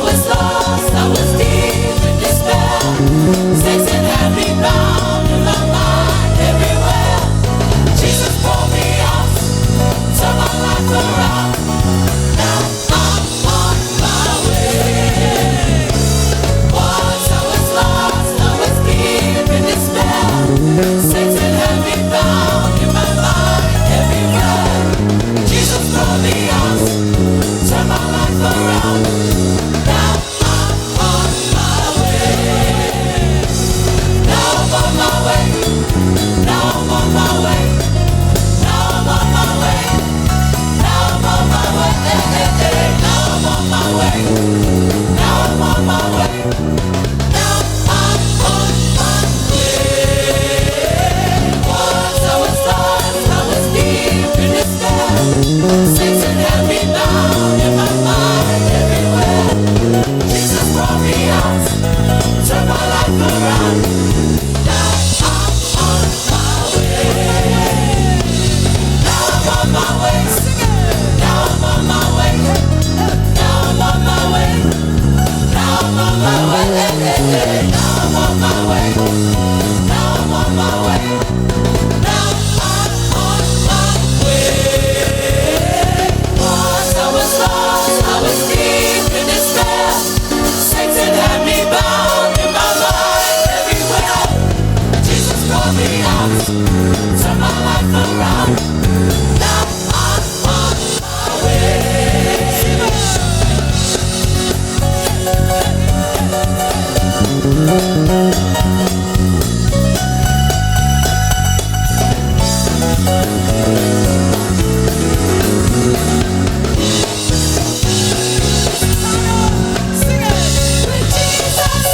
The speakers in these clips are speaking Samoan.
was lost, I was deep in despair. Satan had me bound in my mind everywhere. Jesus pulled me out, turned my life around. Now I'm on my way. Once I was lost, I was deep in despair. Satan had me bound in my mind everywhere. Jesus brought me out, turned my life around. Now I'm on my way. Now I'm on my way. Now I'm on my way. Now I'm on my way. Now I'm on my way. Now I'm on my way. Now I'm on my way. Now I'm on my way. Once I was lost, I was deep in despair. Satan had me bound in my mind everywhere. Jesus brought me out, turned my life around. Now I'm on my way. Now I'm on my way. Now I'm on my way. Now I'm on my way. Now I'm on my way. Now I'm on my way. Now I'm on my way. Now I'm on my way. Once I was lost, I was deep in despair. Satan had me bound in my mind everywhere. Jesus brought me out, turned my life around. Now I'm on my way. With Jesus,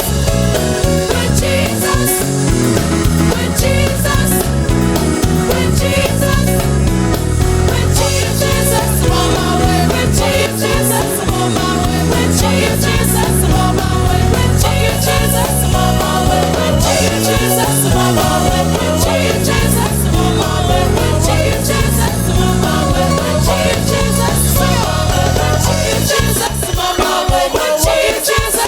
with Jesus, with Jesus, with Jesus, with Jesus, I'm on my way. With Jesus, I'm on my way. With Jesus, I'm on my way. With Jesus, I'm on my way. With Jesus, I'm on my way. With Jesus, I'm on my way. With Jesus, I'm on my way. With Jesus, I'm on my way. With Jesus, I'm on my way. With Jesus,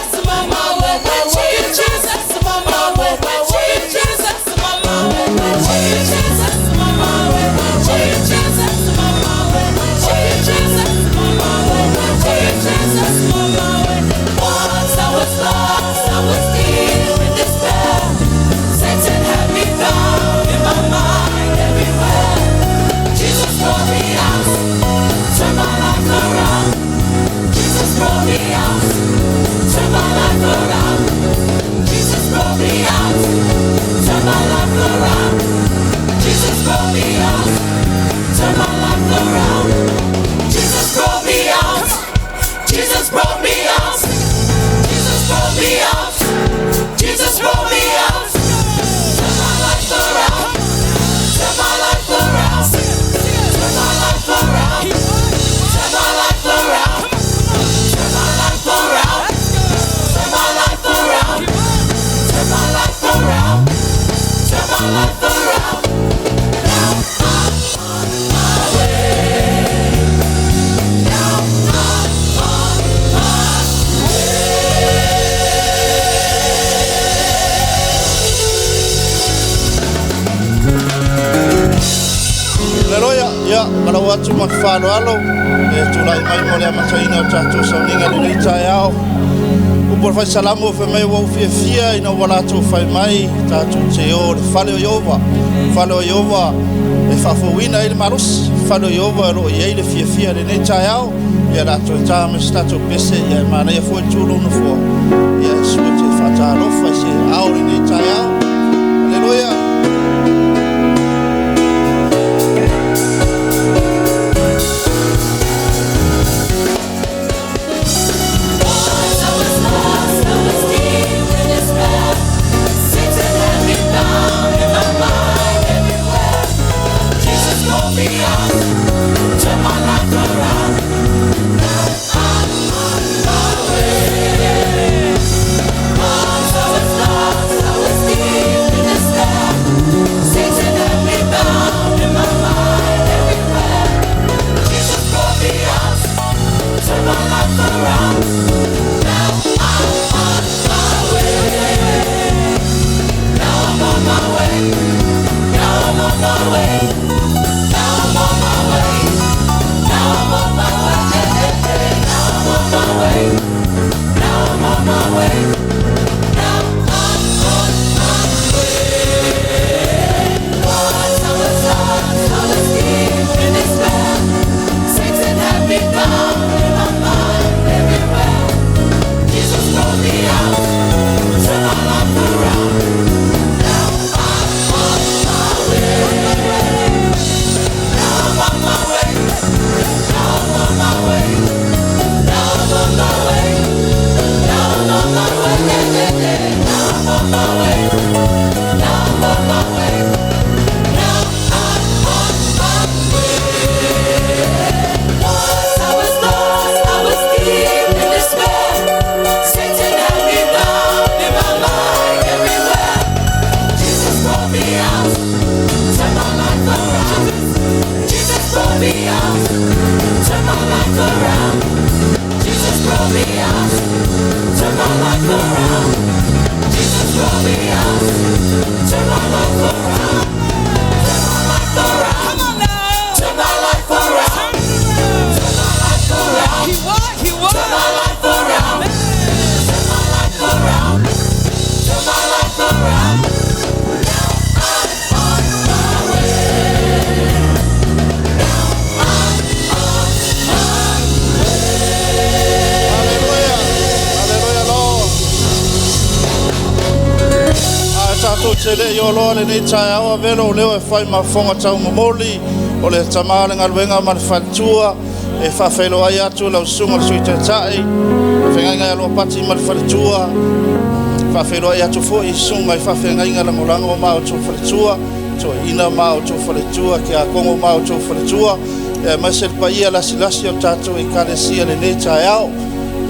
I'm on my way. With Jesus, I'm on my way. With Jesus, I'm on my way. With Jesus, I'm on my way. With Jesus, I'm on my way. With Jesus, I'm on my way. With Jesus, I'm on my way. Once I was lost, I was deep in despair. Satan had me bound in my mind everywhere. Jesus brought me out, turned my life around. Jesus brought me out, turned my life around. Jesus brought me out, turned my life around. Jesus brought me out, turned my life around. Jesus brought me out, Jesus brought me out, Jesus brought me out, Jesus brought me out. Turn my life around, turn my life around, turn my life around, turn my life around, turn my life around, turn my life around, turn my life around, turn my life around. Now I'm on my way. Now I'm on my Aleluia. Ia, malau atu ma le faaaloalo e tulai mai mo le amataina o tatou sauniga i lenei taeao. Upu o le Faisalamo fai mai ua ou fiafia ina ua latou fai mai tatou te o i le fale o Ieova. Fale o Ieova e faafouina ai le malosi. Fale o Ieova o lo o i ai le fiafia i lenei taeao. Ia o le a toe ta ma se tatou pese, ia e manaia foi le tu o lou nofoa. Ia e sua te faatalofa i se ao i lenei taeao. Aleluia. Once I was lost, I was deep in despair. Satan had me bound in my mind everywhere. Jesus brought me out, turned my life around. Now I'm on my way. Once I was lost, I was deep. Tatou te le i oloa lenei taeao, avea lou leo e fai ma fofoga taumomoli o le tama o le galuega ma le faletua e faafeiloai atu lau susuga i le Sui Taitai, le feagaiga ia Ropati ma le faletua. E faafeiloai atu foi i susuga i faafeagaiga lagolago ma outou faletua, toeaiina ma outou faletua, tiakono ma outou faletua, aemaise le paia lasilasi o le tatou Ekalesia i lenei taeao.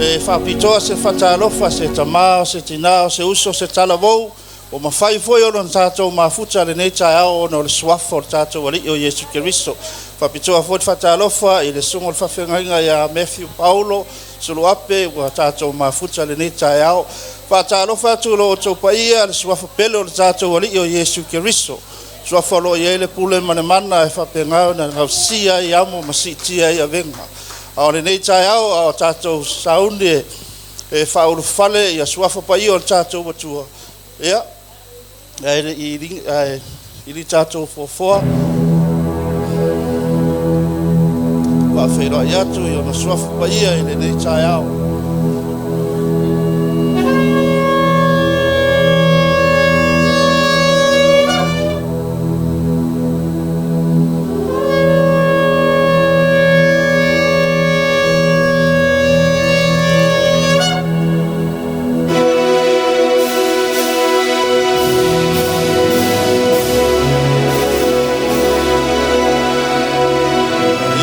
E faapitoa se faatalofa, se tama, o se tina, o se uso, o se talavou, ua mafai foi ona tatou mafuta i lenei taeao ona o le suafa o le tatou Alii o Iesu Keriso. E faapitoa foi le faatalofa i le susuga i le faafeagaiga ia Mathew Paolo Suluape ua tatou mafuta i lenei taeao. E faatalofa atu i lo outou paia, le suafa pele o le tatou Alii o Iesu Keriso, suafa o lo o i ai le pule ma le mana e faapena ona gaosia ai amo ma siitia ai avega. A o lenei taeao a o tatou sauni e faaulufale ia suafa paia o le tatou Atua, ia, ae ili tatou foafoa, faafeiloai atu i ona suafa paia i lenei taeao.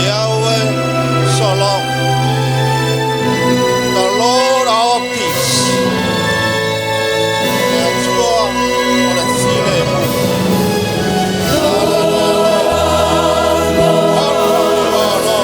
Yahweh Shalom, the Lord our peace. Le Atua o le filemu. Lord, Lord.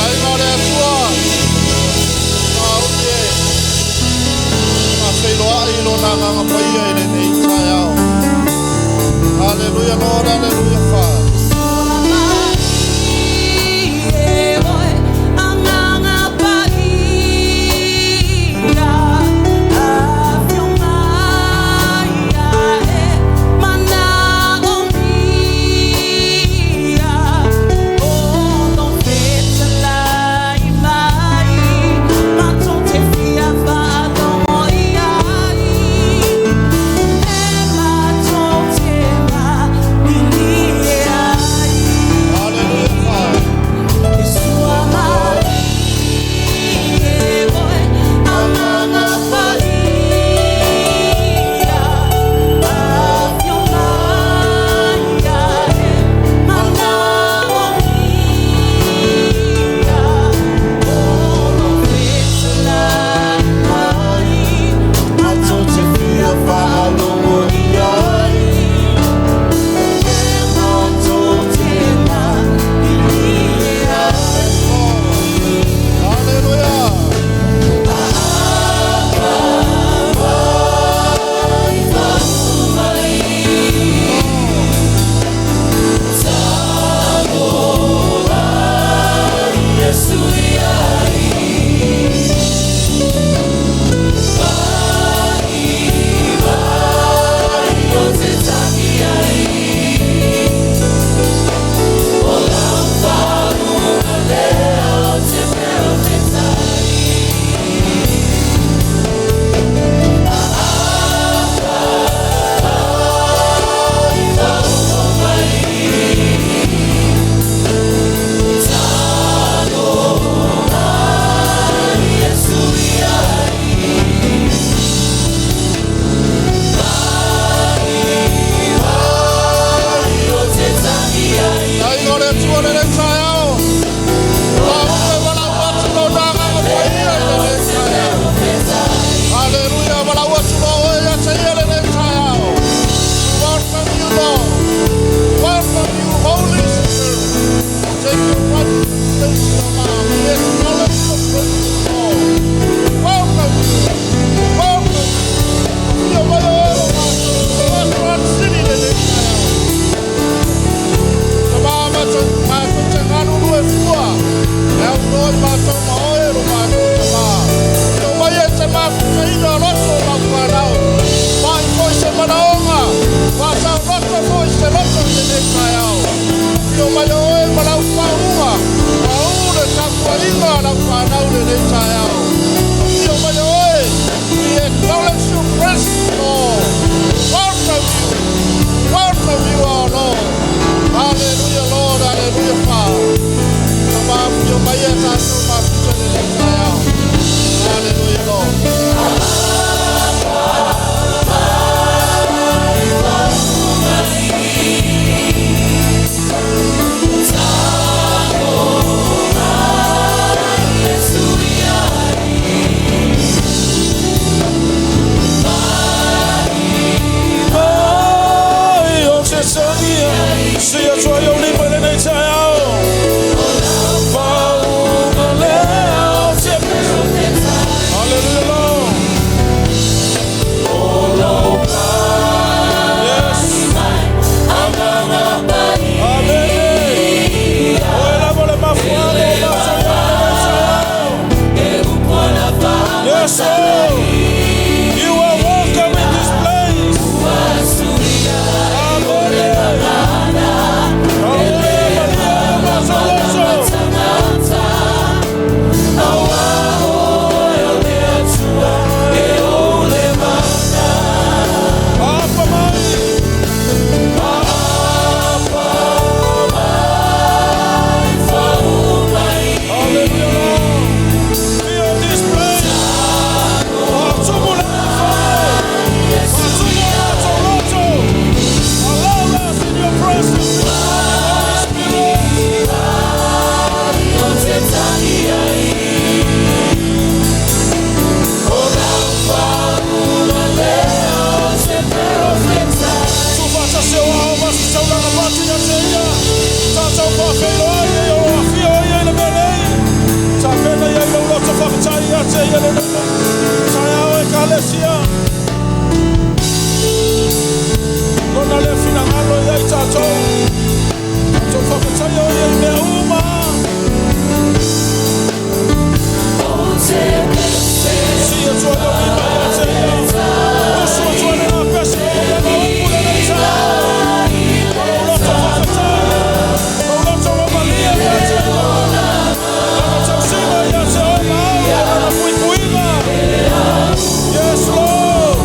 Aiga o le Atua, sauni e faafeiloai Lona Agaga Paia i lenei taeao. Hallelujah, Lord, hallelujah, Father. Te Lenei taeao. Afio mai oe. We acknowledge your presence, Lord. Welcome you. Welcome you, our Lord. Hallelujah, Lord. Hallelujah, Father. Tama afio mai e tatou mafuta lenei taeao. Hallelujah, Lord. Ai, o se sangia, se a tua eu lima lenei taeao. Pauga lea o se. Hallelujah, Lord. Yes. Amen. O e lava le mafuaga o masoiana lenei taeao. Yes, Lord. You are welcome in this place. Amen. Amen. Maria, maso. Apa mai. Apa mai. Hallelujah, Lord. Fill this place. Faatumu le Faatumu loto loto. Allow us in your presence this morning, Holy Spirit. Tufata se o ao masi saulaga patu ia te ia. Tātou whawheiro ai e o afio ia i le mea nei. Tā pena ia i lau loto whawhetai ia te ia le nei. Taeao e kalesia. Lona le finagalo ia i tātou. Tātou whawhetai o ia i mea uma. Si e tua leo lima ia te ia. Usu tua le ngā pesi o le maupu le nei taeao. O lau loto whawhetai. Lau loto wa malia ia te ia. Lana tausina ia te oe maau. Lana puipuiga. Yes, Lord.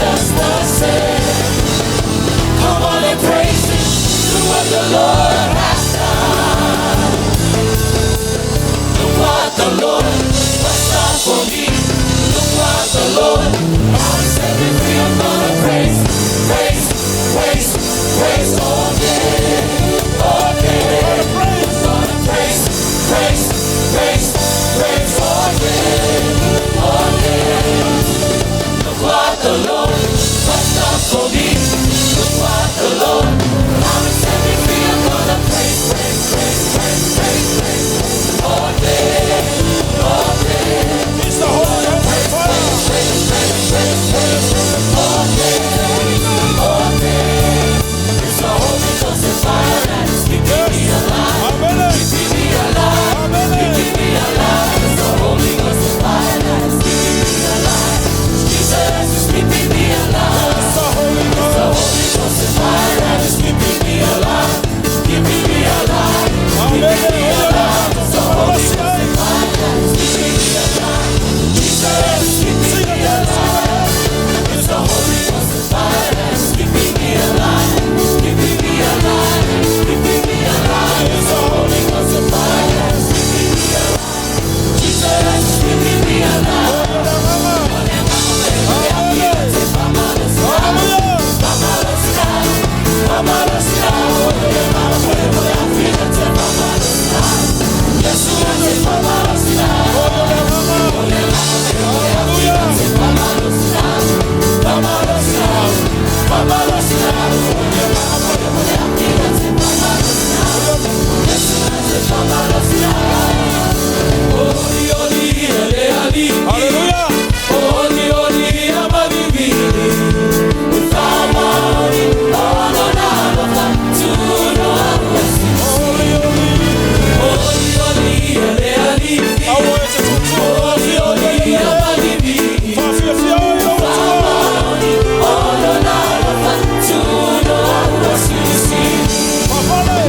Just the same. Come on and praise Him. Look what the Lord has done. Look what the Lord has done for me. Look what the Lord has set me free. I'm gonna praise, praise, praise, praise all day, all day. I'm gonna praise, praise, praise, praise all day, all day. Look what the Lord has done for me. Look what the Lord has set me free. I'm gonna praise, praise, praise, praise, praise, praise all day, all day. It's the Holy Ghost fire. Praise, praise, praise, praise, all day, all day. It's the Holy Ghost fire and it's keeping me alive, Amene. keeping me alive, Amene. keeping me alive. It's the Holy Ghost fire and it's keeping me alive. Jesus is keeping me alive. It's the Holy The Ghost. Holy Ghost fire and it's keeping me alive, keeping me alive, Amene. keeping me alive. It's the Holy Ghost fire and it's keeping me alive. Jesus is keeping me alive. It's the Holy Ghost fire and it's keeping me alive, keeping me alive, keeping me alive. It's the Holy Ghost fire and it's keeping me alive. Jesus is keeping me alive. Hallelujah. Holy, holy. Aua e te tutu. Fafia fia o i lau atua. Fafale.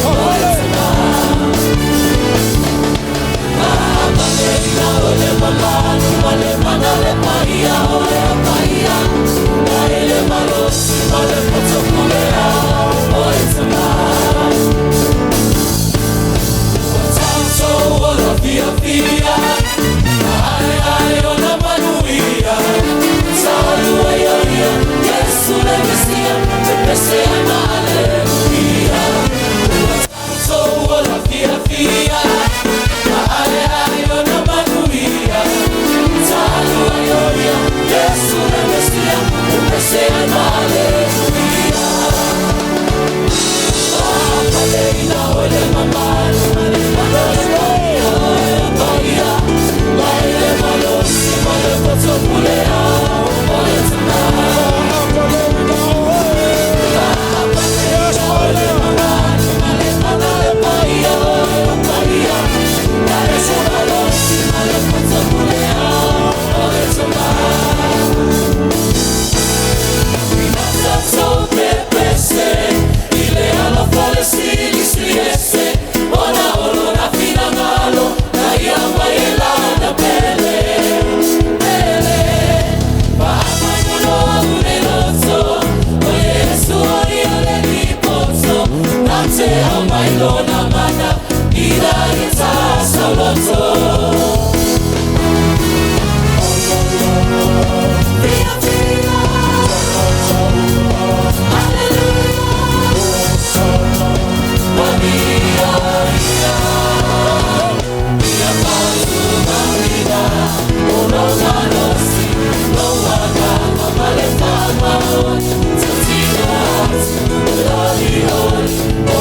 Fafale.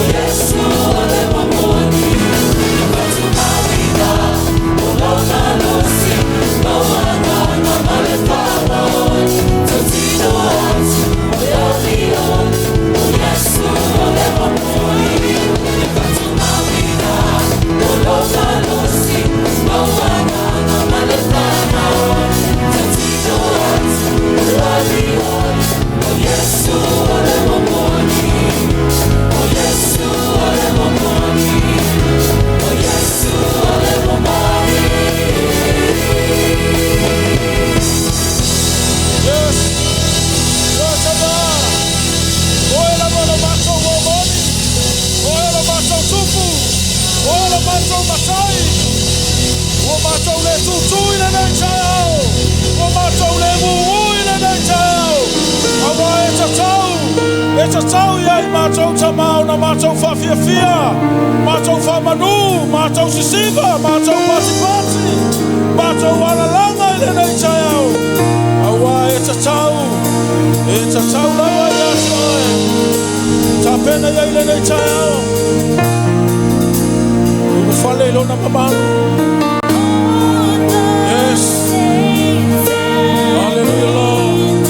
Yes, Father. Oh, matou tupu, o lo matou matai. Ua matou le tutu i lenei taeao. Ua matou le mumu i lenei taeao. Auā e tatau ia i matou tamā ona matou faafiafia, matou faamanu, matou sisiva, matou patipati, matou alalaga i lenei taeao. Auā e tatau lava ia te oe. Tapena ia i lenei taeao. Ulufale i lona mamalu. Yes. Hallelujah, Lord.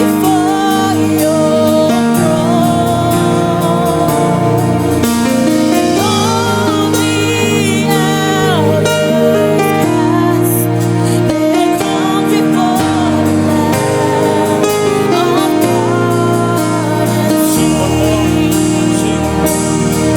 Before your throne, and all the elders cast their crowns before the Lamb of God and Sing one more. sing. Sing.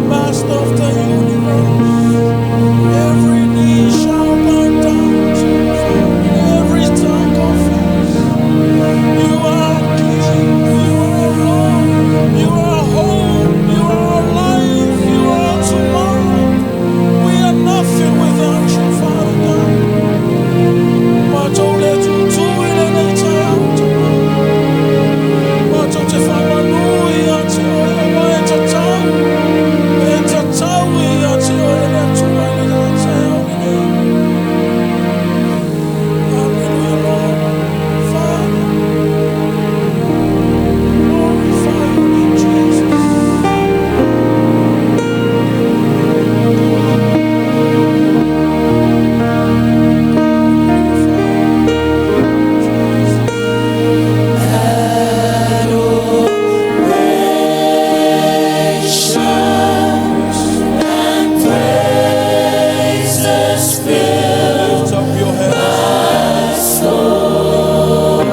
Master of the universe. Every knee shall bow down to you, and every tongue confess. You are King, you are Lord, you are hope, you are life, you are tomorrow. We are nothing without you, Father God. Matou le tutu i lenei taeao Tama. Matou te faamanu ia te oe aua e tatau. E tatau ia te oe le Atua i le taeao lenei. Hallelujah, Lord. Father, glorify your name, Jesus. Lift up your hands. Yes, Lord.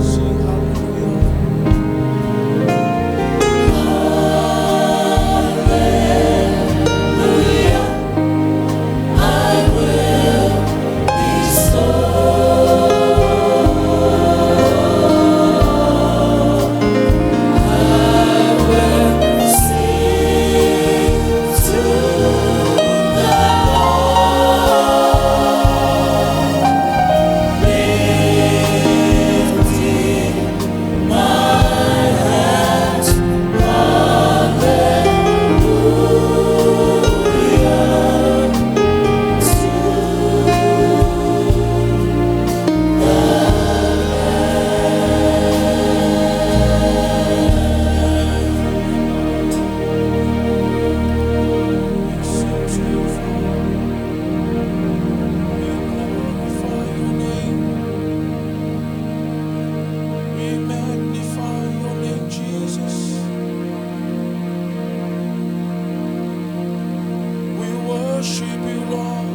Sing hallelujah. Sing to you, Father. We glorify your name. We magnify your name, Jesus. We worship you, Lord.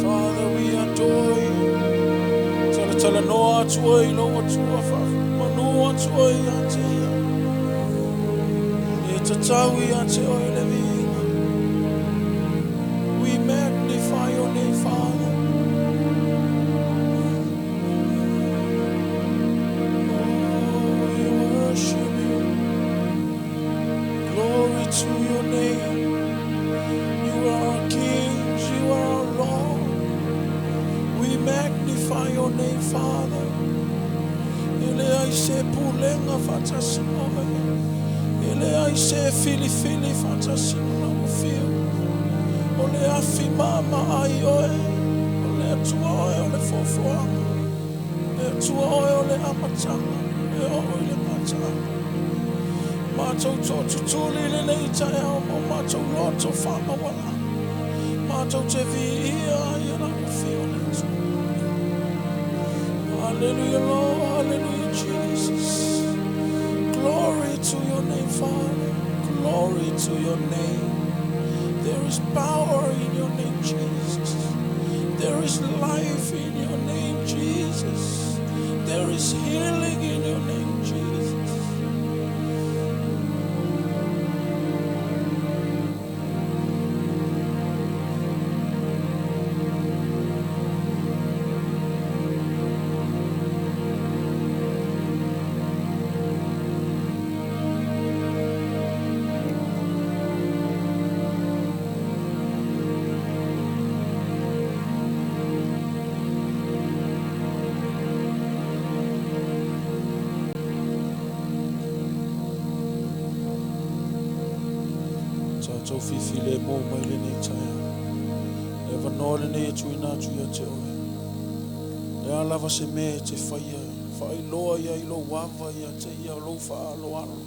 Father, we adore you. Talatalanoa atu ai lou Atua faamanu atu ai ia te ia. E tatau ia te oe le viiga. We magnify your name, Father. Oh, we worship you. Glory to your name. You are our King, you are our Lord. We magnify Magnify your name, Father. E leai se pulega faatasi ma Oe. E leai se filifili faatasi ma Lau Afio. O le afi maamaai Oe. O le Atua Oe o le foafoaga. Le Atua Oe o le amataga. E oo i le gataaga. Matou tootutuli i lenei taeao ma o matou loto faamaualalo. Matou te viia ai e Lau Afio le Atua. Hallelujah, Lord. Hallelujah, Jesus. Glory to your name, Father. Glory to your name. There is power in your name, Jesus. There is life in your name, Jesus. There is healing in your name, Jesus. Tatou fifilemu mai lenei taeao. Le avanoa lenei e tuuina atu ia te oe. Le a lava se mea e te faia, faailoa ia i lou ava ia te ia o lou faaaloalo.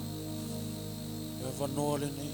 Le avanoa lenei.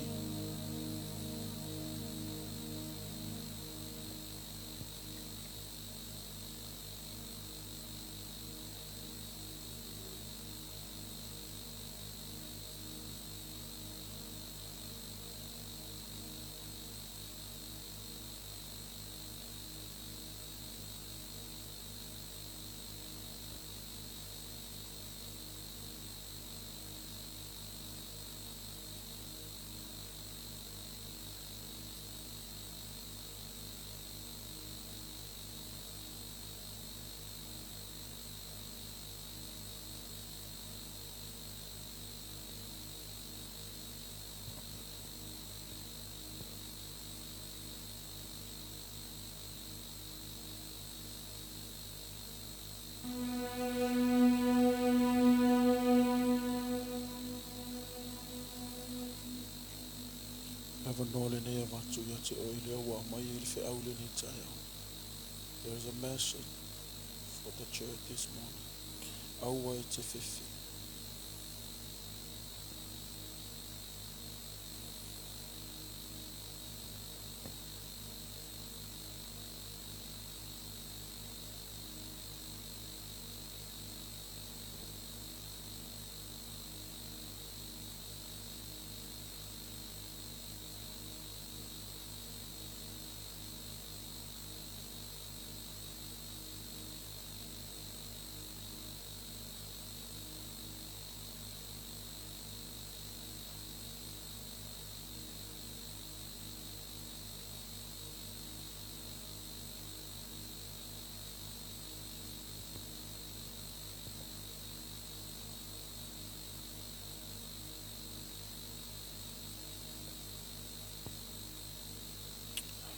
Le avanoa lenei e avatu ia te oe lea ua aumai ai le feau i lenei taeao. There is a message for the church this morning. Aua e te fefe.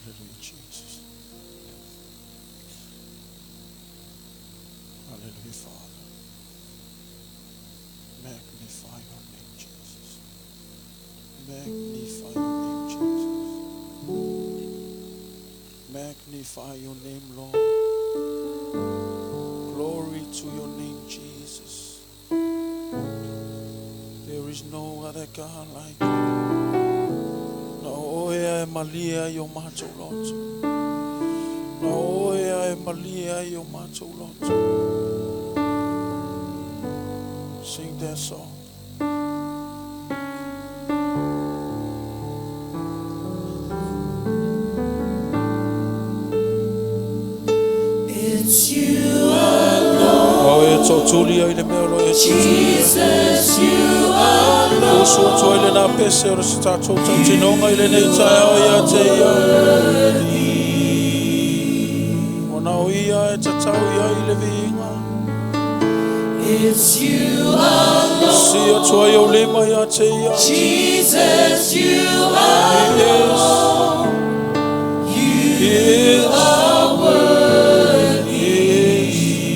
Hallelujah, Jesus. Hallelujah, Father. Magnify your name, Jesus. Magnify your name, Jesus. Magnify your name, Lord. Glory to your name, Jesus. There is no other God like you. Na oe e malie ai o matou loto. Na oe e malie ai o matou loto. Sing that song. It's you alone. Ao e tootuli ai le mea o lo e tutuli. Jesus, you alone. Usu atu ai le nā pese o le se tatou tautinoga i lenei taeao ia te ia. Ona o ia e tatau i ai le viiga. It's you alone. Si atu ai ou lima ia te ia. Jesus, you He is. alone. He You is. are worthy. He is.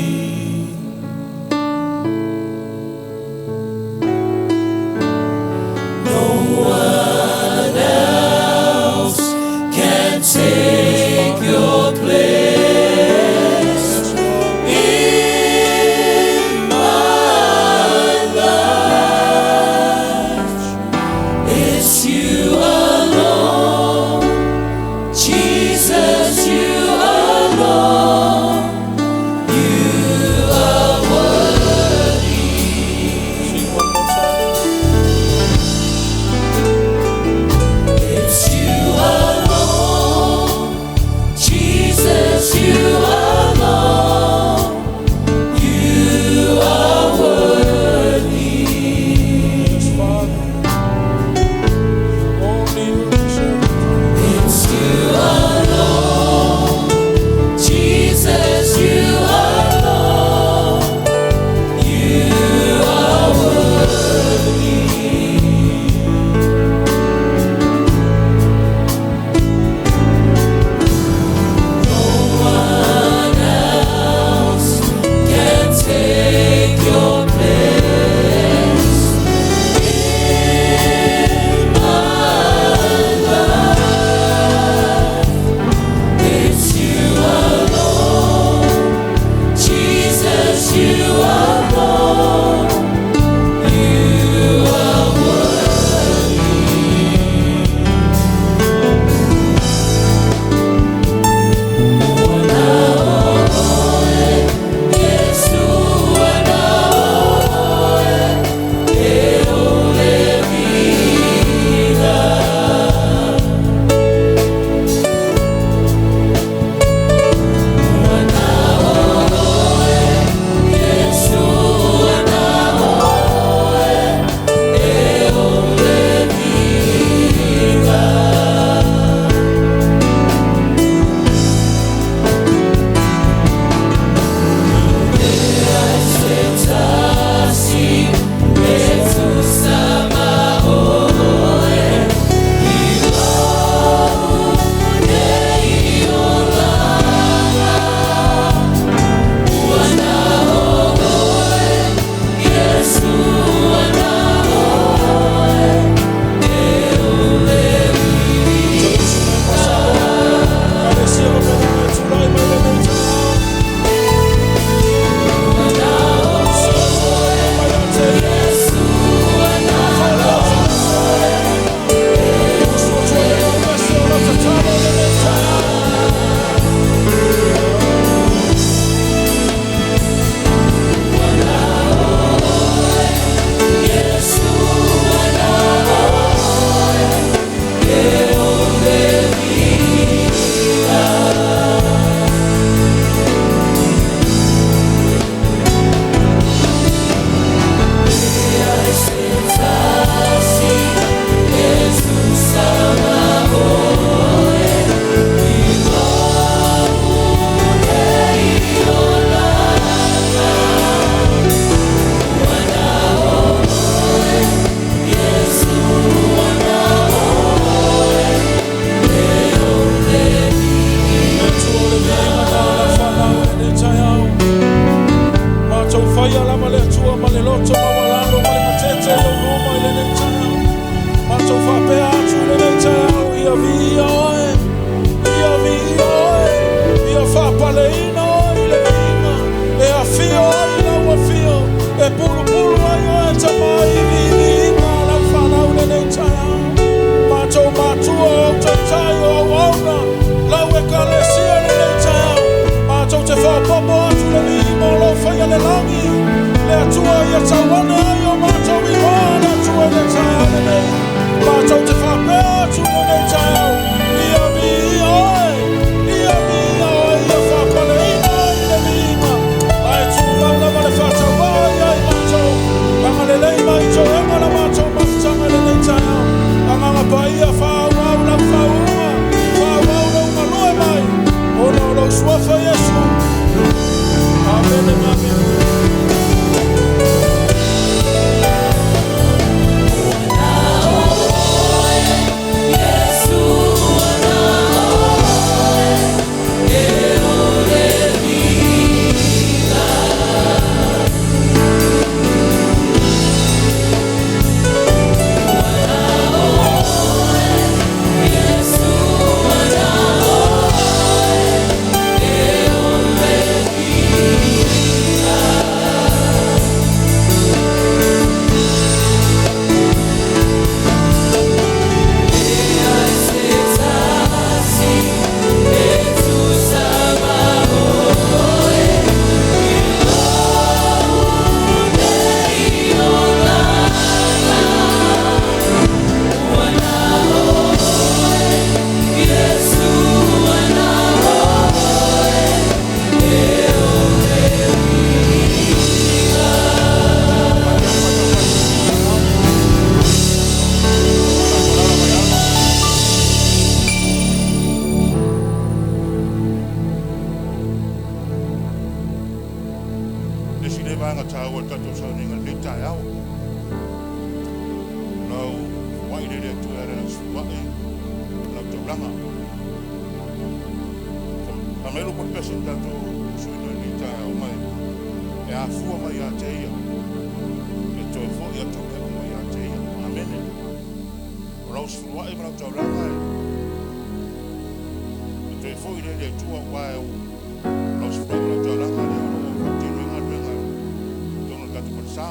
Paia lava le Atua ma le loto maualalo ma le gatete i ou luma i lenei taeao. Matou faapea atu i lenei taeao, ia viia oe, ia viia oe, ia faapaleina oe i le viiga, e afio ai lau afio, e pulupulu ai oe Tama i viiviiga a lau fanau i lenei taeao. Matou matua o au taitai o auauna, lau Ekalesia i lenei taeao, matou te faaopoopo atu le viiga o lo o faia le lagi, le Atua ia tauane ai o matou igoa le Atua i le taeao lenei. Matou te faapea atu i lenei taeao, ia viia oe, ia viia oe, ia faapaleina oe i le viiga, ae tumau lava le faatauvaa ia i matou. Agalelei mai i toega la matou mafutaga i lenei taeao. Agaga Paia, faaauau lau faauuga, faaauau lou galue mai, ona o lou suafa Iesu. Amene ma amene. Le isi lea vaega taua o le tatou sauniga i lenei taeao. Lau foai lea i le Atua e ala i lau sefuluai ma lau taulaga. Fai mai le upu a le pese na tatou usuina i lenei taeao mai, e afua mai ia te Ia, e toe foi atu mea uma ia te Ia. Amene. O lau sefuluai ma lau taulaga e toe foi lea i le Atua, aua o lau sefuluai ma lau taulaga lea o lo o faatino ai galuega i totonu o le tatou falesa.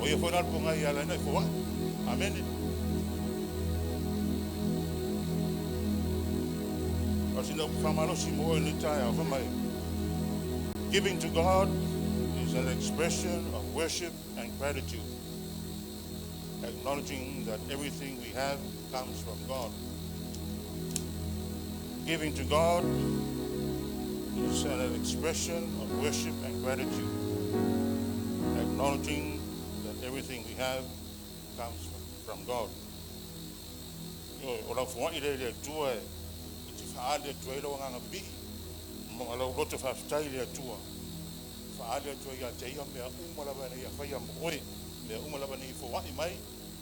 O ia foi la le pogai e ala ai ona e foai. Amene. O sina upu faamalosi mo oe i lenei taeao, fai mai, giving to God is an expression of worship and gratitude, acknowledging that everything we have comes from God. Giving to God is an expression of worship and gratitude, acknowledging that everything we have comes from God. O lau foai lea i le Atua e te faaali atu ai lau agaga pipii ma lau loto faafetai i le Atua. Faaali atu ai ia te ia mea uma lava ina ia faia mo oe, mea uma lava ina ia foai mai,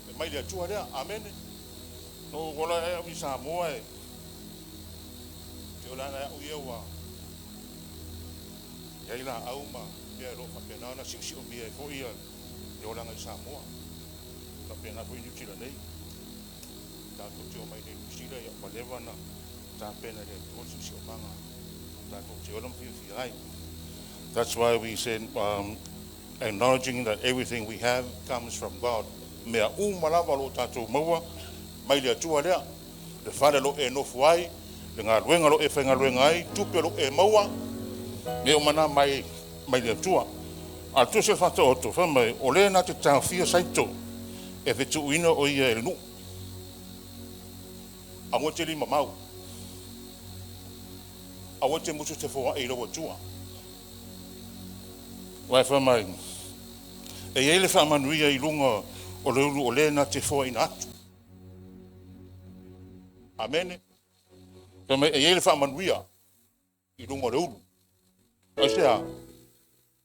e mai le Atua lea. Amene. No ola e au i Samoa e te ola ana au ia ua iai laau ma mea o lo o faapena ona siosiomia ai foi le olaga i Samoa. Faapena foi i Niu Sila nei. Tatou te omai nei i Niu Sila, ia ua leva ona tapena e le Atua le siosiomaga tatou te ola ma fiafia ai. That's why we said acknowledging that everything we have comes from God. Mea uma lava o lo o tatou maua mai le Atua lea. Le fale o lo o e nofo ai, le galuega o lo o e faigaluega ai, tupe o lo o e maua, mea uma na mai mai le Atua. A le Tusi o le Faataoto, fai mai, o le na te taofia saito e fetuuina o ia e le nuu. Aua te lima mau. Aua te musu te foai i lau Atua. Aua e fai mai, e i ai le faamanuia i luga o le ulu o le na te foaina atu. Amene. Fai mai, e i ai le faamanuia i luga o le ulu. Aisea?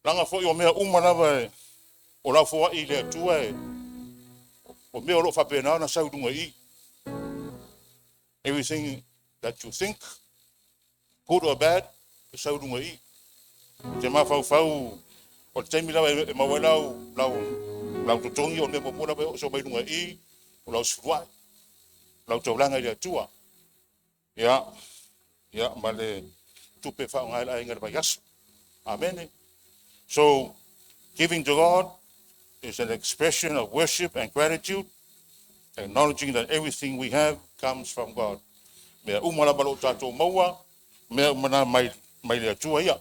Leaga foi o mea uma lava e o lau foai i le Atua e o mea o lo o faapena ona sau i luga i i. Everything that you think, good or bad, e sau i luga i i. E te mafaufau O le taimi lava e maua ai lau totogi, o le mea muamua lava e oo soo mai luga i i, o lau sefuluai, lau taulaga i le Atua. Ia, ia ma le tupe e faaaoga e le aiga i le vaiaso. Amene. So, giving to God is an expression of worship and gratitude, acknowledging that everything we have comes from God. Mea uma lava lo tatou maua, mea uma na mai le Atua ia.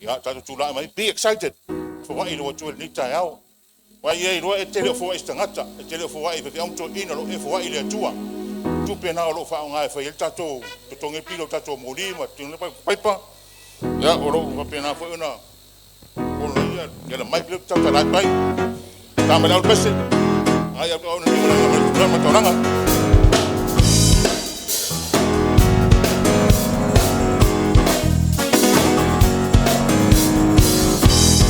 Ia, tatou tulaga mai, be excited. Foai le Atua i lenei taeao. Wa ia iloa e tele o foai se tagata, e tele o foai i faifeau toeaina o lo o e foai i le Atua. Tupe na o lo o faaaoga e fai ai le tatou totogi pili o tatou moli ma paipa. Ia, o lo o faapena foi ona ia ia le mai le tatou mai. Ta mai le pese. Ai au au ni ma ma taulaga.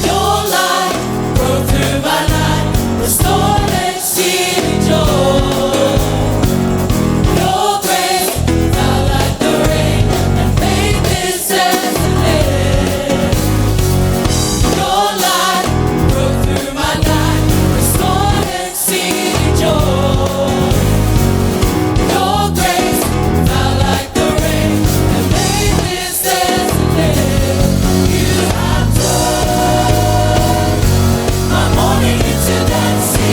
Your light broke through my night, restored and sealed joy. Your grace fell like the rain and made this desolate. Your light broke through my night, restored and sealed joy. Your grace fell like the rain and made this desolate. You have turned my mourning into dancing.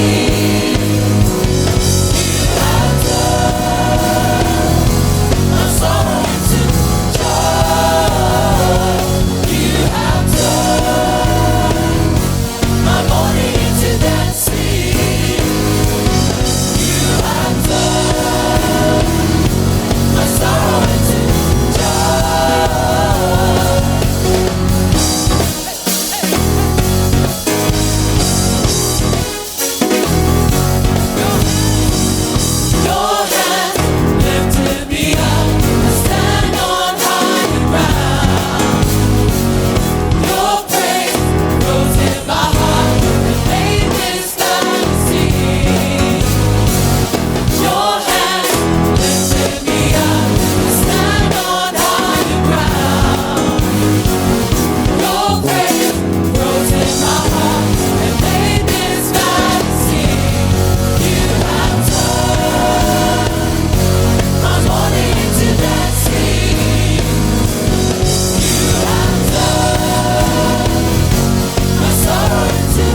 You have turned my sorrow into joy. You have turned my mourning into dancing. You have turned my sorrow into joy. Your hand lifted me up. I stand on higher ground. Your praise rose in my heart and made this valley sing. Your hand lifted me up. I stand on higher ground. Your praise rose in my heart and made this valley sing. You have turned my mourning into dancing. You have turned my sorrow into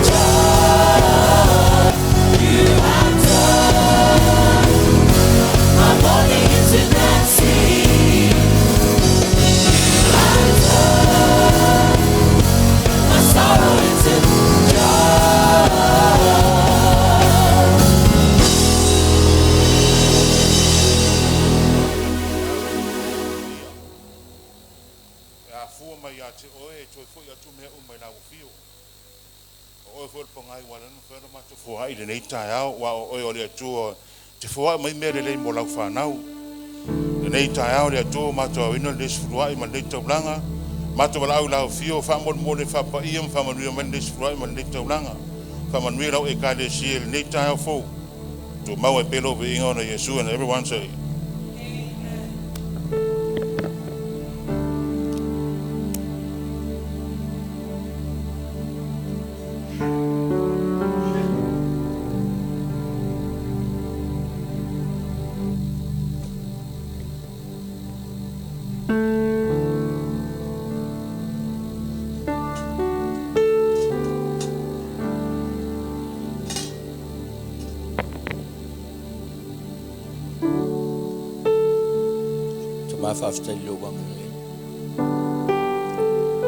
joy. You have turned my mourning into dancing. You have turned my sorrow into joy. E afua mai ia te oe e toe fo'i atu mea uma i lau afio. O oe foi o le pagai ua ala ona mafai ona matou foai i lenei taeao, aua o oe o le Atua te foai mai mea lelei mo lau fanau. Lenei taeao le Atua ua matou aoina lenei sefuluai ma lenei taulaga. Matou valaau i lau afio, faamolemole faapaia ma faamanuia mai lenei sefuluai ma lenei taulaga. Faamanuia lau Ekalesia i lenei taeao fou. Tumau ai pea lou viiga ona Iesu, and everyone say. Tama faafetai i lou agalelei.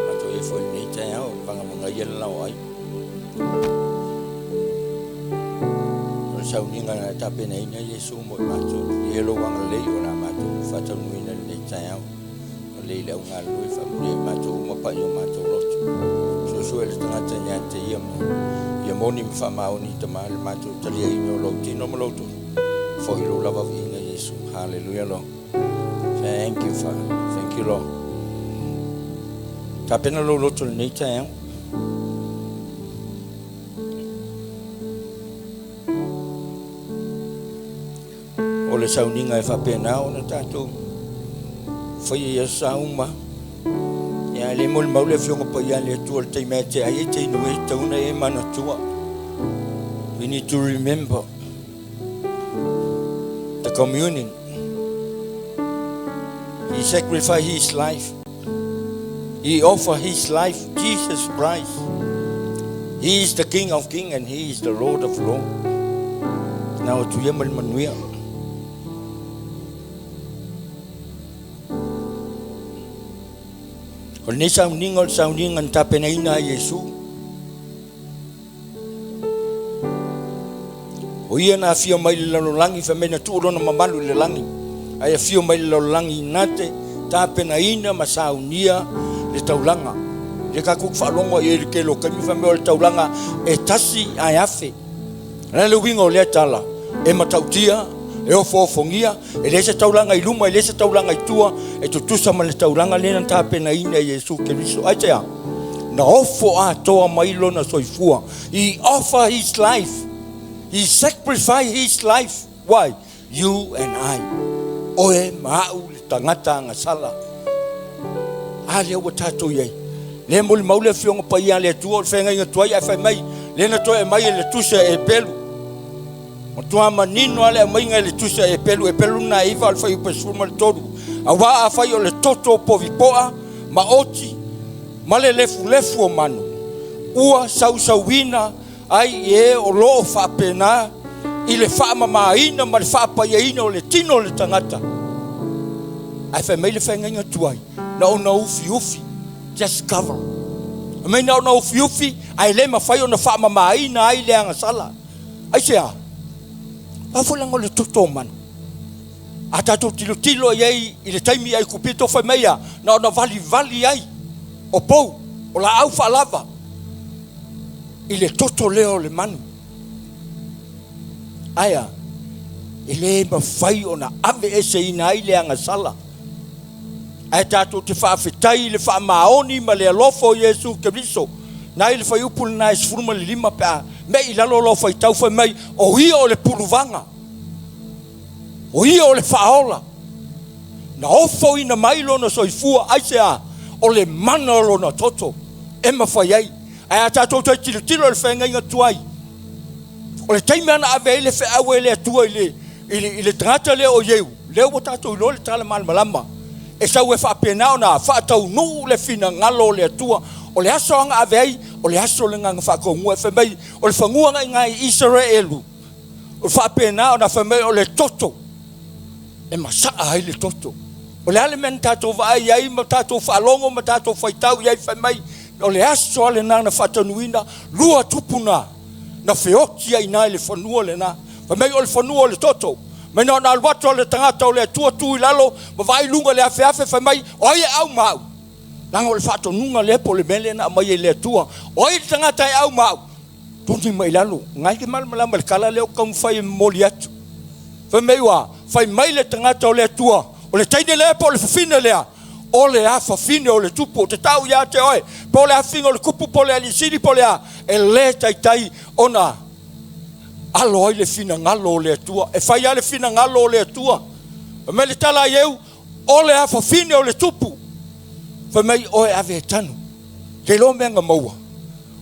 Matou i ai foi i lenei taeao e vagavaga ia le lao ai. O le sauniga na tapenaina Iesu mo i matou. Ia lou agalelei o le a matou faataunuuina i lenei taeao. O lei le au galulue faamanuia i matou uma pa'i o matou loto. Suesue le tagata ia te ia ma ia moni ma faamaoni Tama le matou taliaina o lou tino ma lou toto. Foi lou lava viiga Iesu. Hallelujah, Lord. Thank you, Father. Thank you, Lord. Tapena lou loto lenei taeao. O le sauniga e faapena ona tatou faia ia sauma. Ia Ae le molimau le Afioga Paia a le Atua i le taimi e tea ai e te inu e tatau ona e manatua. We need to remember the communion. He sacrificed his life. He offered his life, Jesus Christ. He is the King of Kings and he is the Lord of Lords. Na o tuia ma le manuia. O lenei sauniga o le sauniga na tapenaina ai Iesu. O ia na afio mai le lalolagi fai mai na tuu lona mamalu i le lagi ae afio mai le lalolagi na te tapenaina ma saunia le taulaga. Le tatou faalogo i ai i le tele o taimi fai mai o le taulaga e tasi ae afe. O le a le uiga o lea tala? E matautia, e ofoofogia, e leai se taulaga i luma, e leai se taulaga i tua, e tutusa ma le taulaga lea na tapenaina e Iesu Keriso. Aisea? Na ofo atoa mai lona soifua. He offer his life. He sacrificed his life. Why? You and I. Oe ma au le tagata agasala. A lea ua tatou i ai. Lea e molimau le Afioga Paia a le Atua o le feagaiga tuai ae fai mai, lea na toe aumai e le tusi a Epelu. Matua manino lava le aumaiga e le tusi a Epelu, Epelu lona 9 o le fuaiupu e 13. Aua afai o le toto o povi poa ma oti ma le lefulefu o manu, ua sausauina ai i e o lo o faapena i le faamamaina ma le faapaiaina o le tino o le tagata. Ae fai mai le feagaiga tuai, na ona ufiufi, just cover. Fai mai na ona ufiufi ae le mafai ona faamamaina ai le agasala. Aisea? Aua foi leaga o le toto o manu. A tatou tilotilo i ai i le taimi i Aikupito fai mai ia, na ona valivali ai o pou, o laau faalava i le toto lea o le manu. Ae a? E le mafai ona aveeseina ai le agasala. Ae tatou te faafetai i le faamaoni ma le alofa o Iesu Keriso. Na i le fuaiupu lena e 15 pe a mei i lalo lau faitau fai mai, o ia o le puluvaga, o ia o le faaola, na ofoina mai lona soifua, aisea? O le mana o lona toto e mafai ai. Ae a tatou toe tilotilo i le feagaiga tuai, o le taimi lava na ave ai le feau e le Atua i le, i le, i le tagata lea o Ieu, lea ua tatou iloa le tala malamalama, e sau e faapena ona faataunuu le finagalo o le Atua. O le aso lava na ave ai, o le aso lena na faataunuu ai. Fai mai, o le fanua na i ina i Isaraelu, o faapena ona fai mai o le toto e masaa ai le toto. O le a le mea na tatou vaai ai ma tatou faalogo ma tatou faitau i ai, fai mai, o le aso lava lena na faataunuuina lua tupuna na feoti ai i ina i le fanua lena. Fai mai o le fanua o le toto. Mai na ona alu atu lava le tagata o le Atua tu i lalo ma vaai i luga i le afeafe, fai mai, o ai e au ma au? Leaga o le faatonuga lea po o le mea lea na aumai e le Atua. O ai le tagata e au ma au? Toni mai lalo. Ngai ke malamalama i le tala lea ou te taumafai e momoli atu. Fai mai ua fai mai le tagata o le Atua, o le teine lea po o le fafine lea, o le afafine o le tupu, ou te tau ia te oe, po o le afiga o le tupu, po o le alii sili, po o le a, e le taitai ona alo ai le finagalo o le Atua. E fai lava le finagalo o le Atua. Fai mai le tala a Ieu, o le afafine o le tupu. Fai mai, oe ave e tanu. Te iloa mea na maua.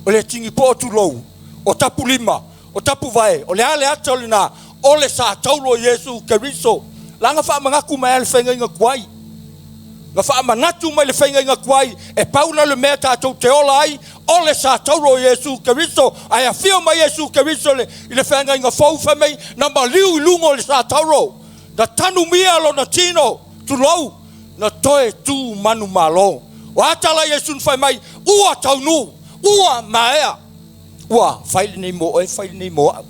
O le tinipoa tulou, o tapulima, o tapuvae, o le a le ata o lena, o le sa taulo o Iesu Keriso. La na faamanatu mai a le feagaiga tuai. Na faamanatu mai le feagaiga tuai, e pau la le mea tatou te ola ai, o le sa taulo o Iesu Keriso. Ae afio mai Iesu Keriso i le feagaiga fou, fai mai, na maliu i luga o le sa taulo, na tanumia lona tino, tulou, na toe tu manumalo. O a tala Iesu na fai mai, ua taunuu, ua maea. Ua fai lenei mo oe, fai lenei mo au.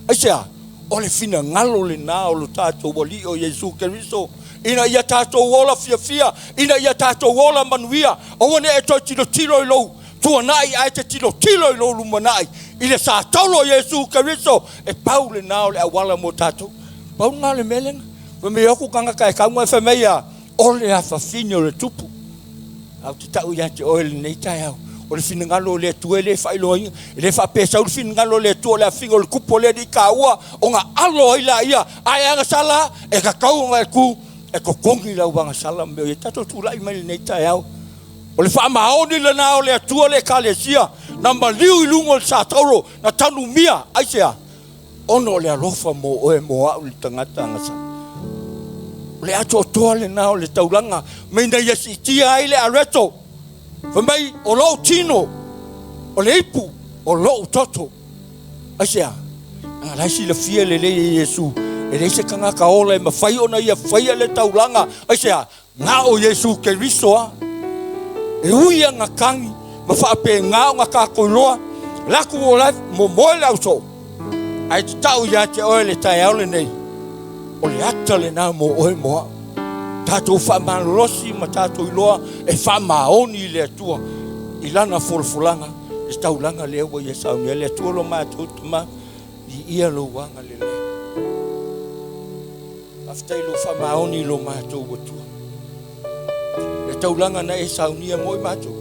Aisea? O le finagalo lena o lo tatou Alii o Iesu Keriso, ina ia tatou ola fiafia, ina ia tatou ola manuia. Aua ne i e toe tilotilo i lou tuanai, ae te tilotilo i lou lumanai, i le sa taula o Iesu Keriso. E pau lena o le auala mo tatou. Pau lena o le mea lena. Fai mai aku tagata e kauga e fai mai ia, o le afafine o le tupu. Ae ou te tau ia te oe lenei taeao, o le finagalo o le Atua e le faailoaina, e le faapea e sau le finagalo o le Atua o le afiga o le tupu o le alii kaua ona alo ai laia, ae agasala e tatau ona e tu e totogi lau agasala ma mea o i ai. Tatou tulai mai lenei taeao. O le faamaoni lena o le Atua le Ekalesia na maliu i luga o le satauro na tanumia, aisea? Ona o le alofa mo oe mo au le tagata agasala. O le atoatoa lena o le taulaga ma ina ia siitia ai le areto. Fai mai, o lou tino, o le ipu, o lou toto. Aisea? Leaga la e silafia lelei e Iesu, e leai se tagata ola e mafai ona ia faia le taulaga. Aisea? Na o Iesu Keriso a. E ui ana tagi ma faapena ona tatou iloa, laku o la e momoe le ausoo, ae tatau ia te oe le taeao lenei, o le ata lena mo oe mo au. Tatou faamalolosi ma tatou iloa e faamaoni i le Atua i Lana folafolaga, le taulaga lea ua Ia saunia. Le Atua lo matou Tama, viia Lou agalelei. Faafetai i lou faamaoni i lo matou Atua. Le taulaga na e saunia mo i matou.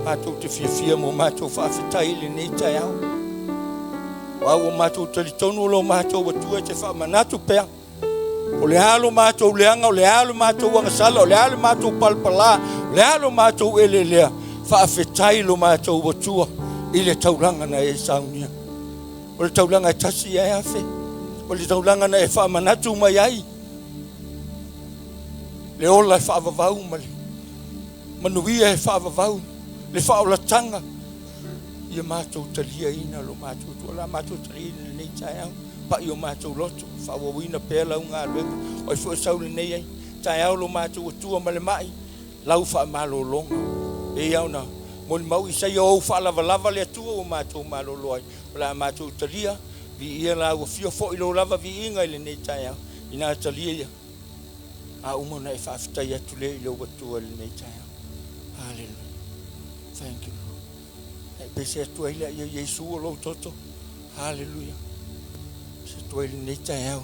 Matou te fiafia mo matou faafetai i lenei taeao. Aua ua matou talitonu o lo matou Atua e te faamanatu pea. O le a lo matou leaga, o le a lo matou agasala, o le a lo matou palapala, o le a lo matou eleelea, faafetai lo matou Atua i le taulaga na e saunia. O le taulaga e tasi ae afe. O le taulaga na e faamanatu mai ai le ola e faavavau ma le manuia e faavavau, le faaolataga. Ia matou taliaina lo matou Atua. O le a matou taliaina i lenei taeao, pai o matou loto, faaauauina pea lau galuega. O ai foi o sau lenei ai taeao lo matou Atua ma le mai, lau faamalologa. E pei lava ona molimau Isaia, o ou faalavalava le Atua ua matou malolo ai. O le a matou talia, viia la ua fia foi lou lava viiga i lenei taeao, ina talia ia, a uma ona e faafetai atu lea i lou Atua i lenei taeao. Hallelujah. Thank you, Lord. E pese atu ai lea ia Iesu o lou toto. Hallelujah. Pese atu ai lenei taeao.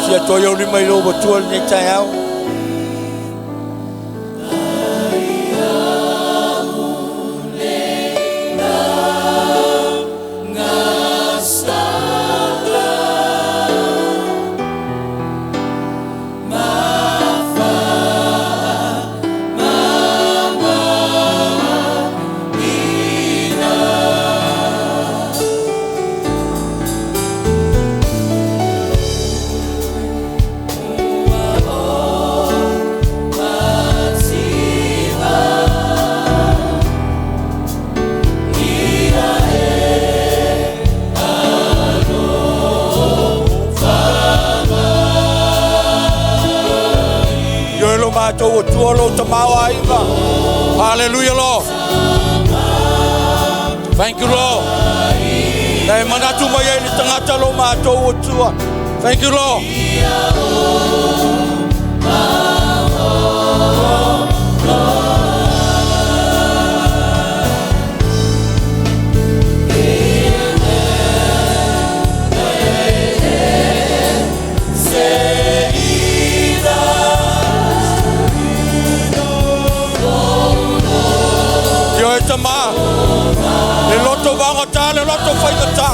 Sia toi au lima i lou Atua lenei taeao. Ioe lo matou Atua lou tamaoaiga. Hallelujah, Lord. Thank you, Lord. Na e manatu mai ai le tagata lo matou Atua. Thank you, Lord. Ioe tama, le loto vaogata, le loto faigata,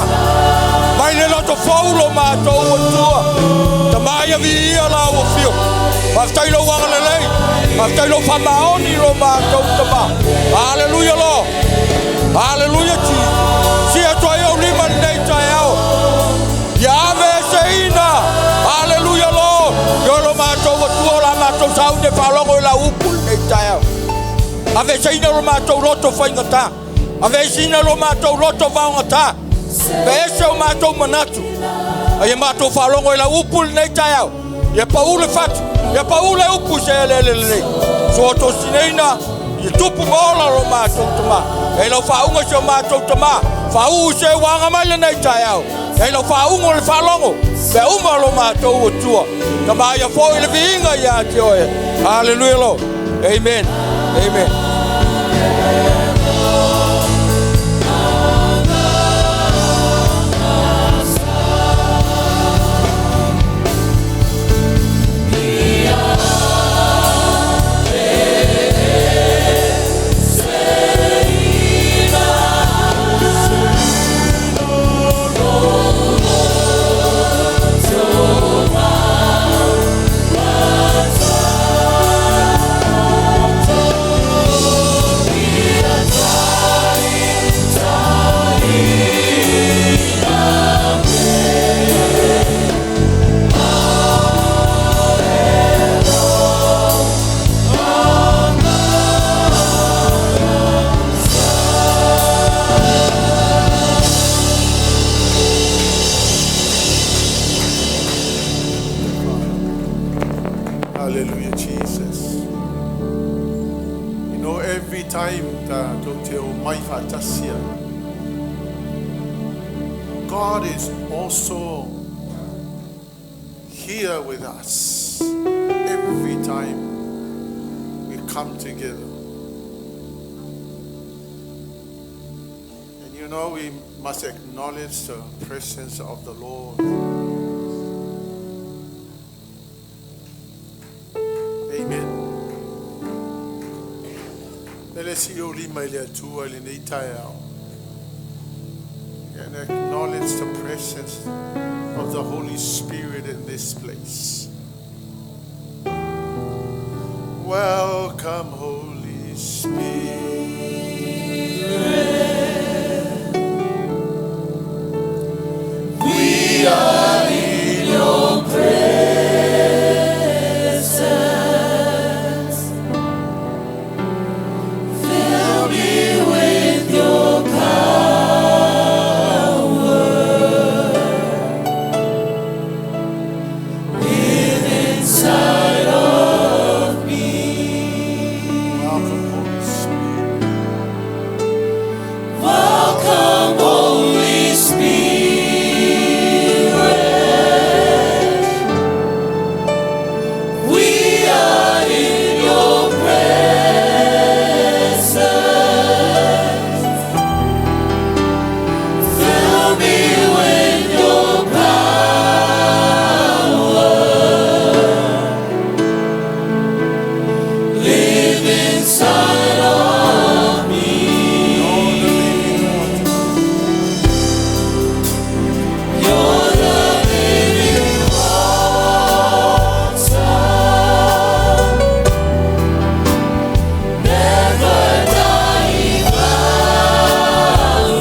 mai le loto fou lo matou Atua. Tama ia viia la ua fio. Faafetai lou agalelei, faafetai lou faamaoni lo matou tama. Hallelujah, Lord. Hallelujah, Jesus. Sia atu ai ou lima lenei taeao. Ia aveeseina. Hallelujah, Lord. Ioe lo matou Atua o la matou sauni e faalogo i lau upu lenei taeao. Aveeseina lo matou loto faigata. Aveeseina lo matou loto vaogata. Aveese o matou manatu. A ia matou faalogo i lau upu lenei taeao. Ia pau le fatu, ia pau le upu i se eleele lelei. Soa tosineina, ia tupu ma ola lo matou tama. E lau faauga i se o matou tama, faauu i se ua aga mai lenei taeao. E lau faauga o le faalogo, mea uma lo matou Atua. Tama ia foi le viiga ia te oe. Hallelujah, Lord. Amen. Amen. Hallelujah, Jesus. You know, every time tatou te omai faatasi ai, God is also here with us every time we come together. And you know, we must acknowledge the presence of the Lord. Amen. Le sii lou lima I le Atua I lenei taeao. And acknowledge the presence of the Holy Spirit in this place. Welcome, Holy Spirit. We are in your presence. Fill me with your power. Live inside of me. Welcome, Holy Spirit. Welcome, Holy Spirit. We are in your presence. Fill me with your power. Live inside of me. You're the living water. You're the living water. Never dying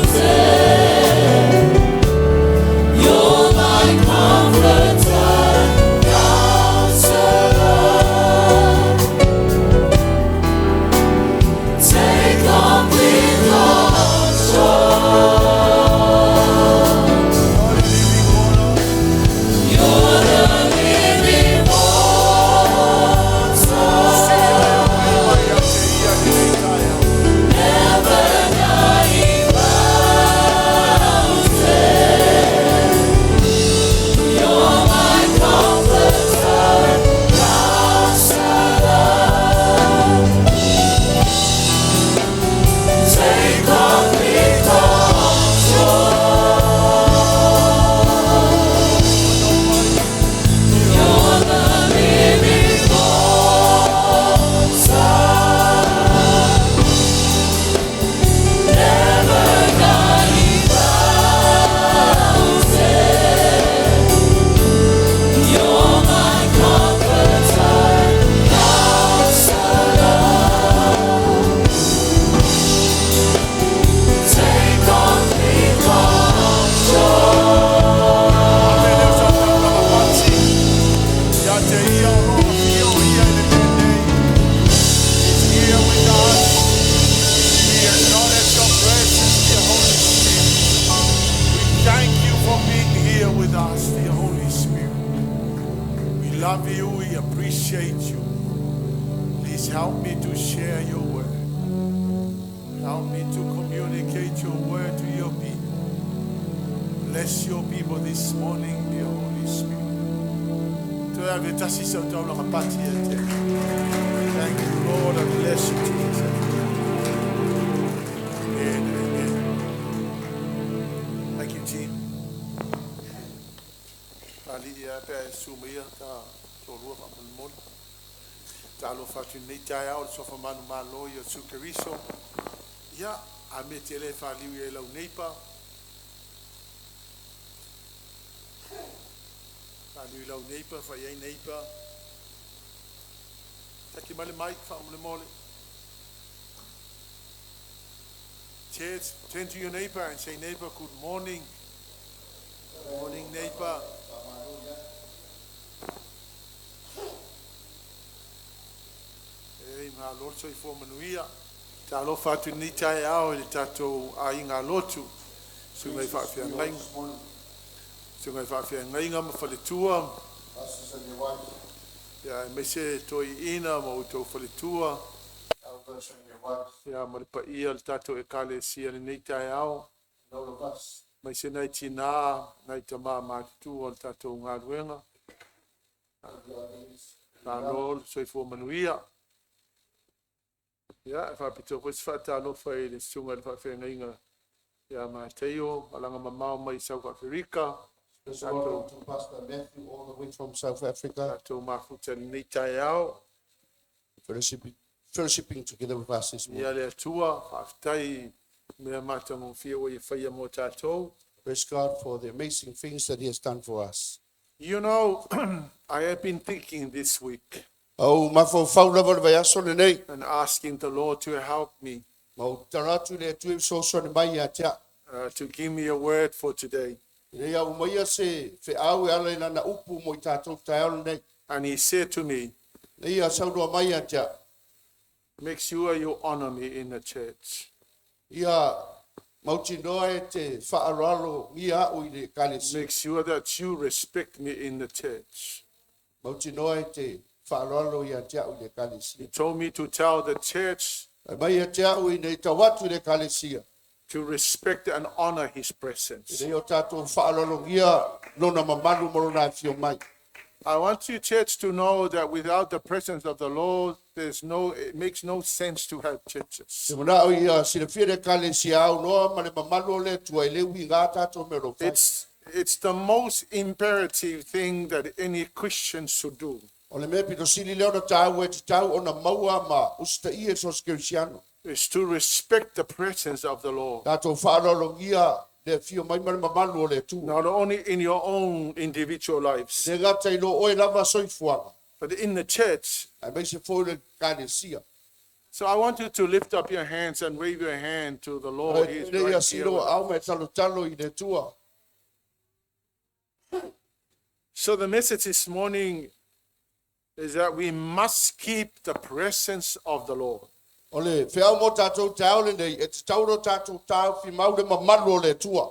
fountain. You're my comforter, counselor. Take complete control. You're the living water. You're the living water. Never dying fountain. You're my comforter, counselor. Take complete control. You're the living water. Never dying fountain. You're my comforter, counselor. Take complete control. Ia te ia o lo o afio ia I le mea nei. He's here with us. We acknowledge your presence, dear Holy Spirit. We thank you for being here with us, dear Holy Spirit. We love you. We appreciate you. Please help me to share your word. Help me to communicate your word to your people. Bless your people this morning, dear Holy Spirit. Toe ave tasi sau taulaga pati ia te. Thank you, Lord. I bless you, Jesus. Amen, amen. Thank you, team. Pali ia pe e suma ia ta tōlua whaamolemole. Talofa atu nei taeao le sofa manu malo i o Sukariso. Ia, a me te le whaliu i e lau neipa. Whaliu i lau neipa, whai ai neipa. Taki mai le mic, whaamolemole. Church, turn to your neighbor and say, neighbor, good morning. Good morning, neighbor. E malo le soifua manuia. Talofa atu nei taeao i le tatou aiga lotu. Susuga i faafeagaiga. Susuga i faafeagaiga ma faletua. Pastors and your wife, Ia, e maise toeaiina ma outou faletua. Elders and your wives, Ia, ma le paia le tatou ekalesia lenei taeao. And all of us. Maise nai tinā, nai tamā matutua o le tatou galuega. The Malo le soifua manuia. Ia, e faapitoa foi se faatalofa i le susuga i le faafeagaiga ia Mateio, malaga mamao mai South Africa. Special welcome to Pastor Matthew all the way from South Africa, Tatou mafuta lenei taeao. Fellowshipping together with us this morning. Ia le Atua, faafetai mea matagofie ua ia faia mo tatou. Praise God for the amazing things that He has done for us. I have been thinking this week Au mafaufau lava le vaiaso lenei, and asking the Lord to help me, ma ou tatalo atu i le Atua e fesoasoani mai ia te au. To give me a word for today. Ina ia aumaia se feau e ala i lana upu mo i tatou taeao lenei. And He said to me, Na ia saunoa mai ia te au. "Make sure you honor me in the church." Ia mautinoa e te faaaloalo ia au i le ekalesia. Make sure that you respect me in the church. Mautinoa e te faaaloalo ia te au i le ekalesia. He told me to tell the church Ai mai ia te au ina i tau atu i le ekalesia. To respect and honor His presence. Ina ia o tātou faaaloalogia lona mamalu ma lona afio mai. I want you, church, to know that without the presence of the Lord, there's no, it makes no sense to have churches. Te manao ia silafia le ekalesia au noa ma le mamalu o le Atua e le uiga tātou mea o lo fai. It's the most imperative thing that any Christian should do, O le mea pito sili lea ona tāua e tatau ona maua ma usitaia e so o se kerisiano. is to respect the presence of the Lord. Tātou faaaloalogia le afio mai ma le mamalu o le Atua. Not only in your own individual lives, Le gata i lo oe lava soifuaga. But in the church. Aemaise foi le ekalesia. So I want you to lift up your hands and wave your hand to the Lord. He is Le ia right here silo with us. au me talotalo i le Atua. So the message this morning is that we must keep the presence of the Lord. O le feau mo tātou taeao lenei, e tatau ona tātou taofimau le mamalu o le Atua.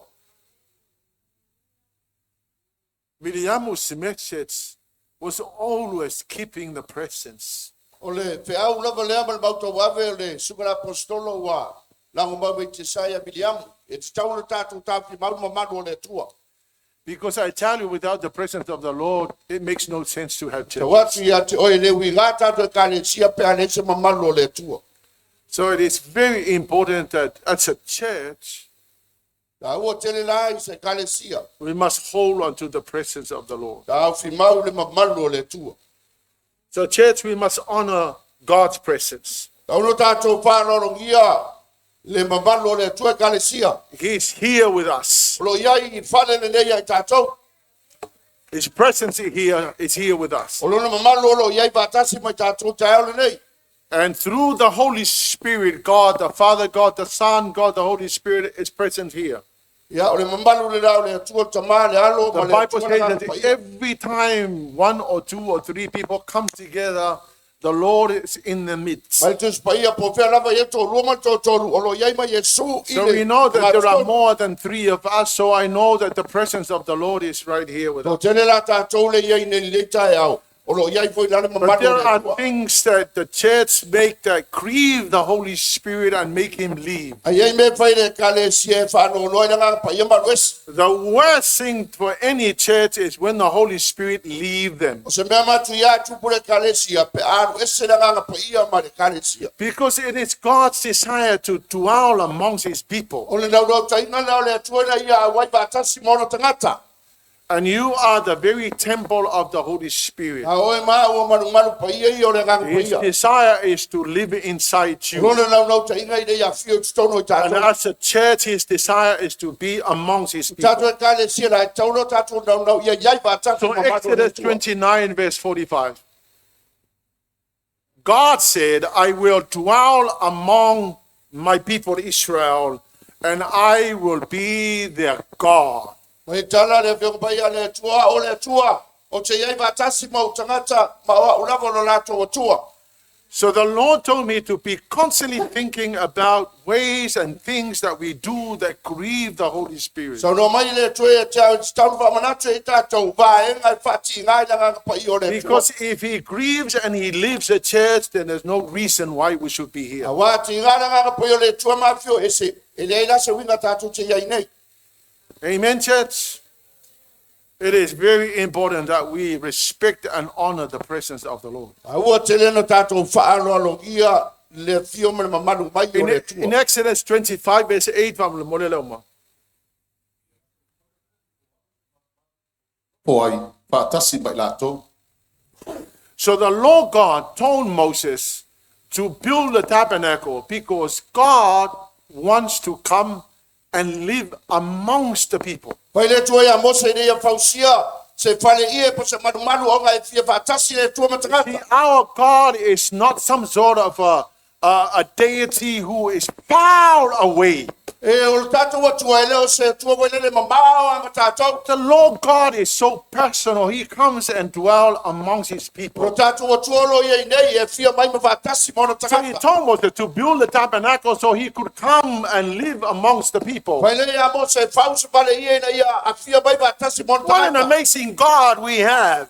Viliamu's message was always keeping the presence. O le feau lava lea ma le mautau ave o le susuga le aposetolo ua lago mau mai Tesaia Viliamu. E tatau ona tātou taofimau le mamalu o le Atua. Because I tell you, without the presence of the Lord, it makes no sense to have Tau church. atu ia te oe le uiga tātou ekalesia pe a leai se mamalu o le Atua. So it is very important that as a church, Taua tele la i se ekalesia. We must hold on to the presence of the Lord. Taofimau le mamalu o le Atua. So, church, we must honor God's presence. Tatau ona tātou faaaloalogia le mamalu o le Atua ekalesia. He's here with us. O lo iai i fale lenei ia i tātou. His presence is here with us. O lona mamalu o lo iai faatasi mai tātou taeao lenei. And through the Holy Spirit, God, the Father, God, the Son, God, the Holy Spirit is present here. Ia, o le mamalu le la o le Atua le Tamā le Alo The ma le Bible Atua says le that Agaga Paia. every time one or two or three people come together, the Lord is in the midst. Mai le Tusi Paia po fea lava ia tōlua ma le tōtolu, o lo iai mai Iesu i So le we know that there are togatogo. more than three of us. So I know that the presence of the Lord is right here with Tō us. tele la tātou le iai nei lei taeao. O lo iai foi la le But mamalu o there le are Atua. things that the church make that grieve the Holy Spirit and make him leave. Ai ai me fai le ekalesia e faanoanoa i le agaga paia ma alu ese. The worst thing for any church is when the Holy Spirit leave them. O se mea matuia e tupu le ekalesia pe a alu ese le agaga paia ma le ekalesia. Because it is God's desire to dwell amongst his people. O le naunautai lea o le Atua ina ia auai faatasi ma ona tagata. And you are the very temple of the Holy Spirit. A oe ma ua malumalu paia ia o le agaga His paia. desire is to live inside O you. lona naunautai ina ia afio i totonu o i And tatou. as a church, his desire is to be amongst his people. Tatou ekalesia la e tatau loa tatou naunau ia iai faatasi So ma mamalu o le Exodus Atua. 29, verse 45. God said, I will dwell among my people Israel, and I will be their God. Mai tala le afioga paia a le Atua, o le Atua, o te iai faatasi ma ou tagata ma o au lava o lo latou Atua. So the Lord told me to be constantly thinking about ways and things that we do that grieve the Holy Spirit. Saunoa mai le Atua ia te au, e tatau ona faamanatu e i tatou vaega e faatiga ai le agaga paia o le Atua. Because if he grieves and he leaves the church, then there's no reason why we should be here. Auā tiga le agaga paia o le Atua ma afio ese, e leai la se uiga tatou te iai nei. Amen, church. It is very important that we respect and honor the presence of the Lord. A ua tele ona tatou faaloalogia le afio ma le mamalu mai o In, le Atua. in Exodus 25, verse 8, faamolomole. Po ai, faatasi ma i latou. So the Lord God told Moses to build the tabernacle because God wants to come and live amongst the people. Fai le Atua ia Mose ina ia fausia se fale ie po se malumalu ona e fia faatasi le Atua ma See, tagata. our God is not some sort of a deity who is far away. E o le tatou Atua e le o se Atua foi lele mamao a ma tatou. The Lord God is so personal. He comes and dwells amongst his O people. le tatou Atua o lo ia i nei e fia mai ma faatasi ma ona So he tagata. told Moses to build the tabernacle so he could come and live amongst the people. Fai le ia Mose e fau se fale ie ina ia afia mai faatasi ma ona What an tagata. amazing God we have.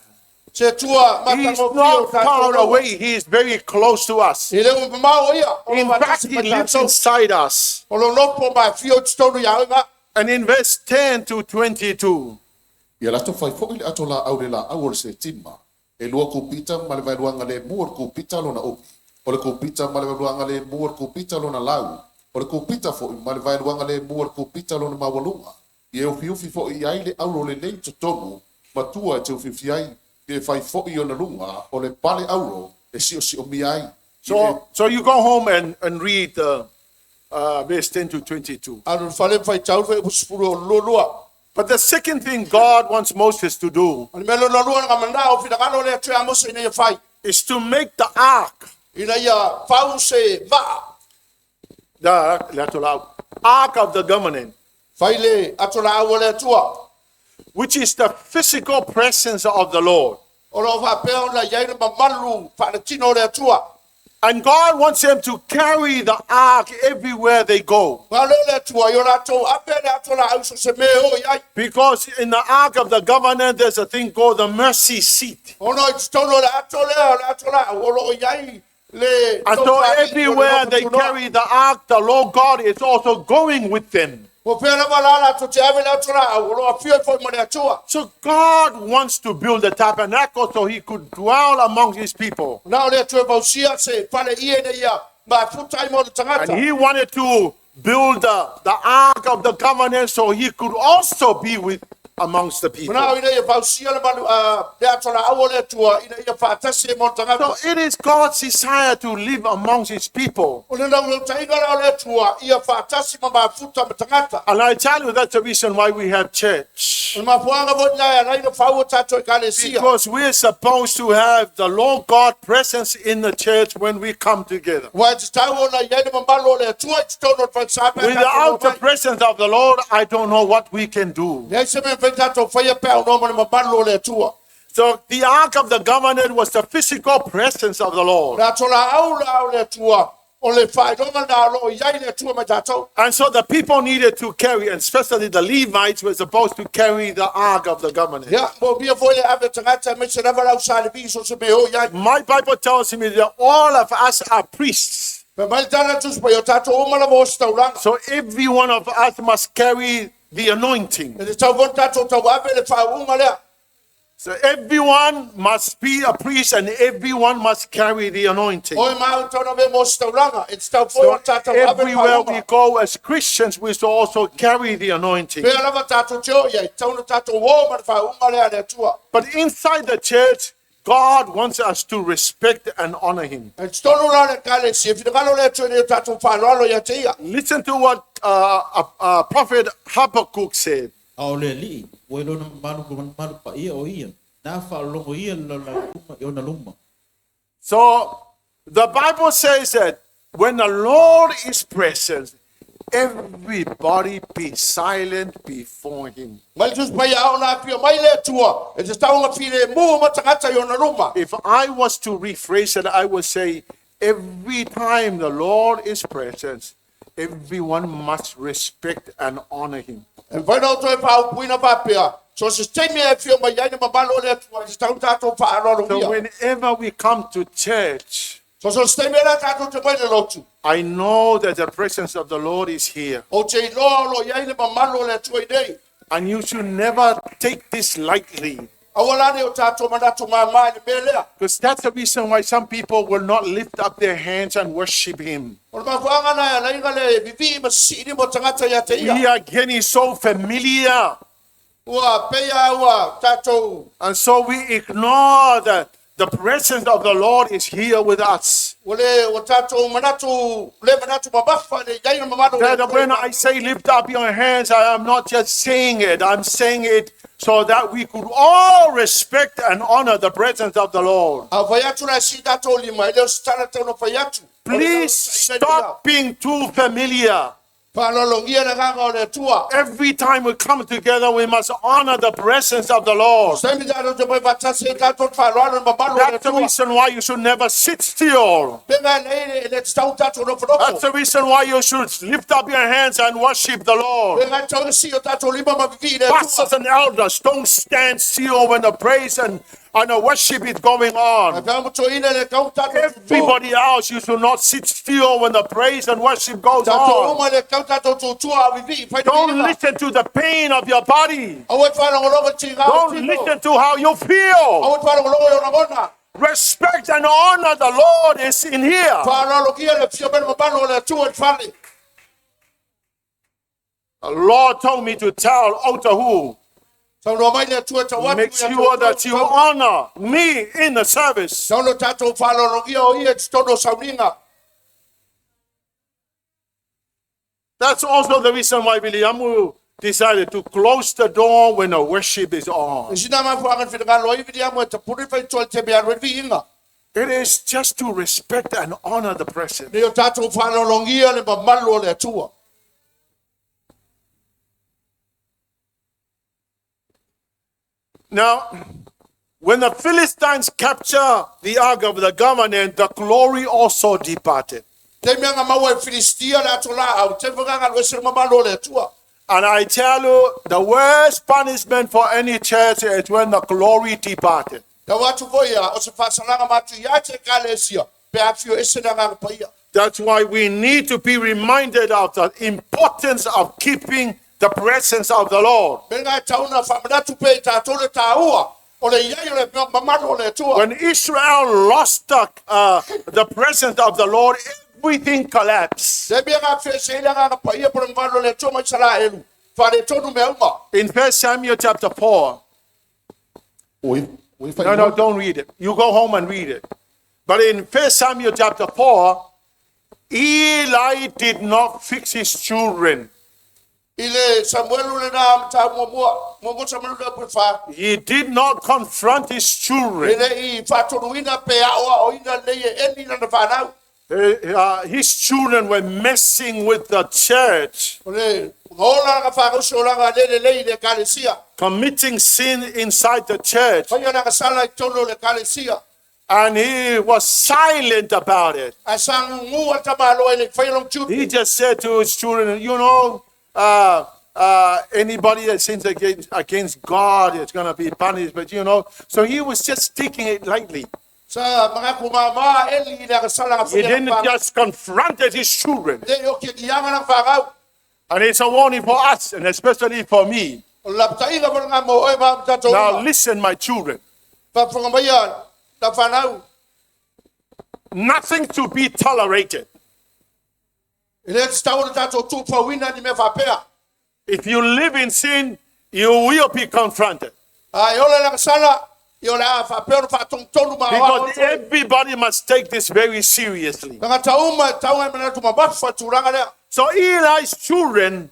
Se Atua He's matagofie o not tatou far lava. away. He is very close to us. E le ua mamao ia o lo In fact, faatasi he ma lives tatou. inside us. O lo nofo ma afio i totonu ia oe. And in verse 10 to 22, Ia latou fai foʻi le ato laau le laau o le setima. E lua kupita ma le vaeluaga lemu o le kupita lona upi. O le kupita ma le vaeluaga lemu o le kupita lona lau. O le kupita foʻi ma le vaeluaga lemu o le kupita lona maualuga. Ia e ufiufi foʻi ai le auro lelei i totonu, ma tua e te ufiufi ai. Ia e fai foʻi ona luga o le pale auro e siosiomia ai. so you go home and read verse 10 to 22. Alu i le fale ma faitau le fuaiupu sefulu e ono lualua. But the second thing God wants Moses to do O le mea lona lua na manao o finagalo o le Atua ia Mose ina ia fai. is to make the ark, Ina ia fau se vaa. the ark of the covenant, Fai le ato laau o le Atua. which is the physical presence of the Lord. O lo faapea ona iai le mamalu faaletino o le Atua. And God wants them to carry the ark everywhere they go. Ngā leo le Atua i o latou ape le ato laau so se mea o iai. Because in the ark of the covenant, there's a thing called the mercy seat. Ona i totonu o le ato lea o le ato laau o lo o iai le And so tofa o le everywhere they nofo tunoa. carry the ark, the Lord God is also going with them. Po pea lava la latou te ave le ato laau o lo afio i foi ma le Atua. So God wants to build the tabernacle so he could dwell among his people. Na o le Atua e fausia se fale ie ina ia mafuta ai mo le tagata. And he wanted to build the ark of the covenant so he could also be with amongst the people. Manao ina ia fausia le malu, le ato laau o le Atua ina ia faatasi ai mo le tagata. So it is God's desire to live amongst his people. O le naulautaiga la o le Atua ia faatasi ma mafuta ma tagata. And I tell you, that's the reason why we have church. O le mafuaaga foi lena e ala ai ona fau o tatou ekalesia. Because we're supposed to have the Lord God presence in the church when we come together. Ua e tatau ona iai le mamalu o le Atua i totonu o le falesā pe a tatou Without the omai. presence of the Lord, I don't know what we can do. Leai se mea mafai tatou faia pe a aunoa ma le mamalu o le Atua. So the Ark of the Covenant was the physical presence of the Lord. Le ato laau la o le Atua O le faailoga na o loo i ai le Atua ma tatou. And so the people needed to carry, and especially the Levites were supposed to carry the ark of the covenant. Ia, moomia foi le ave o tagata aemaise lava le au Sa Levi so o se mea o i ai. My Bible tells me that all of us are priests. Fai mai le tala a le Tusi Paia, o tatou uma lava o ositaulaga. So every one of us must carry the anointing. E tatau foi ona tatou tauave le faauuga lea. So everyone must be a priest and everyone must carry the anointing. O e ma au tatau ona avea ma ositaulaga, e tatau foi So ona tatou ave le everywhere we faauuga. go as Christians, we should also carry the anointing. Pea lava tatou te o i ai, tatau ona tatou o ma le faauuga lea a le Atua. But inside the church, God wants us to respect and honor Him. Ae totonu la o le Ekalesia, e finagalo le Atua ina ia o tatou faaaloalo ia te ia. Listen to what Prophet Habakkuk said. A o le Alii, ua i lona mamalu mamalu paia o ia, na faalologo ia le lalolagi uma i ona luma. So the Bible says that when the Lord is present, everybody be silent before Him. Mai le Tusi Paia, a o na afio mai le Atua, e tatau ona filemu uma tagata i ona luma. If I was to rephrase it, I would say every time the Lord is present, everyone must respect and honor Him. E mafai ona outou e faaupuina faapea, so o se taimi e afio mai ai le mamalu o le Atua, e tatau ona tatou So faaaloalogia. whenever we come to church, So so se taimi e la tatou te mai le lotu, I know that the presence of the Lord is here. ou te iloa o lo i ai le mamalu o le Atua i nei. And you should never take this lightly. Aua la ne o tatou manatu māmā i le mea lea. Because that's the reason why some people will not lift up their hands and worship Him. O le mafuaaga na e ala ai ona le vivii ma sisi'i lima o tagata ia te We ia. are getting so familiar. Ua peia ua tatou And so we ignore that the presence of the Lord is here with us. ua le ua tatou manatu le manatu mamafa le i ai le mamalu o le That Atua when i I say lift up your hands, I am not just saying it, I'm saying it so that we could all respect and honor the presence of the Lord. A fai atu la e sii tatou lima, e le o se tala tau na fai atu. O le Please saina ia. stop being too familiar. Faaaloalogia le agaga o le Atua. Every time we come together, we must honor the presence of the Lord. Taimi tatou te mai faatasi ai tatou te faaaloalo le mamalu o le That's the Atua. reason why you should never sit still. Pega e lei e le tatau tatou That's nofonofo. the reason why you should lift up your hands and worship the Lord. Pega e tatau ona sii o tatou lima ma vivii le Atua. Pastors and elders, don't stand still when the praise and the worship is going Ae on. pea motoina le kau tatou tutu. Everybody else, you should not sit still when the praise and worship goes Tatou on. uma le kau tatou tutua a vivii whai Don't lima. listen to the pain of your body. Aua e whaalogologo ti ngā o Don't tino. listen to how you feel. Aua e whaalogologo i ona gona. Respect and honor the Lord is in here. Faaaloalogia le fia mai le mamalu o le Atua i le fale. The Lord told me to tell Otahu, Saunoa mai le Atua e tau atu make ia sure tatou that you honor me in the service. Sauno tatou faaaloalogia o ia i totonu o sauniga. That's also the reason why Williamu decided to close the door when the worship is on. E sina mafuaaga le finagalo ai Viliamu e tapuni faitoa i le taimi e alu ai le viiga. It is just to respect and honor the presence. Ina ia o tatou faaaloalogia le mamalu o le Atua. Now, when the Philistines capture the ark of the covenant, the glory also departed. Taimi aga maua e Filistia le ato laau, taimi fagaga alu ese le mamalu o le Atua. And I tell you, the worst punishment for any church is when the glory departed. Tau atu foi ia, o se faasalaga matu ia te ekalesia, pe afio ese le agaga paia. That's why we need to be reminded of the importance of keeping the presence of the Lord. Mea e tatau ona faamanatu pea i tatou le tāua, o le iai o le mamalu o le Atua. When Israel lost the presence of the Lord, everything collapsed. Taimi aga afio ese ai le agaga paia po le mamalu o le Atua mai Isaraelu, faaletonu mea uma. In 1 Samuel chapter 4, Ua i- ua i no, no, don't read it. You go home and read it. But in 1 Samuel chapter 4, Eli did not fix his children. I le Samuelu le nā mata muamua, muamua Samuelu le pule whā. He did not confront his E children. le i whātonuina pe ao ao ina le e eni lana whānau. His children were messing with the church, O le ngola nga whākausi o langa le le lei le kalesia. committing sin inside the church. Whai ana ka sala i tonu o le kalesia. And he was silent about it. Ae sa gugu a le tamāloa e le'i faia lona He tiute. just said to his children, you know, anybody that sins against God is going to be punished. But, you know, so he was just taking it lightly. Sa magaku māmā Eli i le agasala He gafaia didn't lana just confront his children. Le o ke iaga lana fagau. And it's a warning for us, and especially for me. O le lapataiga mo le gamo oe ma tatou Now, uma. listen, my children. Faafofoga maia la fanau. Nothing to be tolerated. E le tatau ona tatou tuufauina ni mea faapea. If you live in sin, you will be confronted. A e ola le agasala, ia o le a faapea ona faatogutonu ma aoao Because atu ai. everybody must take this very seriously. Tagata uma e tau ai manatu mamafa i tulaga lea. So Eli's children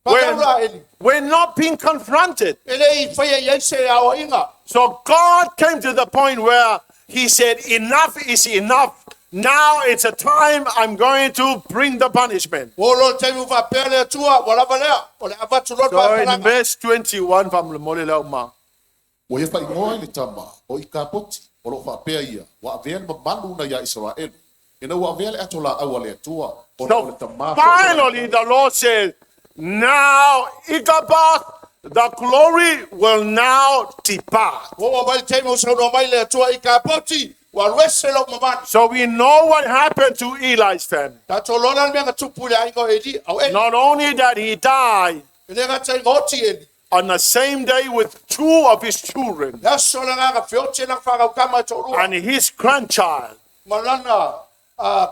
Faatau la Eli. were not being confronted. E le i faia i ai se aoaiga. So God came to the point where he said, Enough is enough. Now it's a time I'm going to bring the punishment. Ua oo loa le taimi ua faapea le Atua, ua lava lea, o le avatu loa le So in faapalaga. verse 21 from Lemoleuma, Ua ia whaingoa i le tama o i kapoti o lo whaapea ia, wa avea le mamalu na ia Israelu. Ina ua avea le ato la aua le atua, ona o le So tama finally the Lord said, Now Ichabod, the glory will now depart. Ua oo mai le taimi ua saunoa mai le Atua i kapoti, ua alu ese lou mamalu. So we know what happened to Eli's family. Tatou lola le mea na tupu i le aiga o Eli, au Eli. Not only that he died E le gata i oti Eli. on the same day with two of his children Le aso le agaga feoti e lana fagaukama e toalua. and his grandchild Ma lana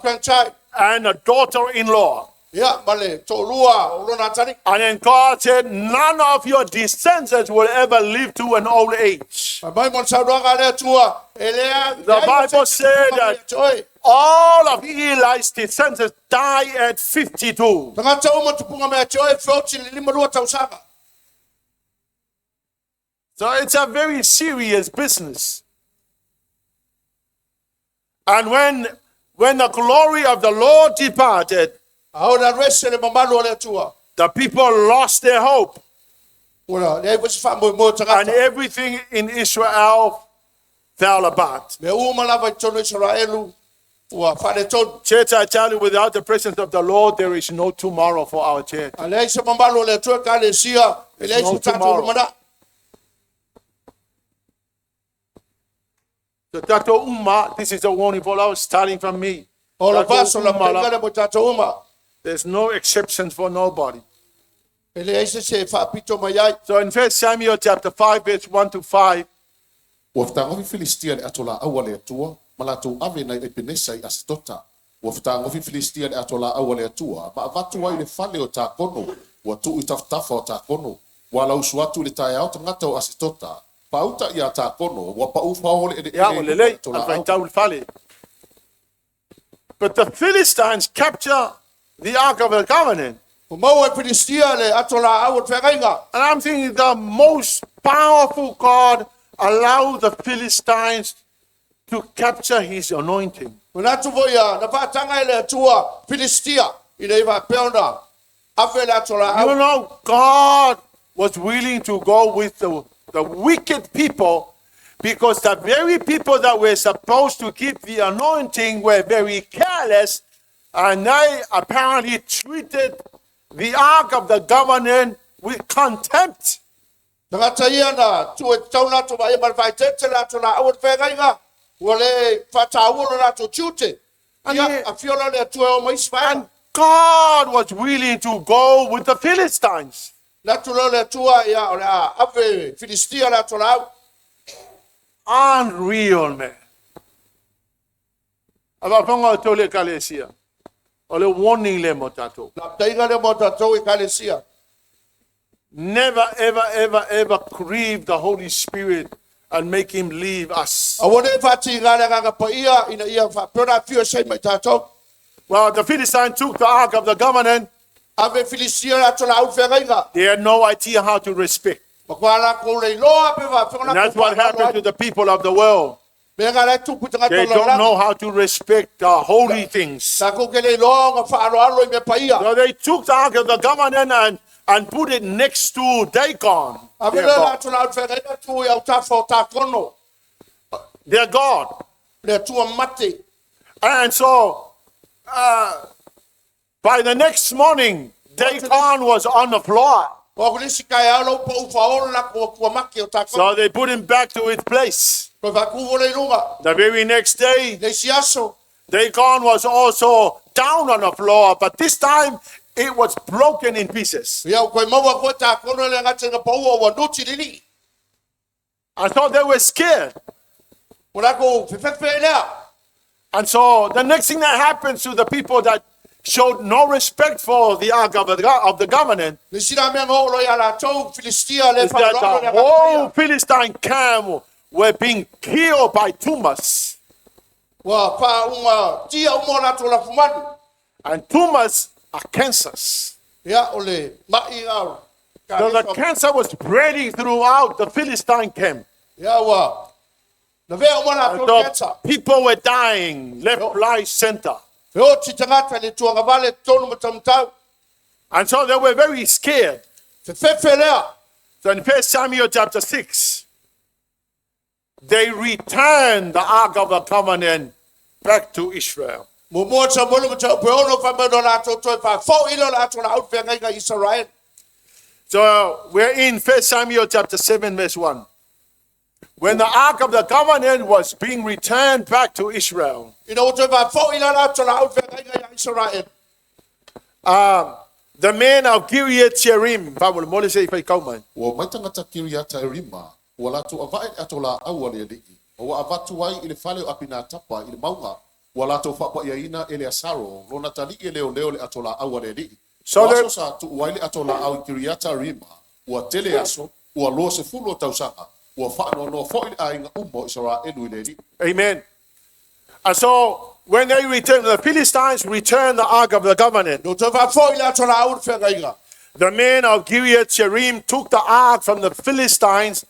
grandchild. and a daughter-in-law. Ia, ma le toalua o lona atalii. And then God said, None of your descendants will ever live to an old age. Fai mai mo le saunoaga a le Atua, e lea- The leai Bible ma se said isi that- ia te oe. All of Eli's descendants die at 52. Tagata uma tupunga mea te oe feoti le 52 tausaga. So it's a very serious business. And when the glory of the Lord departed, A ona alu ese le mamalu o le Atua. the people lost their hope. Ua leai foi se faamoemoe o And tagata. everything in Israel fell apart. Mea uma lava i totonu o Israelu, ua faaletonu. Church, I tell you, without the presence of the Lord, there is no tomorrow for our church. A leai se mamalu o le Atua e ekalesia, e leai No se tatou tomorrow. lumanai. So tatou uma, this is a warning for us, starting from me. O le Tatou vaso la uma la- pega le mo tatou uma. There's no exceptions for nobody. E leai se se faapito mai ai. So in 1 Samuel chapter 5, verse 1 to 5, Ua whatangofi Filistia le ato la aua le atua, ma latou ave nai Epenesa i Asitota. Ua whatangofi Filistia le ato la aua le atua, ma avatu ai le fale o tākono, ua tuu i tafatafa o tākono. Ua lausu atu i le taeao tagata o Asitota, pauta ia tākono, ua pau whaole ele Yeah, ele well, lelei, ato la al au. faitau le fale. But the Philistines capture the Ark of the Covenant. Ua maua e Filistia le ato la au o le feagaiga. And I'm thinking the most powerful God allowed the Philistines to capture his anointing. Manatu foi ia, na faataga e le Atua Filistia, ina ia faapea ona ave le ato la You au. know, God was willing to go with the wicked people because the very people that were supposed to keep the anointing were very careless and they apparently treated the Ark of the Covenant with contempt. Tagata ia na tuu e tatau latou vaai ma le faaeteete le ato la au o le feagaiga. Ua le faataua lo latou tiute. Ia, afio la le Atua e o ma isi vaega. And God was willing to go with the Philistines. Le atu lea o le Atua, ia, o le a ave Filistia le ato la au. Unreal, man. Afafoga o tau le ekalesia. O le warning le mo tatou. Lapataiga lea mo tatou ekalesia. Never, ever, ever, ever grieve the Holy Spirit and make him leave us. Aua ne faatiga le agaga paia ina ia faapea ona afio e sai mai tatou. Well, the Philistines took the Ark of the Covenant. Ave Filistia le ato la au le feagaiga. They had no idea how to respect. Ma kua lakou le iloa pe faapea ona And that's what happened to the people of the world. Mea nga lae tupu i tagata They o le don't lalolagi. know how to respect the holy things. Takou ke le iloa ona faaaloalo i mea paia. So they took the Ark of the Covenant and put it next to Dagon, Ave their le god. ato la au le feagaiga tu i autafa o takono. Their god. Le atua mate. And so, by the next morning, Dagon was on the floor. O ku lisi kai au lau pa ufa o la ko atua make o tako. So they put him back to his place. Ko whaku le lunga. The very next day, Le si aso. Dagon was also down on the floor, but this time it was broken in pieces. Ia koe maua koe tā kono le ngate nga paua ua nuti lili. And so they were scared. O la ko fefefe lea. And so the next thing that happens to the people that showed no respect for the ark of the covenant Le sira mea ngō lo ia la tau Filistia le is that the whole Philistine camp were being killed by tumors. Ua pā unga tia umo la tō la fumanu. And tumors are cancers. Ia o le mai ngā. So the cancer was spreading throughout the Philistine camp. Ia ua. Na vea umo la And tō so cancer. people were dying left, right, center. Fe o ti tangata le tuanga vale tonu matamtau. And so they were very scared. Fefefe lea. So in 1 Samuel chapter 6, they returned the Ark of the Covenant back to Israel. Mo mua sa molu matau pe ono wha mea no la tō toi wha fau ilo la tō la au whea ngai Israel. So we're in 1 Samuel chapter 7, verse 1. When the Ark of the Covenant was being returned back to Israel, Ina o toi wha fau ilo la tō la au whea ngai Israel. the men of Gilead Jearim, faamolemole se i faikau mai. Ua mai tagata Kiriata e rima, ua latou avae le ato laau a le alii, ma ua avatu ai i le fale o Apinatapa i le mauga, ua latou faapaiaina e le Asaro, lona talii e leoleo le ato laau a le alii. So O aso the- sa tuu ai le ato laau i Kiriata Rima, ua tele aso, ua 20 o tausaga, ua faanoanoa foi le aiga uma o Isaraelu i le alii. Amen. And so when they returned, the Philistines returned the Ark of the Covenant. No toi wha fau ilo la tō la au whea ngai. The men of Gilead Jearim took the ark from the Philistines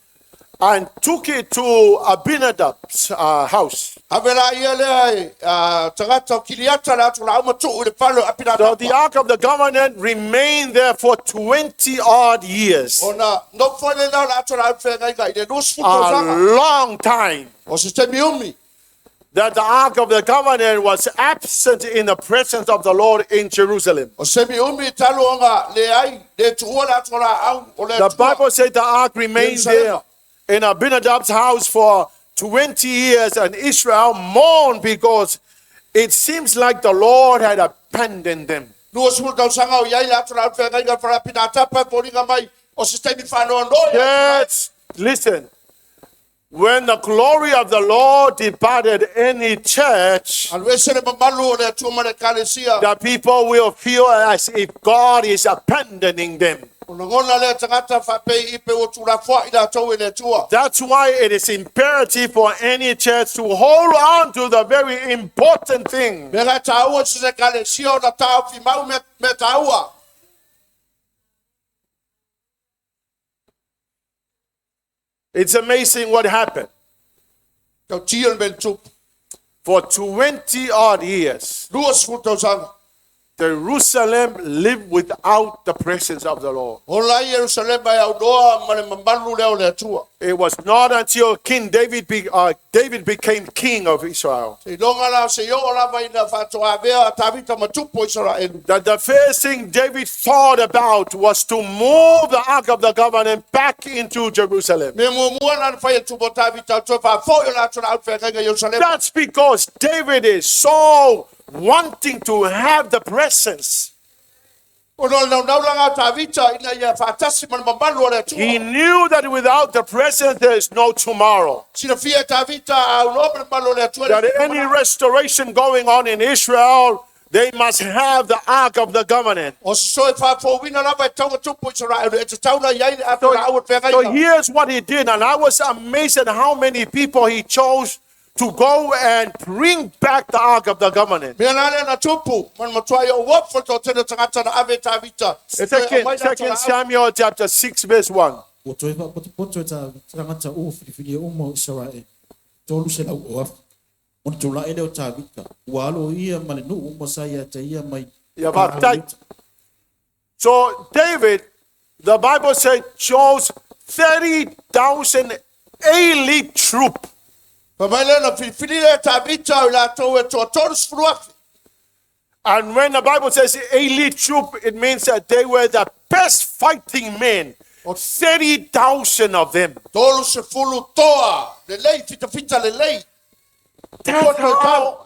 and took it to Abinadab's house. Havela ia lea e tangata o Kiriata la tō la au matu i le fale o So Apinatapa. the Ark of the Covenant remained there for 20 odd years. Ona no fole la la tō la au whea ngai i le 20 A tausaga. long time O se temi umi. that the Ark of the Covenant was absent in the presence of the Lord in Jerusalem. O se mi umi talo anga le ai le tuua la tō la au o le The Atua. Bible said the ark remained there Jerusalem. in Abinadab's house for 20 years, and Israel mourned because it seems like the Lord had abandoned them. 20 tausaga o iai le ato la au whea ngai ngai whara Apinatapa poringa mai o se temi whanoa noi. Yes, listen. When the glory of the Lord departed any church, Alu ese le mamalu o le Atua ma le kalesia. the people will feel as if God is abandoning them. O lagona lea tagata faapei i pe ua tulafoaʻi i latou e le Atua. That's why it is imperative for any church to hold on to the very important thing. Mea gae tāua se se kalesia ona taofimau mea mea tāua. It's amazing what happened. Tautia le mea le tupu. For 20 odd years, 20 tausaga. Jerusalem lived without the presence of the Lord. Ola ai Ierusalema e aunoa ma le mamalu lea o le Atua. It was not until King David, David became king of Israel Seiloga la o se oo lava ina faatoavea a Tavita ma tupu o Isaraelu. that the first thing David thought about was to move the Ark of the Covenant back into Jerusalem. Mea muamua la na fai e tupu o Tavita o toe faafoʻi o latou laau feagaiga i Ierusalema. That's because David is so wanting to have the presence. Ona o le naunau o Tavita ina ia faatasi ma le mamalu o le He Atua. knew that without the presence, there is no tomorrow. Silafia e Tavita a aunoa ma le mamalu o le Atua. That any restoration going on in Israel, they must have the Ark of the Covenant. O se soe faafouina lava e tauga tupu Isaraelu e tatauna i ai le ato laau o le So feagaiga. here's what he did, and I was amazed at how many people he chose to go and bring back the Ark of the Covenant. Mea la lea na tupu, ma le matua i o uafu le toatele tagata na ave e Tavita. Second, Second Samuel chapter 6, verse 1. Ua toe faapotopoto e tagata ua filifilia uma o Isaraele, 300 o afu. Ona tulaʻi lea o Tavita, ua alo o ia ma le nuu uma sa ia te ia mai. Ia faafetai. So David, the Bible said, chose 30,000 elite troop. Fa mai le na filifili le Tavita o i latou e toa 30,000. And when the Bible says elite troop, it means that they were the best fighting men. 30,000 of them. 30 toa, lelei, fitafita lelei.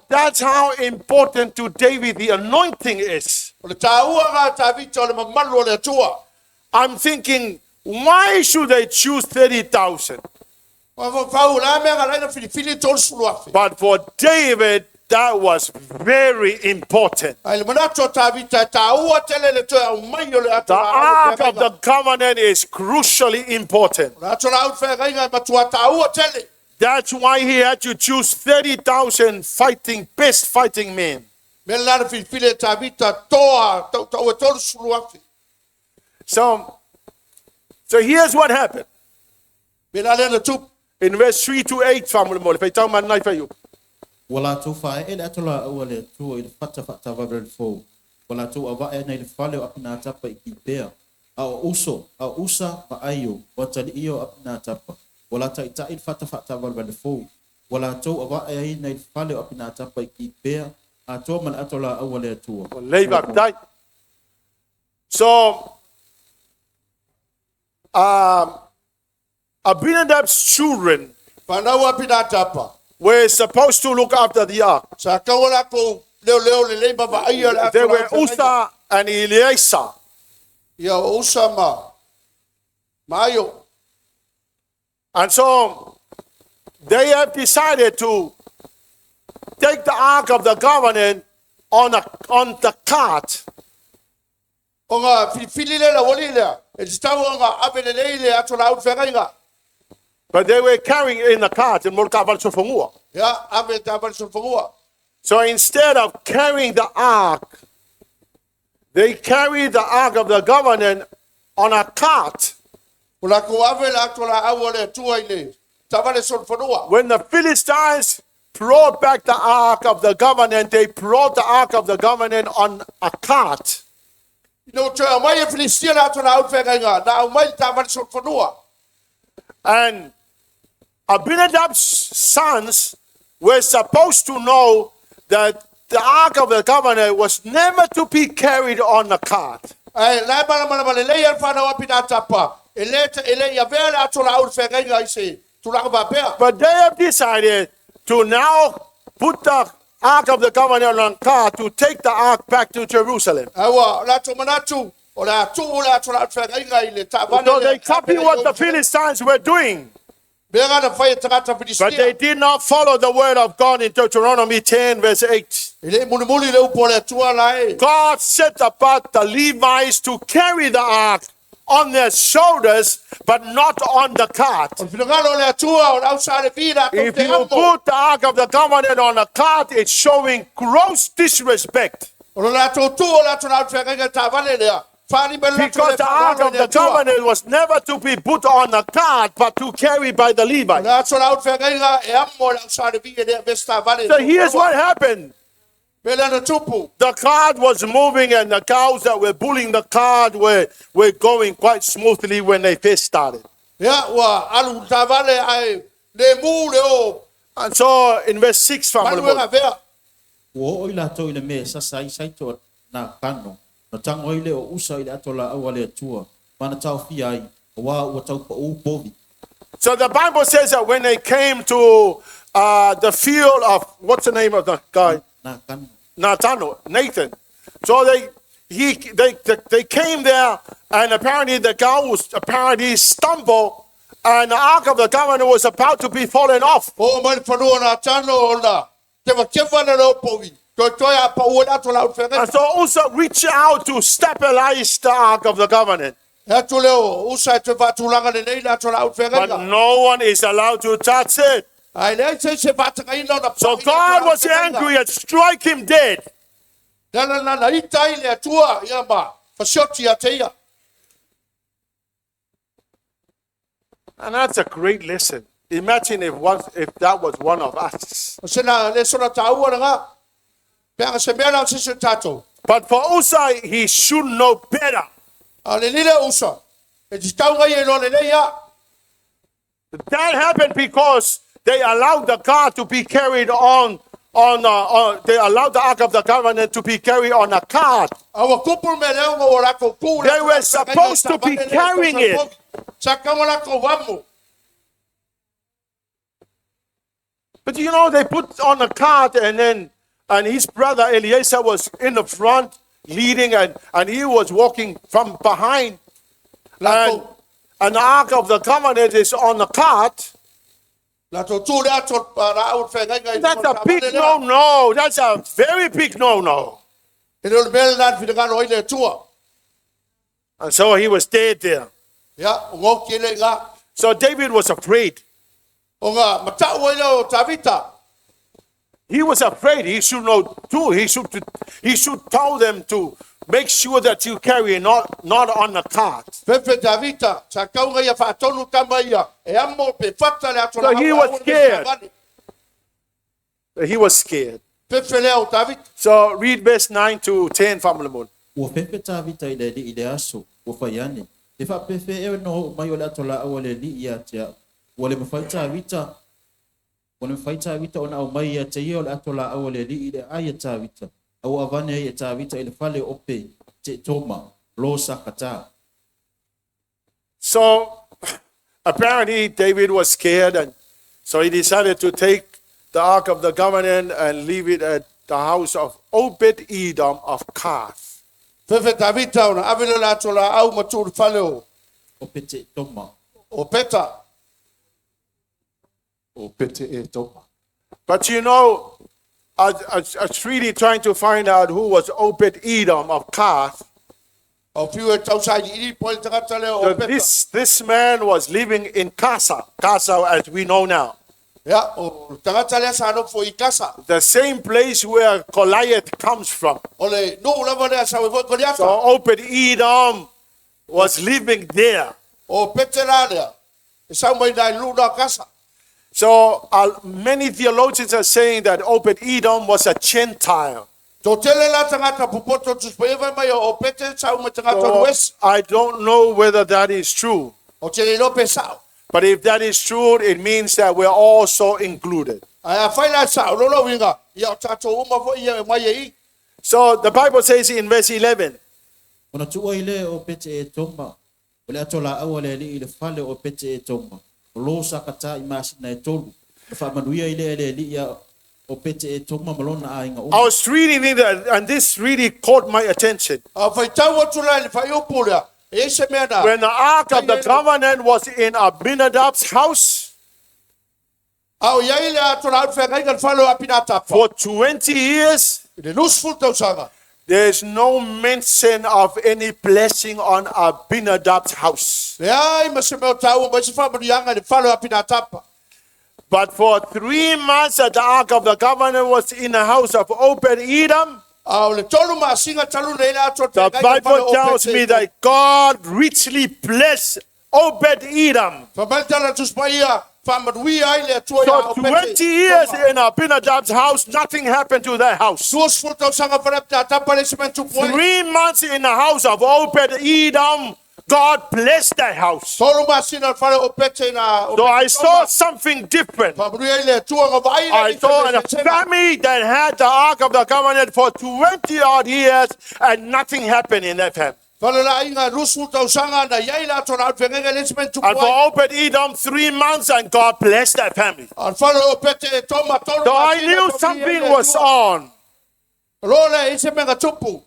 That's how important to David the anointing is. O le tāua ngā Tavita o le mamalu o le Atua. I'm thinking, why should they choose 30,000? Fau la mea nga laina filifili 30,000. But for David, that was very important. Ai le manatu o Tavita e tāua tele le toe au mai o le The ato Ark of the Covenant is crucially important. Le ato la au whaengainga e matua tāua tele. That's why he had to choose 30,000 fighting, best fighting men. Me la na filifili e Tavita toa tau tau e 30,000. So here's what happened. Me la lena tupu. In verse 3 to 8, family mo, le tau man nai whai. Ua latou faaee le ato laau a le Atua i le fata faatavave le fou. Ua latou avae ana i le fale o Apinatapa i Kipea. A o Uso, a o Usa ma Aio, o atalii ia o Apinatapa. Ua la taita'i le fata faatavale le fou. Ua latou avae aina i le fale o Apinatapa i Kipea, atoa ma le ato laau a le Atua. Lei baptized. So, Abinadab's children Whanau Apinatapa. were supposed to look after the ark. Sa kaua la kou leo leo le lei mava ai o le ato They la were au whaengainga. Uzzah and Eleazar. Ia o Usa ma Maio. And so they have decided to take the Ark of the Covenant on the cart. O ngā filifili le la wali lea. E te tau o ngā awe le lei le ato la au whaengainga. But they were carrying it in the cart in Morka. Ia, ave te awale solofongua. So instead of carrying the ark, they carried the Ark of the Covenant on a cart. O la ko ave le ato la au o le Atua i le tavale solofonua. When the Philistines brought back the Ark of the Covenant, they brought the Ark of the Covenant on a cart. Ina o toe au mai e Filistia le ato la au whaengainga. Na au mai le tavale solofonua. And Abinadab's sons were supposed to know that the Ark of the Covenant was never to be carried on a cart. Ai, la e mana mana mana lei al whanau Apinatapa. E le te, e le ia vea le ato la au whaengainga i se tulaga wapea. But they have decided to now put the Ark of the Covenant on a cart to take the Ark back to Jerusalem. Aua, la tō manatu, o la atu o la ato la au whaengainga i le tavale. So they copy what the Philistines were doing. Mea ngana whai e tangata But they Filistia. did not follow the word of God in Deuteronomy 10, verse 8. E le mulimuli le upo le Atua la e. God set apart the Levites to carry the ark on their shoulders, but not on the cart. O le whinangalo o le Atua, o le au sa le vira, tau If te you amo. put the Ark of the Covenant on a cart, it's showing gross disrespect. O le latou tu o le ato la au whaengainga tavale lea. Whani me le latou Because le the Ark whanalo i of le the Atua. Covenant was never to be put on a cart, but to carry by the O Levites. le ato la au whaengainga e amo le au sa le vira lea vesta tavale. So here's what happened. Me le ana tupu. The cart was moving, and the cows that were pulling the cart were going quite smoothly when they first started. Ia, ua alu tavale ai le mu le o And so in verse 6, family, manuenga vea. Ua oo i latou i le mea e sasa ai saito o nā kano. Na tago ai le o Usa i le ato laau a le Atua. Ma na taofia ai, auā ua taupaʻū povi. So the Bible says that when they came to the field of, what's the name of the guy? Nā kano. Nathan, Nathan. So they came there, and apparently the cows apparently stumbled, and the Ark of the Covenant was about to be fallen off. O mai le whanua nā tano o nā. Te wa kewa na leo povi. Toi toi a pa ua le ato la au And whaengainga. so Uzzah reached out to stabilize the Ark of the Covenant. E atu leo, usa e te whaatulanga le nei le ato la au But whaengainga. no one is allowed to touch it. Ai le se se whaatanga ina o na So pahi le ato la God au was whaengainga. angry and strike him dead. Na na na na ita i le atua ia ma whasioti a te ia. And that's a great lesson. Imagine if that was one of us. O se na le sona tāua na ngā. Peanga se mea la o se se tātou. But for Uzzah, he should know better. A le lile usa. E te tau ngai e no le nei ia. That happened because They allowed the car to be carried on, they allowed the Ark of the Covenant to be carried on a cart. A ua tupu le mea lea ona ua latou tu le They were supposed to be carrying it. Sa tatau ona latou amo. But you know, they put on a cart and then, and his brother Eliezer was in the front leading and he was walking from behind. And the Ark of the Covenant is on the cart. Latou tu le ato laau o le feagaiga i That's luma o a le big taavale lea. no-no. That's a very big no-no. E le o le mea lena na finagalo ai le Atua. And so he was dead there. Ia, o goki e le iga. So David was afraid. Ona matau ai lea o Tavita. He was afraid. He should know too. He should tell them to make sure that you carry not on the cart. Fefe Tavita, sa tatau ona ia faatonu tama ia. E amo pe fata le ato So he was scared. He was scared. Fefe lea o Tavita. So read verse 9 to 10, faamolemole. Ua fefe Tavita i le Alii i le aso, ua fai ane. E faapefea ea ona oo mai o le ato laau a le Alii ia te a'u. Ua le mafai Tavita, ua le mafai Tavita ona aumai ia te ia o le ato laau a le Alii i le aai a Tavita. A ua avane ai e Tavita i le fale o Opete-Etoma, lo sa Kata. So apparently David was scared, and so he decided to take the Ark of the Covenant and leave it at the house of Obed Edom of Gath. Fefe Tavita ona ave le ato laau ma tuu i le fale o Opete-Etoma. o Peta. O Pete e Toma. But you know, I was really trying to find out who was Obed Edom of Gath. O fiu e tausailiili po o le tagata lea o So Peta. this man was living in Gaza, Gaza as we know now. Ia, o le tagata lea sa nofo i Kasa. The same place where Goliath comes from. O le nuu lava lea sa foi Koliata. So Obed Edom was living there. O Pete la lea. E sau mai nai lu na Kasa. So many theologians are saying that Obed Edom was a Gentile. Toatele la tagata popoto tusipaia fai mai o Pete sau mai tagata So west. I don't know whether that is true. Ou te le iloa pe sao. But if that is true, it means that we're also included. Ae afai la sao lona uiga. Ia o tatou uma foi ia e mai e i. So the Bible says in verse 11, Ona tuu ai lea o Opete-Etoma, o le ato laau a le Alii i le fale o Opete-Etoma. O lo sa Kata i masina e tolu. Na faamanuia ai lea e le Alii ia Opete-Etoma ma lona aiga I uma. was reading it and this really caught my attention. A faitau atu la i le faaiupu lea. E i ai se mea na. When the Ark of the Covenant was in Abinadab's house A o iai le ato laau feagaiga i le fale o Apinatapa. for 20 years, I le 20 tausaga. there's no mention of any blessing on Abinadab's house. Leai ma se mea o taua mai se faamanuiaga i le fale o Apinatapa. But for 3 months that the Ark of the Covenant was in the house of Obed Edom, A o le tolu masina talu nei le ato the Bible tells me that God richly blessed Obed Edom. Fai mai le tala Tusi Paia faamanuia ai le Atua ia So 20 years in Abinadab's house, nothing happened to that house. 20 tausaga fale Apinatapa leai se mea tupu ai. 3 months in the house of Obed Edom, God blessed that house. Tolu masina le fale o Pete na. So I saw something different. Faamanuia ai le Atua nga vaai le I saw a family that had the Ark of the Covenant for 20 odd years and nothing happened in that family. Fale la aiga 20 tausaga na iai le ato laau feagaiga leai se mea tupu And for ai. Obed Edom, 3 months and God blessed that family. A le fale o Pete e toma tolu So I masina knew faamanuia ai le something was Atua. on. Lo le i se mea tupu.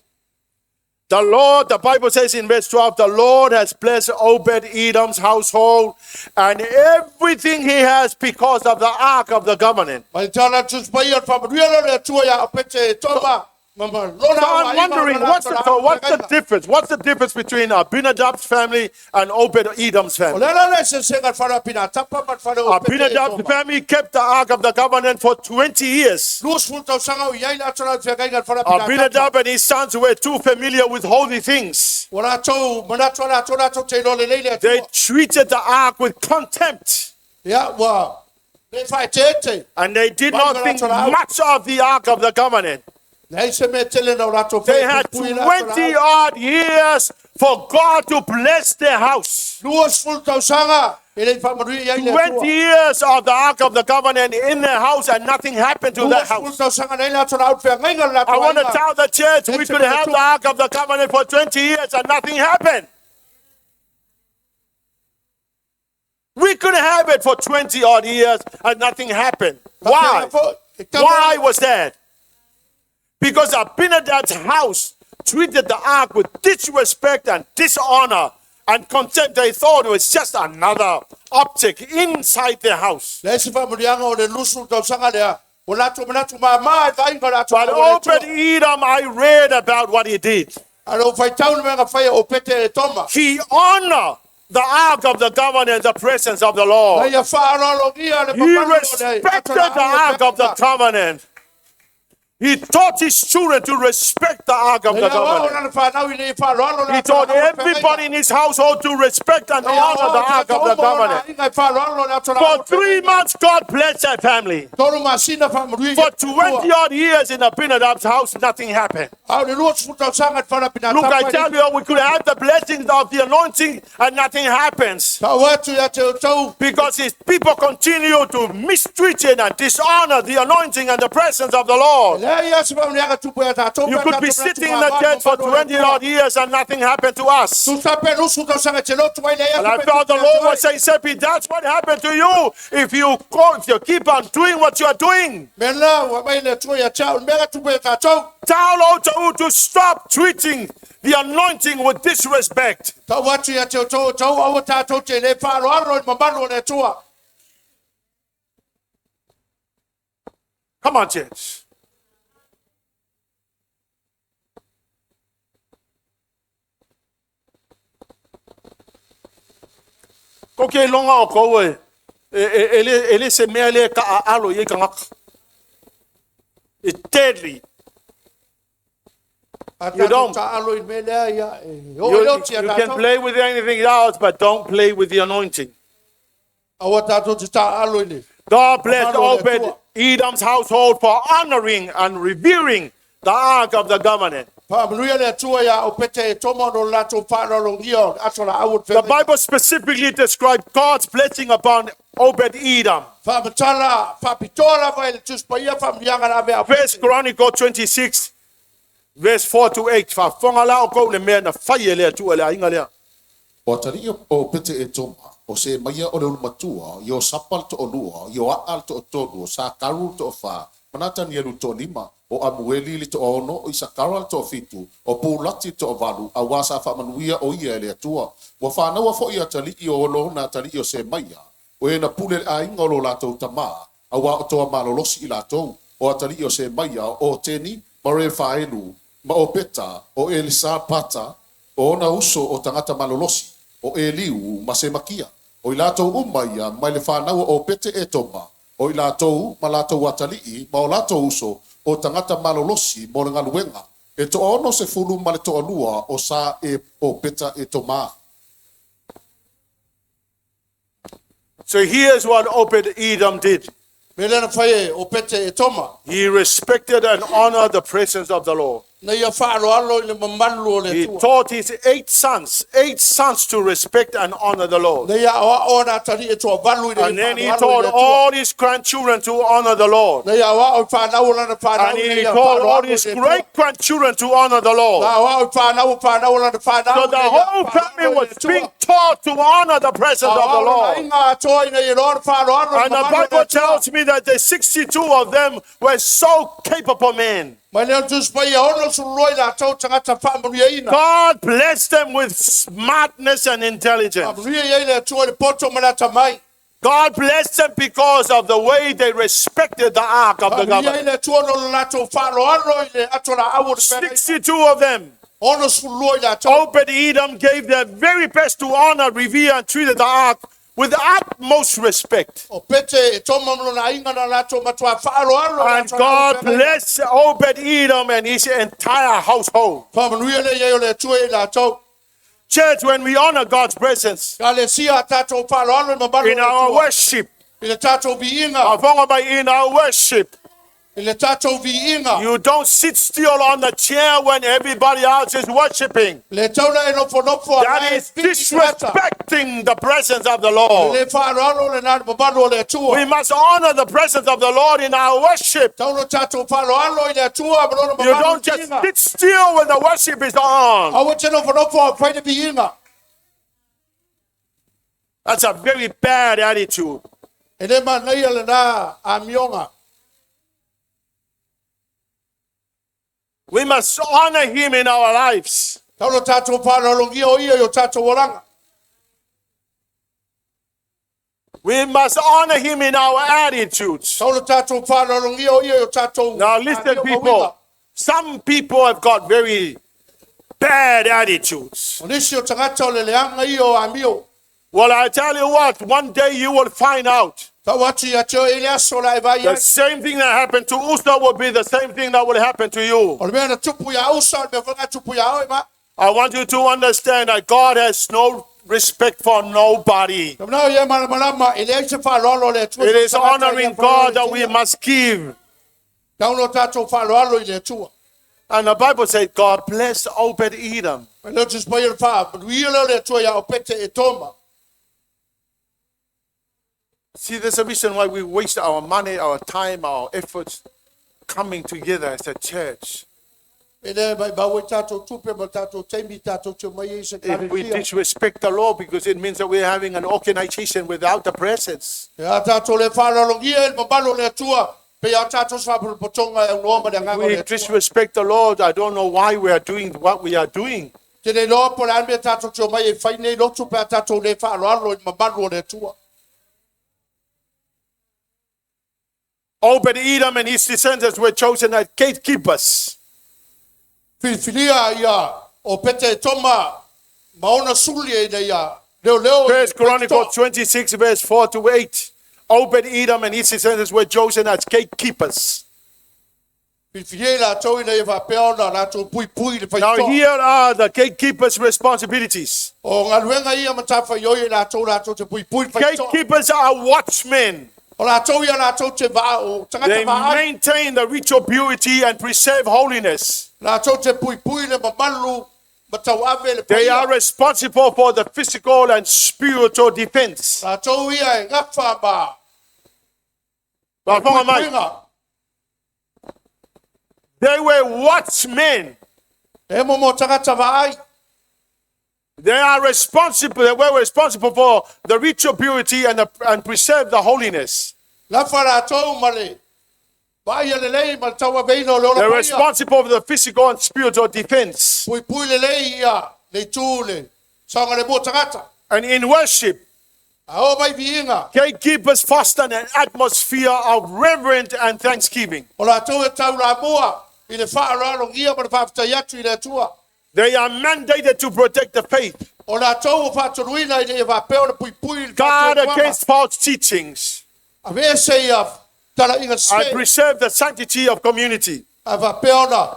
The Lord, the Bible says in verse 12, the Lord has blessed Obed Edom's household and everything he has because of the Ark of the Covenant. Ma le tala Tusi Paia le faamanuia lea o le Atua ia Opete e toma. Ma ma lona So I'm wondering, so what's the difference? What's the difference between Abinadab's family and Obed Edom's O family? le ala le eseesega i le fale o Apinatapa ma le fale o Opete e Abinadab's toma. family kept the Ark of the Covenant for 20 years. 20 tausaga o iai le ato laau feagaiga i le fale o Apinatapa. Abinadab and his sons were too familiar with holy things. Ua latou manatu a latou latou te iloa lelei le They Atua. treated the ark with contempt. Ia, ua le faaeteete. And they did not think much of the Ark of the Covenant. Leai se mea tele na o latou They fai e had puipui le ato 20 laau. odd years for God to bless their house. 20 tausaga e lei faamanuia i ai le 20 Atua. years of the Ark of the Covenant in their house and nothing happened to that 20 house. tausaga na ai le ato laau le feagaiga o le latou I want to aiga. tell the church we could have the Ark of the Covenant for 20 years and nothing happened. We could have it for 20 odd years and nothing happened. Why? Why was that? Because Abinadab's house treated the ark with disrespect and dishonor and contempt. They thought it was just another object inside their house. Leai se faamanuiaga o le 20 tausaga lea. O latou manatu māmā i vaaiga o le ato But laau o le Obed Atua. Edom, I read about what he did. A le faitau le mea na faia o Pete e Toma. He honored the ark of the covenant, the presence of the Lord. Na ia whaaloalogia le He mamalu o le respected the ark of the covenant. He taught his children to respect the ark of the covenant. He taught everybody in his household to respect and honor the ark of the covenant. For 3 months, God blessed that family. For 20 odd years in Abinadab's house, nothing happened. Look, I tell you, we could have the blessings of the anointing and nothing happens. Because his people continue to mistreat it and dishonor the anointing and the presence of the Lord. You could be sitting in the church for 20 odd years and nothing happened to us. And I felt the Lord was saying, Seppi, that's what happened to you if you go, if you keep on doing what you are doing. Tell Otau to stop treating the anointing with disrespect. Come on, church. Ko ke longa o kou e, e, e, e, le, e le se mea le ka a alo i e kangaka. It's deadly. You don't. You, you can play with anything else, but don't play with the anointing. God bless Obed Edom's household for honoring and revering the ark of the covenant. The Bible specifically describes God's blessing upon Obed Edom. First Chronicle 26, verse 4 to 8. Faafofoga la o kou le mea na fai e le Atua le aiga lea. O atalii o pete e toma, o se maia o le ulumatua, i o sapa le to'olua, i o a'a le to'atolu, o sakaru le to'afa, manata ni elu to'alima, o amueli le to'aono, o isakara le to'afitu, o pulati le to'avalu, auā sa faamanuia o ia e le Atua. Ua fanaua fo'i atalii o olona atalii o se maia, o e na pule le aiga o lo latou tamā, auā o toa malolosi i latou, o atalii o se maia, o Teni, ma Refaelu, ma o Peta, o Elisa Pata, o ona uso o tagata malolosi, o Eliu ma Semakia. O i latou uma ia mai le fanaua o Pete e Toma, o i latou ma latou atalii ma o latou uso o tagata malolosi mo le galuega. E 60 ma le 2 o sa e o Peta e Toma. So here's what Obed Edom did. He respected and honored the presence of the Lord. He taught his 8 sons to respect and honor the Lord. And then he taught all his grandchildren to honor the Lord. And he taught all his great grandchildren to honor the Lord. So the whole family was being taught to honor the presence of the Lord. And the Bible tells me that the 62 of them were so capable men. God blessed them with smartness and intelligence. God blessed them because of the way they respected the ark of the covenant. 62 of them. Obed Edom gave their very best to honor, revere, and treated the ark with utmost respect. And God blessed Obed Edom and his entire household. Church, when we honor God's presence in our worship, in our worship, I le tātou viiga. You don't sit still on the chair when everybody else is worshiping. Le tauna e nofonofo a That e is piki tagata. disrespecting the presence of the Lord. Le whaaralo le nā mamalu o le Atua. We must honor the presence of the Lord in our worship. Tauna tātou whaaloalo i le Atua ma lona You mamalu don't just viiga. sit still when the worship is on. Aua te nofonofo a whai le viiga. That's a very bad attitude. E le manaia le nā a mionga. We must honor him in our lives. Tauna tātou whaaloalogia o ia i o tātou oranga. We must honor him in our attitudes. Tauna tātou whaaloalogia o ia i o tātou Now listen, amio people. mawinga. Some people have got very bad attitudes. O nisi o tangata o le leanga ia o amio. Well, I tell you what, one day you will find out. Tau atu ia te o e le aso la e vai The ai. same thing that happened to Usa will be the same thing that will happen to you. O le mea na tupu ia usa, o le mea whanga tupu ia oe ma. I want you to understand that God has no respect for nobody. Ka mnao ia manamanama, e le ai se whaaloalo le Atua. It is honoring God that we must give. Tauno tātou whaaloalo i le Atua. And the Bible says, God bless Obed Edom. Ma leo tis mai o le wha, manuia leo le Atua ia o pete e toma. See, there's a reason why we waste our money, our time, our efforts coming together as a church. E le mai maui tātou tupe ma tātou teimi tātou te mai e se If we karetia. disrespect the law, because it means that we're having an organization without the presence. E a tātou le whaaloalogia e le mamalu o le Atua, pe a tātou sa whapotonga e unoa ma le anganga o We le Atua. disrespect the Lord. I don't know why we are doing what we are doing. Te nei loa po le anme tātou te o mai e whai nei lotu pe a tātou le whaaloalo i le mamalu o le Atua. Obed Edom and his descendants were chosen as gatekeepers. Whiliwhilia ia o pete e toma maona suli e nei ia leo leo. First Chronicles 26, verse 4 to 8. Obed Edom and his descendants were chosen as gatekeepers. Whiliwhilia i lātou i nei whapea ona lātou pui pui le Now, whaitoa. here are the gatekeepers' responsibilities. O ngaluenga ia matawha i oi e lātou lātou te pui pui le whaitoa. Gatekeepers are watchmen. O lātou ia lātou te vaa o tangata They vaa ai. maintain the ritual purity and preserve holiness. Lātou te pui pui le mamalu matau ave le They paia. are responsible for the physical and spiritual defense. Lātou ia e ngawha ma. Whafonga mai. Puipuiga. They were watchmen. E momo tangata vaa ai. They are responsible. They were responsible for the ritual purity and preserve the holiness. Lafa lātou ma le. Vaa ia le lei ma le tau aveina o le ola They're paia. responsible for the physical and spiritual defense. Pui pui le lei ia le tū le saonga le mua tangata. And in worship, A o mai viinga. gatekeepers foster an atmosphere of reverence and thanksgiving. O lātou e tau la mua i le whaaloalongia ma le whaafetai atu i le Atua. They are mandated to protect the faith, O lātou o whaatoruina i le e whapeo le pui pui i le guard whaatuatuaga. against false teachings, A vese ia tala inga and se. preserve the sanctity of community. A whapeo na.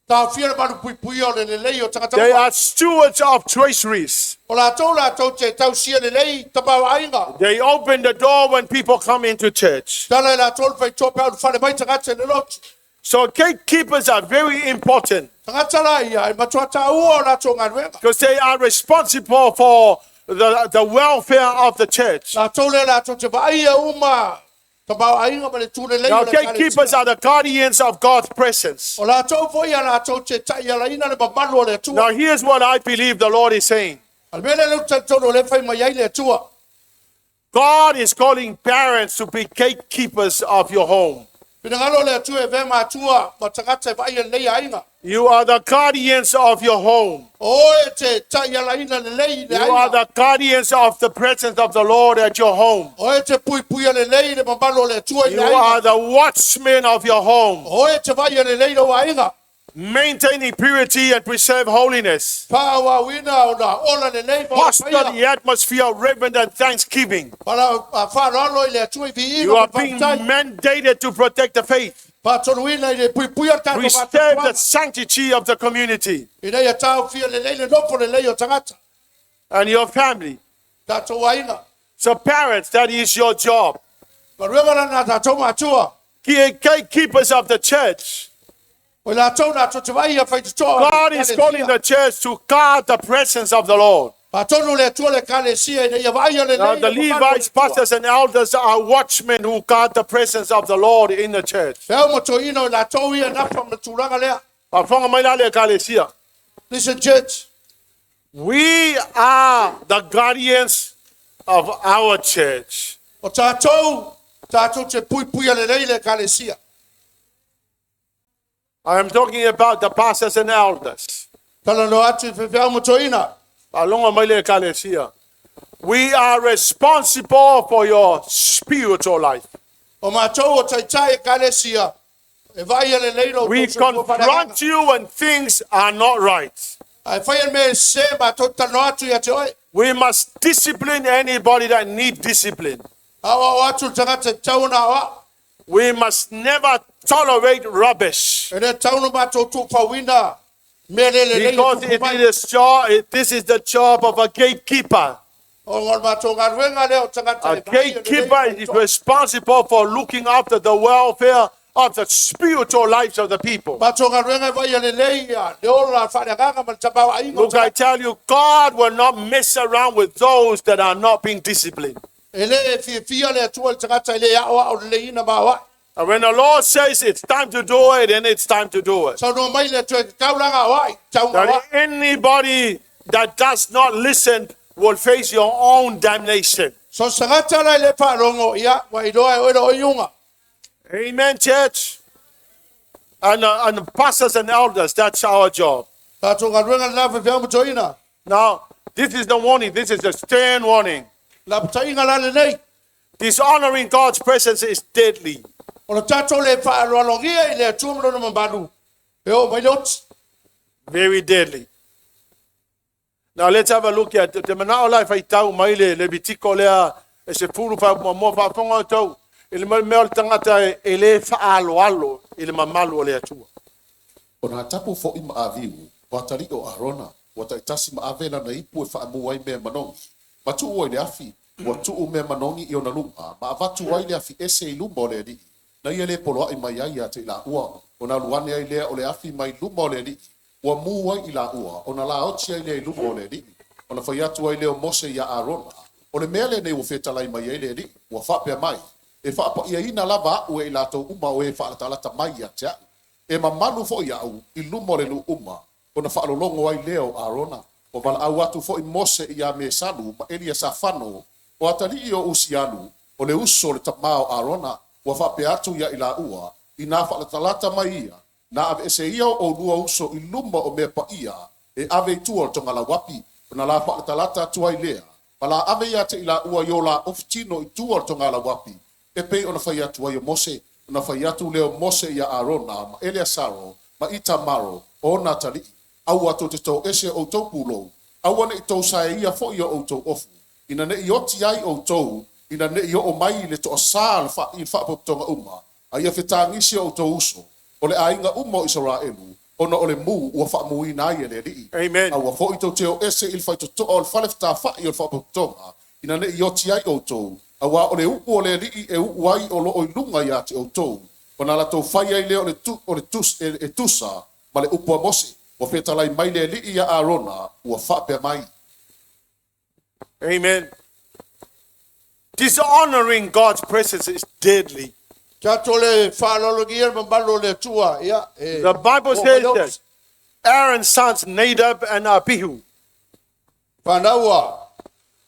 Tā whia le malu pui pui o le lelei o tangata They uma. are stewards of treasuries. O lātou lātou te tausia lelei tamau ainga. They open the door when people come into church. Tala i lātou le whaitoa pēo le whare mai tangata i le lotu. So gatekeepers are very important Tangata la ia e matua tā ua o lātou ngānuenga. because they are responsible for the welfare of the church. Lātou le lātou te vaaia uma tamau ainga ma le tū lelei Now, o le gatekeepers are the guardians of God's presence. O lātou foi a lātou te tai ala ina le mamalu o le Atua. Now, here's what I believe the Lord is saying A le mea lea leu talitonu o le whai mai ai le Atua. God is calling parents to be gatekeepers of your home. Pinangalo le Atua e vea mātua ma tangata e vaaia lelei ainga. You are the guardians of your home. O e te tai ala ina lelei le You are ainga. the guardians of the presence of the Lord at your home. O e te pui pui lelei le mamalu o le Atua i You le are ainga. the watchmen of your home, O e te vaaia lelei le ainga. maintaining purity and preserve holiness. Pāwawina o nā ola lelei ma o Foster paia. the atmosphere of reverence and thanksgiving. Para a whāralo i le Atua i viiga You are ma being whātai. mandated to protect the faith, Pātoruina i le pui pui o tātou preserve the whātatuanga. sanctity of the community I nei a tāu whia lelei le nofo lelei o tangata. and your family. Tātou ainga. So, parents, that is your job. Maruenga la nā tātou mātua. Gatekeepers of the church. O latou na to te vai ia whaititoa. God is calling the church to guard the presence of the Lord. Patonu le Atua le ekalesia ina ia vaai le Now, the Levites, pastors, and elders are watchmen who guard the presence of the Lord in the church. Feo mo toina o latou ia nafa ma tulaga lea. Faafofoga mai la le ekalesia. Listen, church. We are the guardians of our church. O tātou, tātou te pui pui a le lei le ekalesia. I am talking about the pastors and elders. Tala no atu i whewhea mo toina. Faalonga mai le ekalesia. We are responsible for your spiritual life. O mātou o taitai ekalesia. E vai a le lei lo We confront you when things are not right. Ai whai an me se mātou tano atu ia te oe. We must discipline anybody that need discipline. Au au atu tangata tau na au. We must never tolerate rubbish. E le tau no mātou tūpawina. Me le le lei Because tupu it mai. is this is the job of a gatekeeper. O ngā mātou ngā ruenga leo tangata A e vai a le lei gatekeeper is responsible for looking after the welfare of the spiritual lives of the people. Mātou ngā ruenga e vai a le lei ia. Le ora whareagaga ma le tamau ainga o Look, I tell you, God will not mess around with those that are not being disciplined. E le e whiawhia le atua le tangata i le ao ao le leina maua. And when the Lord says it's time to do it, then it's time to do it. Sau no mai le atua e kaulanga o ai, taunga o ai. That anybody that does not listen will face your own damnation. So sangata la i le whaarongo ia, wa iroa e oera o iunga. Amen, church. And pastors and elders, that's our job. Tātou ngā ruenga le whiawhia mo toina. Now, this is the warning. This is the stern warning. La patainga la le nei. Dishonoring God's presence is deadly. O le tātou le whaaroalongia i le atua mrona mambalu. E o mai le oti. Very deadly. Now let's have a look at te manao lai whai tau mai le Levitiko lea e se fulu wha mua mua whaafonga o tau. I le mai mea o le tangata e le whaaloalo i le mamalu o le atua. O nā tapu fo i maaviu, o atari o Arona, ua taitasi ma ave lana ipu e whaamu ai mea manongi. Ma tuu ai le afi, ua tuu mea manongi i ona lunga, ma avatu ai le afi ese i luma o le alii. Na ia le polo ai mai ai a te la ua, o nā luane ai lea o le afi mai luma o le alii. Ua mu ai i la ua, o nā la oti ai lea i luma o le alii. O na whai atu ai leo Mose ia Arona, o le mea le nei ua whetalai mai ai le alii, ua whaapea mai. E whaapa ia ina lava au e i lātou uma o e whaalatalata mai ia te au. E mamalu fo i au, i luma o le lu uma, o na whaalolongo ai leo Arona. O wala au atu fo i Mose i a Mesalu, ma Elia Safano, o atali i o Usialu, o le uso le tamao Arona, ua whaapea atu ia i la ua, i nā whaalatalata mai ia, nā ave ese ia o lua uso i luma o mea pa ia, e ave i tua o le tonga wapi, o na la whaalatalata atu ai lea, ma la ave ia te i la ua i o la ofutino i tua o le tonga wapi, e pei ona whai atu ai o Mose, ona whai atu leo Mose ia Arona, ma Eleasaro, ma Itamaro, o Natali, au atu te tau ese o tau pulou, au ane i tau sae ia fo ia o tau ofu, ina ne i oti ai o tau, ina ne i o mai le toa sā le wha, i whaapopotonga uma, a ia whetangisi o tau uso, o le ainga uma o Israelu, ona o le mu ua whaamuina ai e le alii. Amen. A ua fo i tau teo ese i le whaitotoa o le whale whai o le whaapopotonga, ina ne i oti ai o tau, a wā o le uku o le alii e uku ai o lo o i lunga ia te o tau, o nā latou whai ai lea o le, tu, o le tus, e tusa, ma le upu a Mose, ua whetalai mai le alii ia Arona, ua whaapea mai. Amen. Dishonoring God's presence is deadly. Tātou le whaaroalongia le mambalu o le atua ia. E, The Bible o says mai le oti. that Aaron's sons Nadab and Abihu. Whanaua.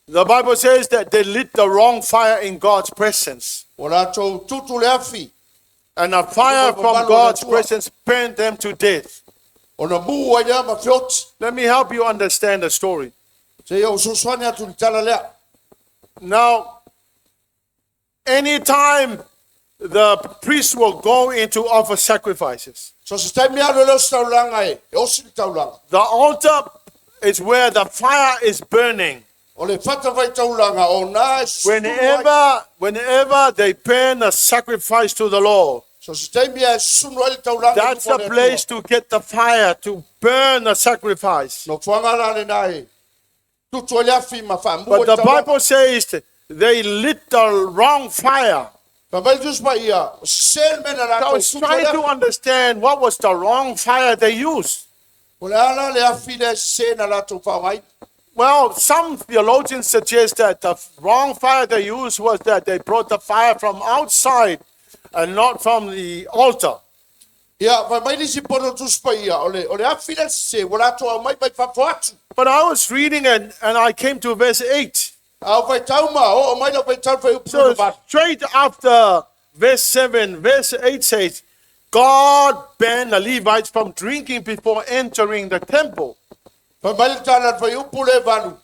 The Bible says that they lit the wrong fire in God's presence. O rātou tutu le afi. And a fire from God's presence burned them to death. O na mu ai lea ma whioti. Let me help you understand the story. Se ia ususwani atu le tala lea. Now, anytime the priest will go into offer sacrifices, So se taimi alo leo se taulanga e, e osi le taulanga. the altar is where the fire is burning. O le whata vai taulanga o nā e susunu ai. Whenever they burn a sacrifice to the Lord, So se taimi e susunu ai le taulanga. that's the place to get the fire to burn the sacrifice. No tuanga la le nā e. Tutu ai le afi ma whaamua But le the taulanga. Bible says that they lit the wrong fire. Fa mai le Tusi Paia, o sese le mea na So I latou was tutu ai trying le to afi. understand what was the wrong fire they used. O le ala le afi lea sese na latou faaaogaina. Well, some theologians suggest that the wrong fire they used was that they brought the fire from outside and not from the altar. Ia, fai mai nisi poto Tusi Paia, o le, o le afi lea sese, ua latou aumai mai fafo atu. But I was reading and I came to verse 8. A o faitau ma, oo mai lau faitau fai upu So lona valu. straight after verse 7, verse 8 says, God banned the Levites from drinking before entering the temple. Fai mai le tala fai upu le valu.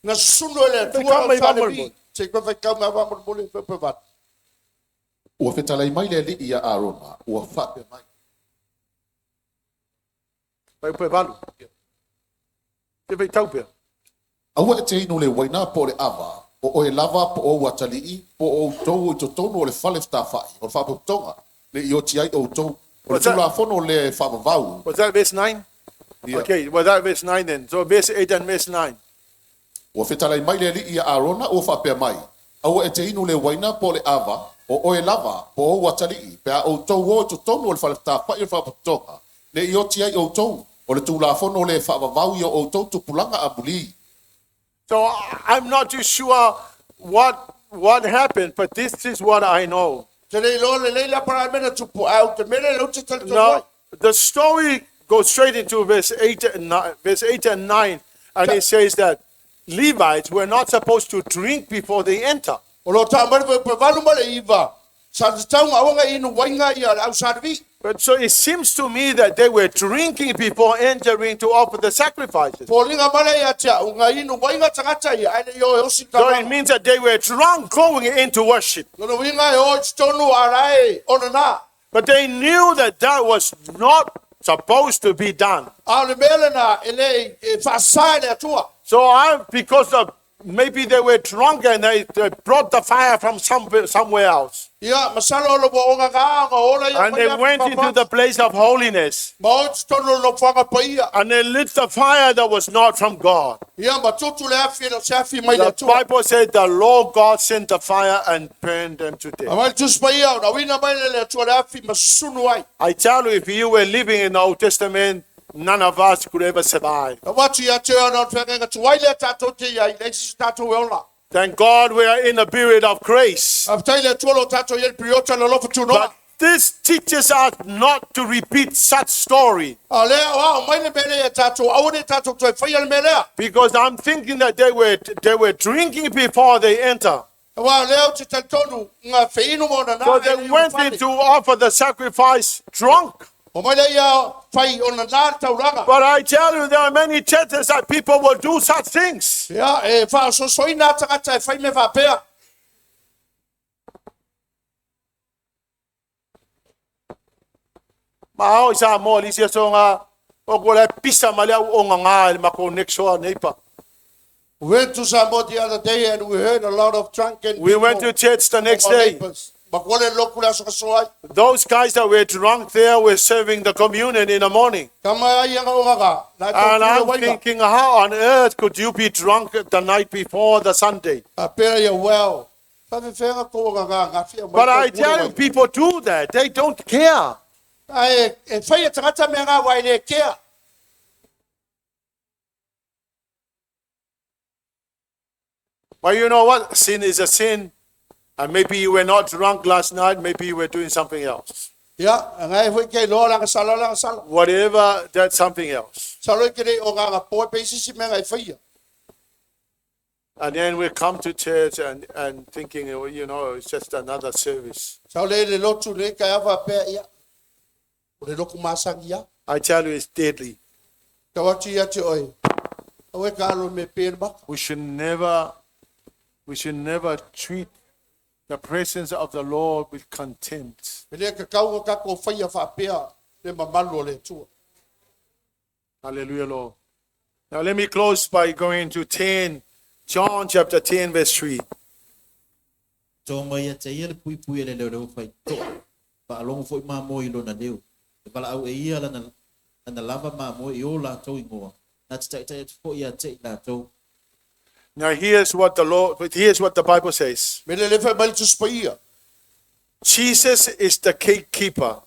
Na susunu e le Atua Faitau au mai sa le faamolemole. vi. Se koe faitau mai faamolemole fai pe valu. Ua fetalai mai le alii ia Arona, ua faapea mai. Fai upu e valu. Te faitau pea. Aua e te inu le uaina po o le ava, o oe lava po o ou atalii, po o outou i totonu o le fale fetafa'i, o le faapotopotoga, le i oti ai outou. O le What's that? tulafono lea e faavavau. Was that verse 9? Ia. Okay, was that verse 9 then? So verse 8 and verse 9. Ua fetalai mai le alii ia Arona ua faapea mai. Aua e te inu le uaina po o le ava, o oe lava, po o ou atalii, pe a outou o i totonu o le fale fetafa'i o le faapotopotoga, le i oti ai outou. O le tulafono lea e faavavau i o outou tupulaga amulī. So I'm not too sure what happened, but this is what I know. Te le iloa lelei la para mea na tupu, a o te mea lea o te talitonu ai. Now, the story goes straight into verse 8 and 9, verse 8 and 9, and it says that Levites were not supposed to drink before they enter. O lo tā mai le pe valu ma le iva. Sa te taunga aua inu wainga ia le au sa le vi. But so it seems to me that they were drinking before entering to offer the sacrifices. Pōlinga male ia tia, unga inu wainga tangata ia, ae le i o e osi So it tauranga. means that they were drunk going into worship. Lona winga e o i tonu a rae ona nā. But they knew that that was not supposed to be done. A o le mea lena e le e whaasā e le atua. So I, because of maybe they were drunk and they brought the fire from somewhere else. Ia, masalo o lo wa onga ngā anga ola ia And they went into the place of holiness Ma o i tonu o lo whanga pa ia. and they lit the fire that was not from God. Ia, ma tutu le afi e le se afi mai le The atua. Bible said the Lord God sent the fire and burned them to A death. mai le tusi pa ia, na wina mai le le atua le afi ma susunu ai. I tell you, if you were living in the Old Testament, none of us could ever survive. Na watu ia te ana o te whenga tuai le tātou te ia, i le sisi tātou e ola. Thank God we are in a period of grace. A whitai le atua lo tātou ia le periota le lofa tūnoa. But this teaches us not to repeat such story A lea o ao mai le mele ia tātou, aua ne tātou toe whaia le melea. because I'm thinking that they were drinking before they enter. Wa lea o te talitonu, ngā wheinu mo na nā. So they went in to offer the sacrifice drunk. O mai le ia whai o na nā tauranga. But I tell you, there are many churches that people will do such things. Ia, e whaasosoi nā tangata e whai me whapea. Ma o sa mo li sia songa o ko le pisa ma le au o ngā le mako next door neighbor. We went to Samoa the other day and we heard a lot of drunken We went to people church the next from our day. neighbors. Ma kole loku le aso kasoa ai. Those guys that were drunk there were serving the communion in the morning. Kama ai anga o ngā. Nā And tau tūre I'm wainga. thinking, how on earth could you be drunk the night before the Sunday? A pera ia well. Whawhewhenga ko ngā ngā ngā whia mai But tau I kure tell you, wainga. people do that. They don't care. Ai, e whai e tangata mea ngā wai le kea. But you know what? Sin is a sin. And maybe you were not drunk last night. Maybe you were doing something else. Ia, ngai hui kei loa langa sala langa sala. Whatever, that's something else. Salo i kere o ngā ngā poe pe isisi mea ngai whaia. And then we come to church and thinking, oh, it's just another service. Sao le le lotu le kai awa pea ia. O le loku masangi ia. I tell you, it's deadly. Tau atu ia te oe. Awe ka alo me pēr maka. We should never treat the presence of the Lord with contempt. Me lea ka kaunga ka ko whaia whapea le mamalu o le atua. Hallelujah, Lord. Now let me close by going to 10, John chapter 10, verse 3. Tō mai ia te ia le pui pui e le leo leo whai toa. Pa alongo foi mā moi i lona leo. E pala au e ia lana lava mā moi i o lātou ingoa. Nā te taitai atu foi ia te i lātou. Now here's what the Lord, here's what the Bible says. Me le lefa mai le tusipa ia. Jesus is the gatekeeper.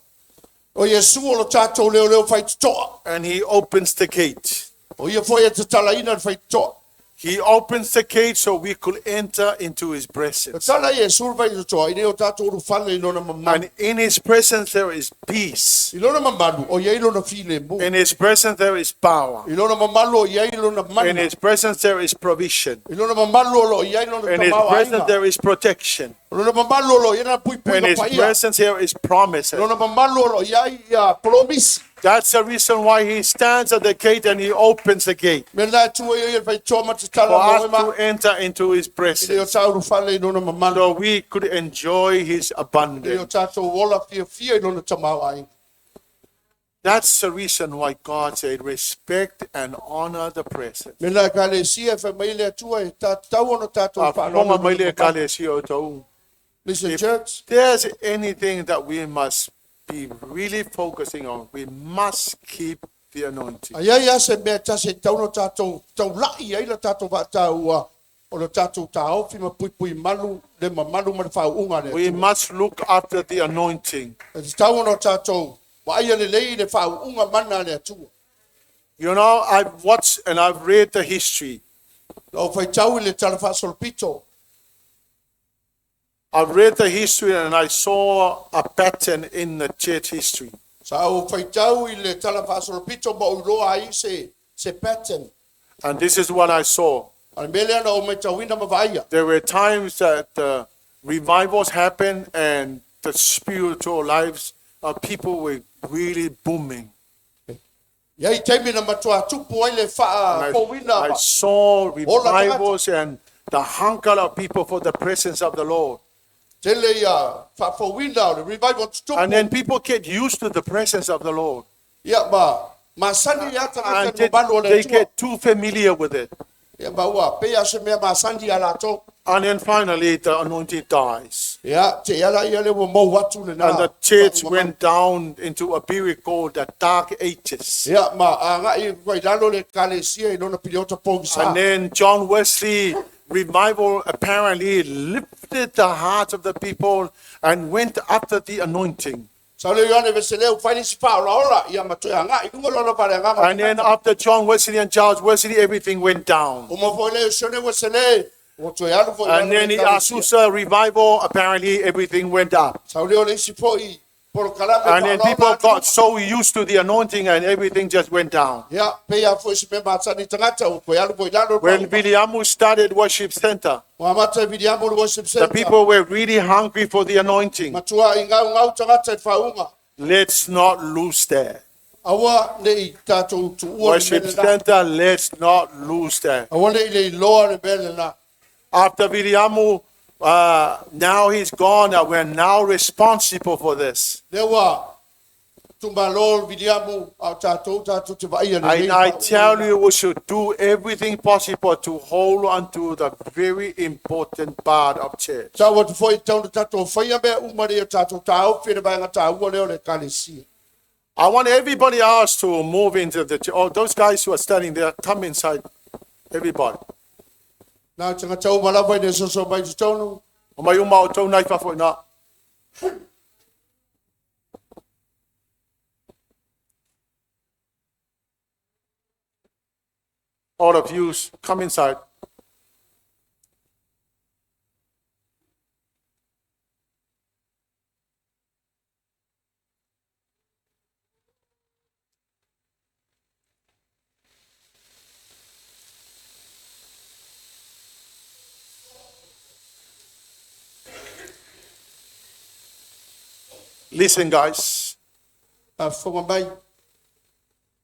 O Iesu o lo tātou leo leo whaitotoa. And he opens the gate. O ia foi e te talaina le whaitotoa. He opens the gate so we could enter into his Ka presence. tala Iesu le whaitotoa, i nei o tātou urufale i lona mamalu. And in his presence there is peace. I lona mamalu, o iai lona file mu. In his presence there is power. I lona mamalu, o iai lona In mana. his presence there is provision. I lona mamalu, o lo iai lona In his tamau presence aiga. there is protection. O lona mamalu, o lo iai na pui pui In his paia. presence there is promises. Lona mamalu, o lo iai ia promisi. That's the reason why he stands at the gate and he opens the gate Me la tua ia ia whaitoa ma te tala for mo us e ma. to enter into his I nei o presence tā urufale i lona mamalu. so we could enjoy his I nei o abundance. tātou ola fia fia i lona tamau aiga. That's the reason why God said, respect and honor the presence. Me la ka le sia fa mai le atua e tā tau ona tātou A whaalono fonga mai le lona mamalu. ekalesia o tau. Listen, If church. there's anything that we must be really focusing on, we must keep the anointing. Ai ai a se mea tasi e tau no tātou tau lai ai la tātou whaataua o lo tātou tāofi ma pui pui malu le mamalu ma le whaunga le We atua. must look after the anointing. E te tau ona tātou wa ai le lei le whaunga mana le atua. You know, I've watched and I've read the history. Lau whaitau i le tala whaasolopito. I've read the history and I saw a pattern in the church history. Sa au whaitau i le tala whaasolopito ma uroa ai se, se pattern. And this is what I saw. A mele ana o mai tauina ma vaia. There were times that the revivals happened and the spiritual lives of people were really booming. Iai teimi na matua tupu ai le whaa And kowina I ma. saw Ola revivals and the hunger of people for the presence of the Lord. Tele ia whaafowina o le revival tutupu. And then people get used to the presence of the Lord. Ia ma, ma sani ia tangata And ni mamalu o le they atua. get too familiar with it. Ia ma ua, pe ia se mea ma sani ia latou. And then finally, the anointing dies. Ia, te ala ia le ua mau atu le nā. And the church went down into a period called the Dark Ages. Ia ma, a ngai kwai lalo le kalesia i lona piliota pongi sa. And then John Wesley revival apparently lifted the hearts of the people and went after the anointing. Sa le Ioane Veseleu whaini si whaola ola, ia ma toe anga i lunga lona pare anga. And then after John Wesley and Charles Wesley, everything went down. O mo foi le Sione Wesley, o toe alu foi And then the Azusa revival, apparently everything went up. Sa le ole isi foi porokalame And then people got so used to the anointing and everything just went down. Ia, pe ia foi si me mātani tangata, o toe alu foi lalo. When Viliamu started worship center, Muamata e Viliamu le worship the center. people were really hungry for the anointing. Matua i ngau ngau tangata i whaunga. Let's not lose that. Aua ne i tātou tuua le Worship mele nā. center, let's not lose that. Aua ne i le iloa le mele nā. After Viliamu, now he's gone, we're now responsible for this. Lea ua tumbalo Viliamu au tātou tātou te vaia le And I tell you, we should do everything possible to hold on to the very important part of church. Sa ua te foi tau na tātou whaia mea umare o tātou tāu whina vaenga tāua leo le kalesia. I want everybody else to move into the church. Oh, those guys who are standing there, come inside. Everybody. Nā tanga tau malawa i ne soso mai te taunu. O mai uma o tau nei whafo nā. All of you, come inside. Listen, guys. A whonga mai.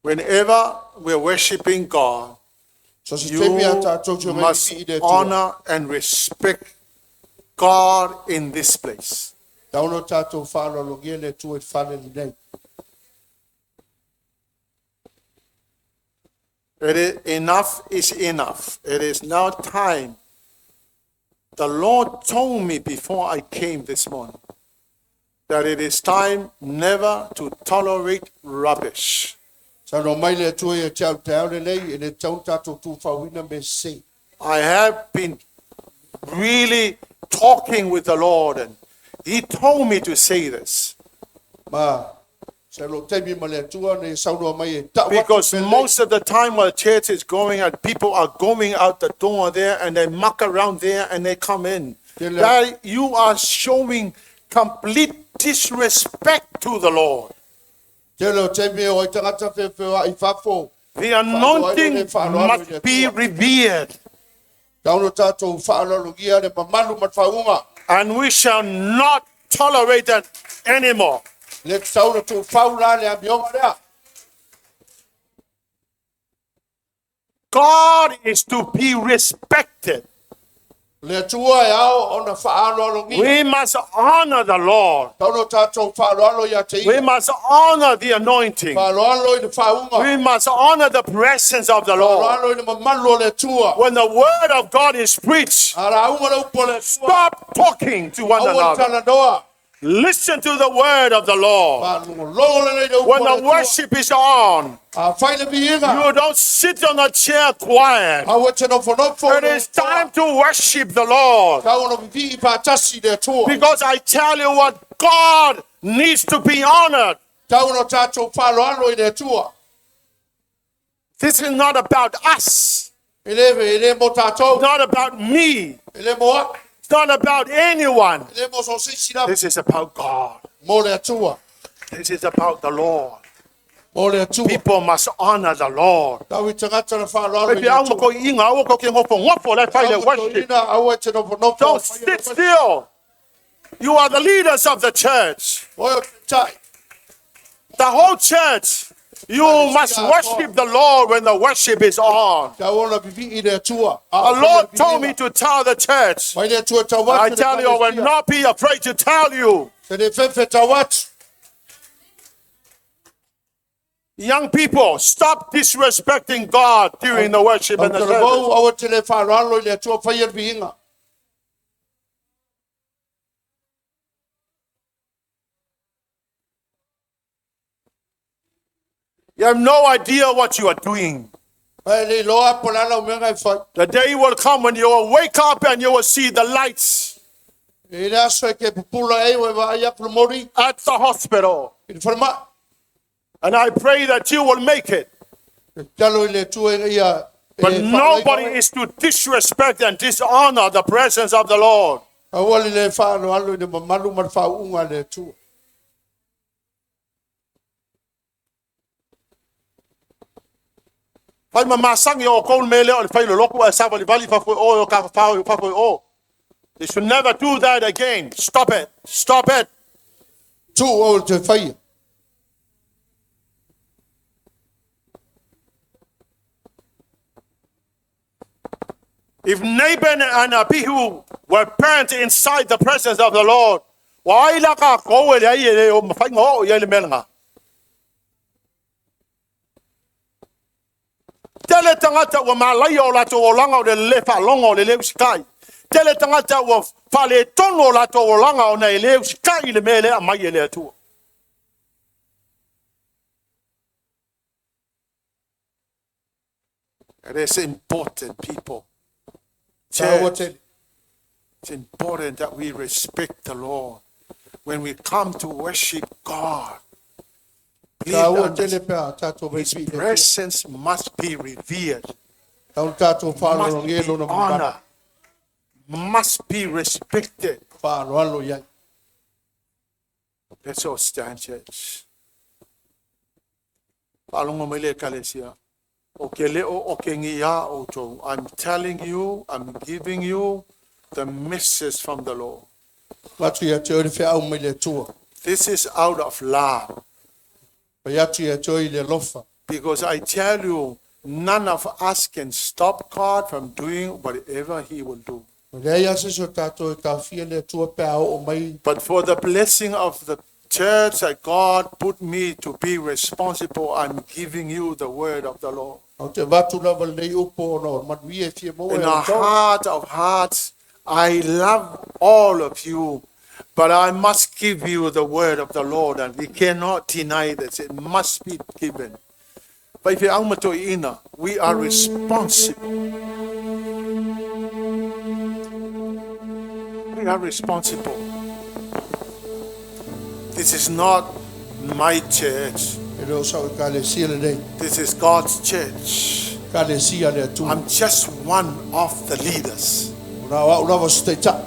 Whenever we're worshiping God, So se you te mea tātou te mai must i le tua. honor and respect God in this place. Tauno tātou whaalologia le tua i whale le nei. It is, enough is enough. It is now time. The Lord told me before I came this morning that it is time never to tolerate rubbish. Sa no mai le tua i te au te au le nei, e le tau tātou tūwhawina me se. I have been really talking with the Lord and He told me to say this Ma se lo taimi ma le Atua na ia saunoa mai e ta'u atu because le mea lenei. most of the time while church is going out, people are going out the door there and they muck around there and they come in. That you are showing complete disrespect to the Lord. Tele o taimi e o ai tagata feofeoa'i fafo. The anointing must be revered. Tau ona tatou faaaloalogia le mamalu ma le faauga. And we shall not tolerate that anymore. Le tatau ona tuufau la le amioga lea. God is to be respected. Le Atua e ao ona faaaloalogia. We must honor the Lord. Tau ona tatou faaaloalo ia te We ia. must honor the anointing. Faaaloalo i le faauga. We must honor the presence of the Lord. Faaaloalo i le mamalu o le Atua. When the word of God is preached, A lauga le upu o le Atua. stop talking to one Aua le another. talanoa. Listen to the word of the Lord. Faalogologo lelei le upu When o le the Atua. worship is on, A fai le viiga. you don't sit on a chair quiet. Aua te nofonofo. It is time to worship the Lord. Tau ona vivii faatasi le Atua. Because I tell you what, God needs to be honored. Tau ona tatou faaaloalo i le Atua. This is not about us, E le e le mo tatou. not about me, E le mo a'u. it's not about anyone. E le mo so se isi lava. This is about God. Mo le Atua. This is about the Lord. Mo le Atua. People must honor the Lord. Tau i tagata na faaaloalo i Pe le au Atua. ko inga au ko ke ngofo ngofo le fai le Aua worship. toina, aua te nofonofo. Don't sit still. You are the leaders of the church. Oe o te tai. The whole church. You must worship the Lord when the worship is on. Tau ona vivii i le Atua. The Lord told me to tell the church. Mai le Atua tau atu I le tell you, I will Ekalesia. not be afraid to tell you. Te le fefe tau atu. Young people, stop disrespecting God during the worship Au and the te service. lavau, aua te le faaaloalo i le Atua faia le viiga. You have no idea what you are doing. Ai le iloa po le ala o mea e fai. The day will come when you will wake up and you will see the lights E le aso e ke pupula e ua vaai aku le mori at the hospital. i le falemai. And I pray that you will make it. E talo i le Atua e ia. e But faalaina nobody oe. is to disrespect and dishonor the presence of the Lord. Aua le le faaaloalo i le mamalu ma le faauuga a le Atua. Fai ma masangi o kou mele o le fai le loko e sa vali vali fa foi o o ka fa o fa foi o. They should never do that again. Stop it. Stop it. Tu o le te faia. If Nabal and Abihu were burnt inside the presence of the Lord, wai la ka kou e le ai e le o mawhai ngō i ai le melanga. Tele tangata ua malaia o latou olaga o le lē faalogo o le lē usikai. Tele tagata ua faaletonu o latou olaga ona e lē usikai i le mea lea aumai e le Atua. It is important, people. Taua Church, tele. it's important that we respect the Lord. When we come to worship God, please Taua tele understand, pe a tatou His vaipi i le Atua. presence must be revered, Tau le tatou must faaaloalogia be i lona mamalu. honored, must be respected. Faaaloalo i ai. Let's all stand, church. Faalogo mai le ekalesia. O ke leo o ke ngia o tau. I'm telling you, I'm giving you the message from the Lord. Atu ia te oe le feau mai le Atua. This is out of love. Pai atu ia te oe i le alofa. Because I tell you, none of us can stop God from doing whatever He will do. O leai ase so tātou e tāwhia le Atua pe a o mai. But for the blessing of the church that God put me to be responsible, I'm giving you the word of the Lord. Au te vatu lava lei upo ona o manuia e fia maua In e the o tau. heart of hearts, I love all of you, but I must give you the word of the Lord, and we cannot deny this. It must be given. But if you are we are responsible. We are responsible. This is not my church. E le o sau ekalesia lenei. This is God's church. Ekalesia a le Atua. I'm just one of the leaders. O na o au lava se taitai.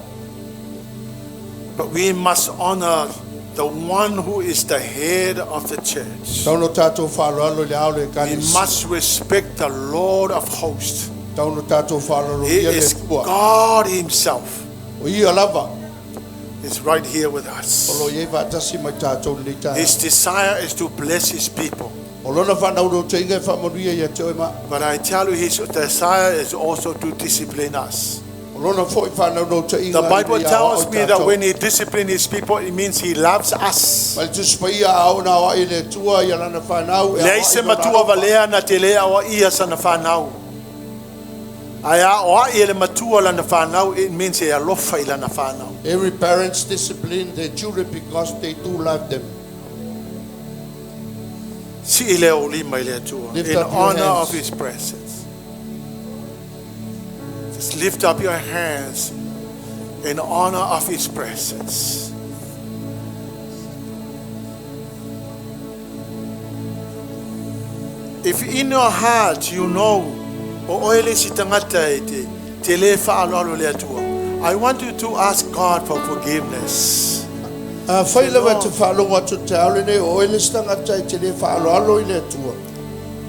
But we must honor the one who is the head of the church. Tau no tātou whaaloalo i le ao le We ekalesia. must respect the Lord of hosts. Tau no tātou whaaloalo He ia le is Atua. God Himself. O ia lava. Is right here with O us. lo iei whaatasi mai tātou lenei taeao. His desire is to bless His people. O lona whanau te inga e whaamanuia ia te oe ma. But I tell you, His desire is also to discipline us. O lona foi whanau te inga The Bible i le tells ao me that tātou. when He disciplines His people, it means He loves us. Ma le tusi paia ao na oa i le Atua ia lana whanau e Leai aoai se lona matua alofa. valea na te lea o ia sana whanau. Ai a oa i le matua lana whanau, it means e alofa i lana whanau. Every parents discipline their children because they do love them. Si i leo lima i le Atua. Lift In up your honor hands. of His presence. Just lift up your hands in honor of His presence. If in your heart you know, o oe le si tangata e te, te le whaaloalo le Atua, I want you to ask God for forgiveness. A whai lava te whaalongo atu te ao lenei o oe le si tangata e te le whaaloalo i le Atua.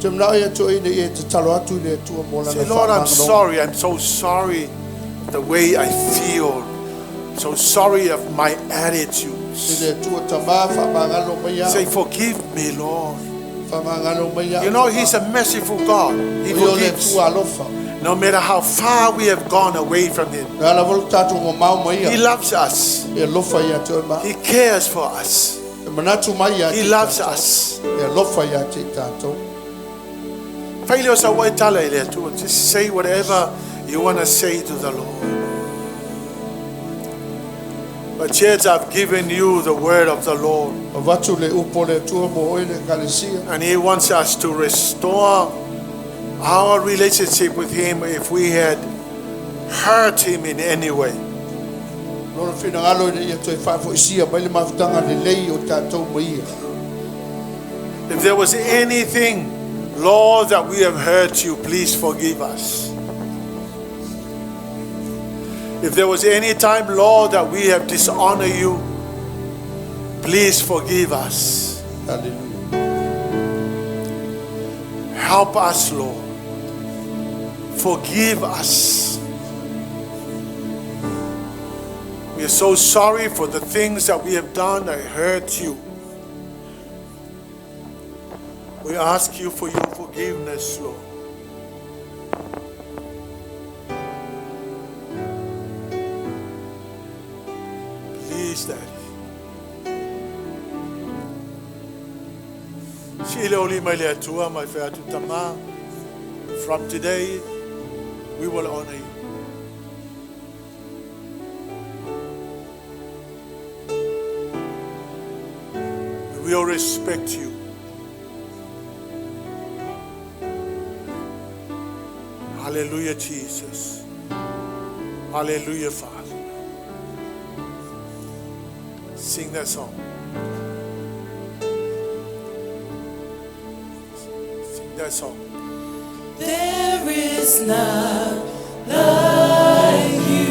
Te mnao i atua ina ia te talo atu i le Atua mō lana Say, Lord, I'm whaamangalo. sorry. I'm so sorry the way I feel. So sorry of my attitudes. I le Atua tamā whaamangalo mai au. Say, forgive me, Lord. Whaamangalo mai au. You know, He's a merciful God. He O ia o le forgives. Atua alofa. No matter how far we have gone away from Him, Na ala volo tātou ngō mau mai He ia. loves us. E alofa ia te oe ma. He cares for us. E manatu mai ia He te loves tātou. us. E alofa ia te tātou. Faile o sa oe tala i le Atua. Just say whatever you want to say to the Lord. But church, I've given you the word of the Lord. O vatu le upo le Atua mo oe le ekalesia. And He wants us to restore our relationship with Him if we had hurt Him in any way. Lona whinangalo i ia toe whaafoisia mai le mafutanga le lei o tātou mai ia. If there was anything, Lord, that we have hurt you, please forgive us. If there was any time, Lord, that we have dishonored you, please forgive us. Hallelujah. Help us, Lord. Forgive us. We are so sorry for the things that we have done that hurt you. We ask you for your forgiveness, Lord. Please, Daddy. Si ile oli mai le Atua, mai whai atu tama. From today, we will honor you. We will respect you. Hallelujah, Jesus. Hallelujah, Father. Sing that song. Sing that song. There is none like you.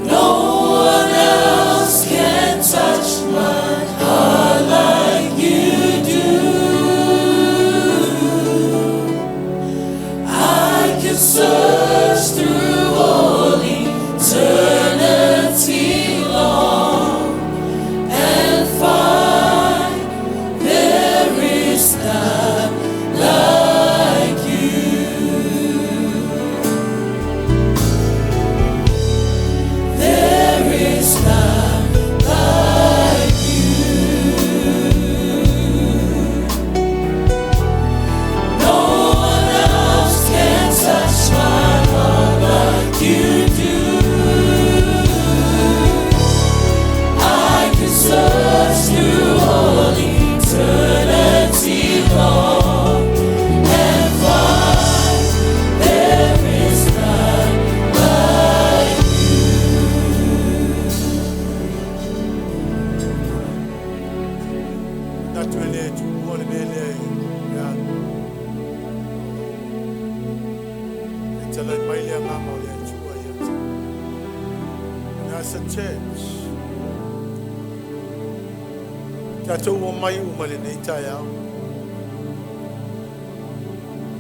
No one else can touch my heart like you do. I could search through all eternity long and find there is none. tuua le mea lea e alu. E talai mai le agaga o le Atua ia te. And as a church, tatou omai uma lenei taeao.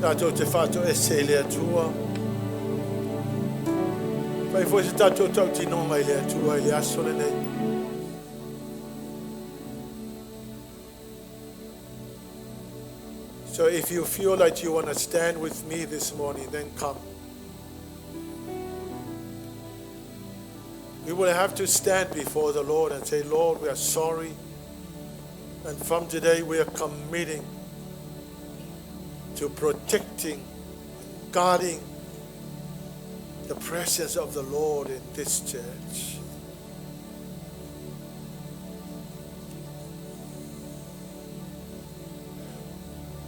Tatou te faatoese i le Atua. Fai foi se tatou tautinoga i le Atua i le aso lenei. So if you feel like you want to stand with me this morning, then come. We will have to stand before the Lord and say, Lord, we are sorry. And from today, we are committing to protecting, guarding the presence of the Lord in this church.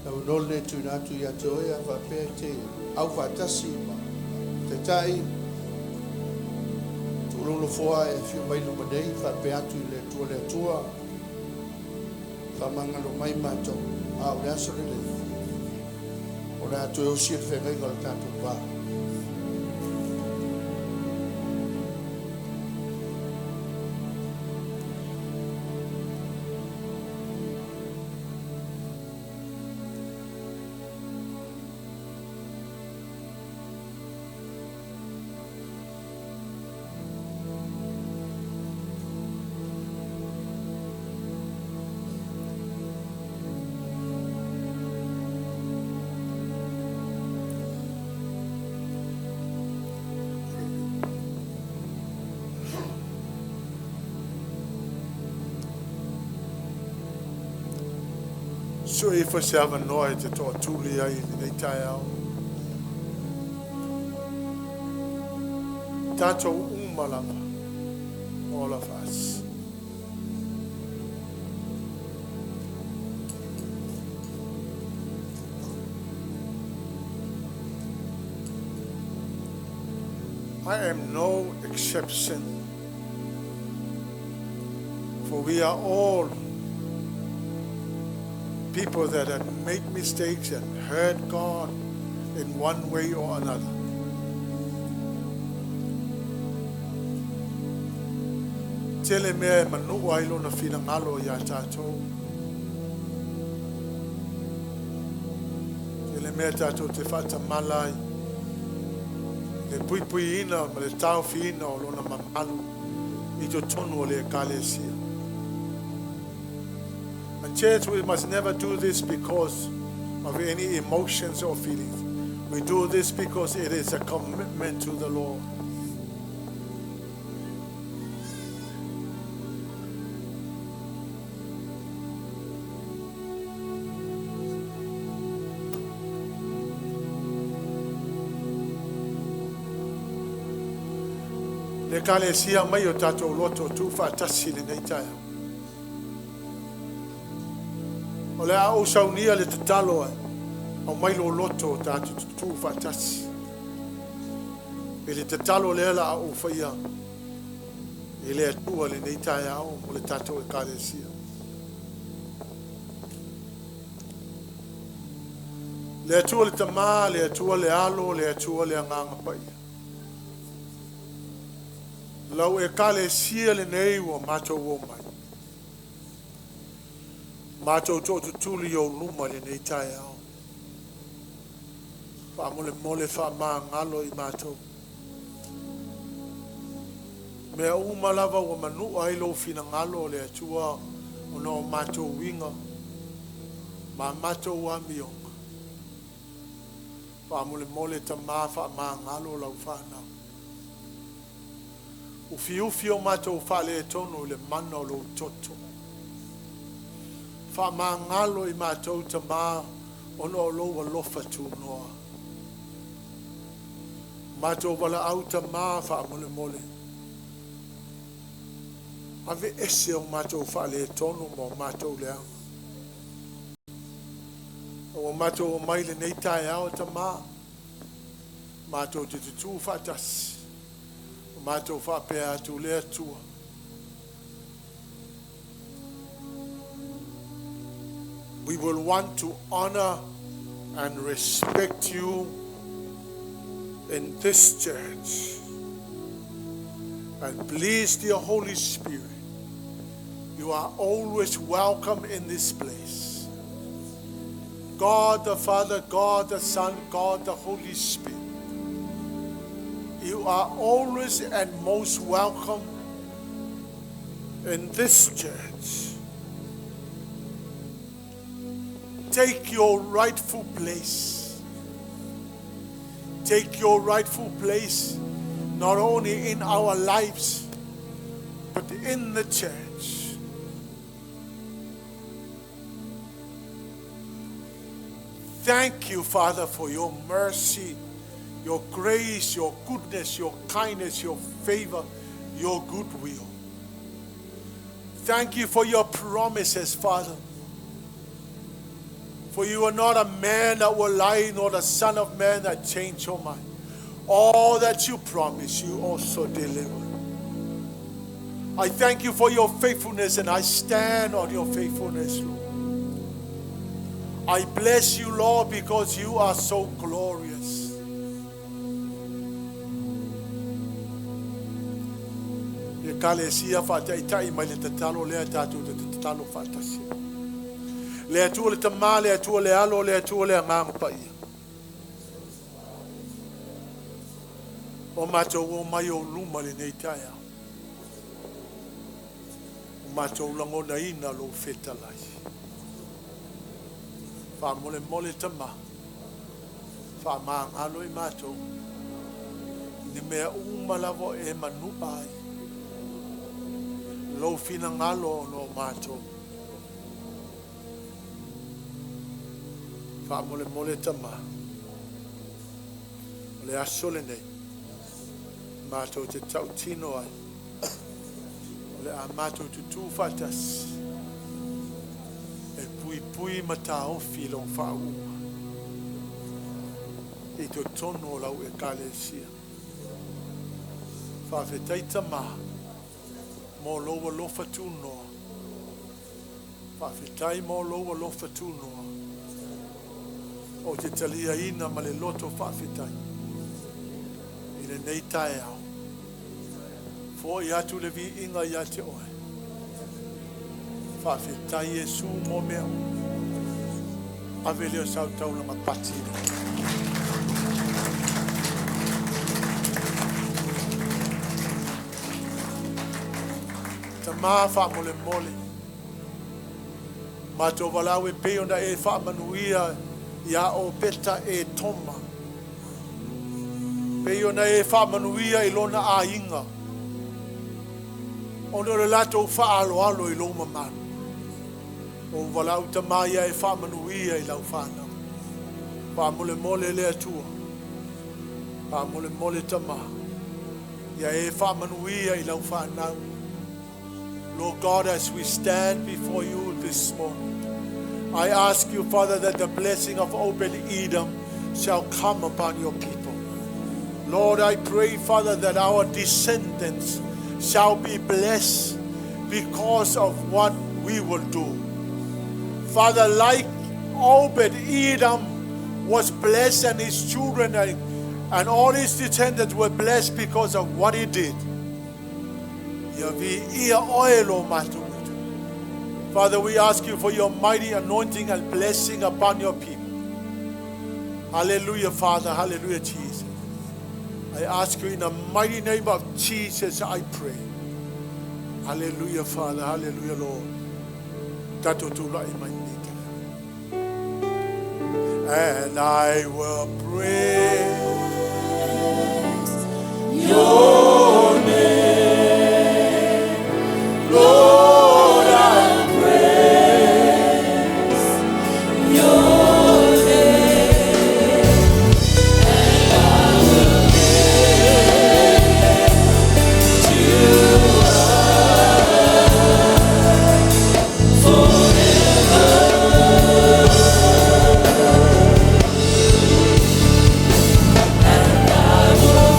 Lau no le tuina atu ia te oe a faapea te au faatasi ma taitai tuulolofoa e afio mai luma nei faapea atu i le Atua le Atua faamagalo mai matou a o le aso lenei o le a toe osi le feagaiga o le tatou va. So ifo se avanoa e te toatuli ai i lenei taeao. Tatou uma lava, all of us. I am no exception, for we are all people that have made mistakes and hurt God in one way or another. Tele mea e manua ai lona finagalo ia tatou. Tele mea tatou te faatamala ai. Le puipuiina ma le taofiina o lona mamalu i totonu o le ekalesia. And church, we must never do this because of any emotions or feelings. We do this because it is a commitment to the Lord. Le ekalesia mai o tatou loto tu faatasi lenei taeao. O le a ou saunia le tatalo e aumai lo loto o tatou tu faatasi. I le tatalo lea la a ou faia i le Atua lenei taeao mo le tatou ekalesia. Le Atua le Tamā, le Atua le Alo, le Atua le Agaga Paia. Lau ekalesia lenei ua matou omai. Matou tootutuli o luma lenei taeao. Faamolemole faamagalo i matou. Mea uma lava ua manua ai lou finagalo o le Atua ona o matou uiga ma matou amioga. Faamolemole Tamā faamagalo lau fanau. Ufiufi o matou faaletonu i le mana o lou toto. Faamagalo i matou Tamā ona o lou alofa tunoa. Matou valaau Tamā faamolemole. Ave ese o matou faaletonu ma o matou leaga. Ua matou omai lenei taeao Tamā. Matou te tutū faatasi. O matou faapea atu le Atua. We will want to honor and respect you in this church. And please, dear Holy Spirit, you are always welcome in this place. God the Father, God the Son, God the Holy Spirit. You are always and most welcome in this church. Take your rightful place. Take your rightful place, not only in our lives, but in the church. Thank you, Father, for your mercy, your grace, your goodness, your kindness, your favor, your goodwill. Thank you for your promises, Father. For you are not a man that will lie, nor the son of man that change your mind. All that you promise, you also deliver. I thank you for your faithfulness, and I stand on your faithfulness, Lord. I bless you, Lord, because you are so glorious. E kalesia whaataitai mai le tatalo lea tātou te tatalo whaatasi. Le atua le tamā, le atua le alo, le atua le anganga paia. O mātou o mai o luma le nei taia. O mātou langona ina lo whetalai. Wha mole mole tama. Wha maangalo i mātou. Ni mea umalawo e manu ai. Lo whina ngalo o no mātou. Wha mole mole tama. O le aso le nei. Mātou te tautino ai. O le a mātou tutu whatasi. E pui pui mataofi lo whaunga. I to tono o lau e kalesia. Whawhetai tama. Mō loa lofa tūnoa. Whawhetai mō loa lofa tūnoa. O te talia ina ma le loto whawhetai. I le nei tae au. Fo i atu le vi inga ia te oe. Whawhetai e su mō mea. Ave leo sau taulanga pati. Tamā wha mole mole. Mātou walau e pei ona e wha manuia ia o peta e toma. Pei ona e wha manuia i lona a inga. Ona o le latou wha alo alo i loma manu. O walau tamā ia e wha manuia i lau whanau. Wha mole mole le atua. Wha mole mole tamā. Ia e wha manuia i lau whanau. Lord God, as we stand before you this morning, I ask you, Father, that the blessing of Obed-Edom shall come upon your people. Lord, I pray, Father, that our descendants shall be blessed because of what we will do. Father, like Obed-Edom was blessed and his children and all his descendants were blessed because of what he did. Ia vi ia oe lo mātou. Father, we ask you for your mighty anointing and blessing upon your people. Hallelujah, Father. Hallelujah, Jesus. I ask you in the mighty name of Jesus, I pray. Hallelujah, Father. Hallelujah, Lord. Tato tula i mai nei. And I will praise your name, Lord, I praise your name, and I will lift you up forever. And I will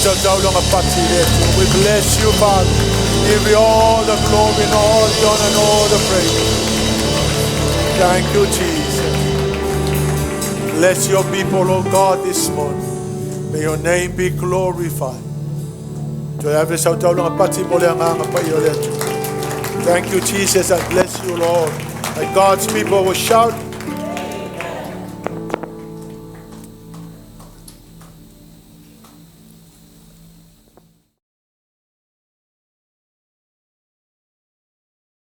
Sautauloga pati i le Atua. We bless you, Father. Give you all the glory and all the honor and all the praise. Thank you, Jesus. Bless your people, O God, this morning. May your name be glorified. Toe ave sautauloga pati mo le agaga paia o le Atua. Thank you, Jesus. I bless you, Lord. That God's people will shout.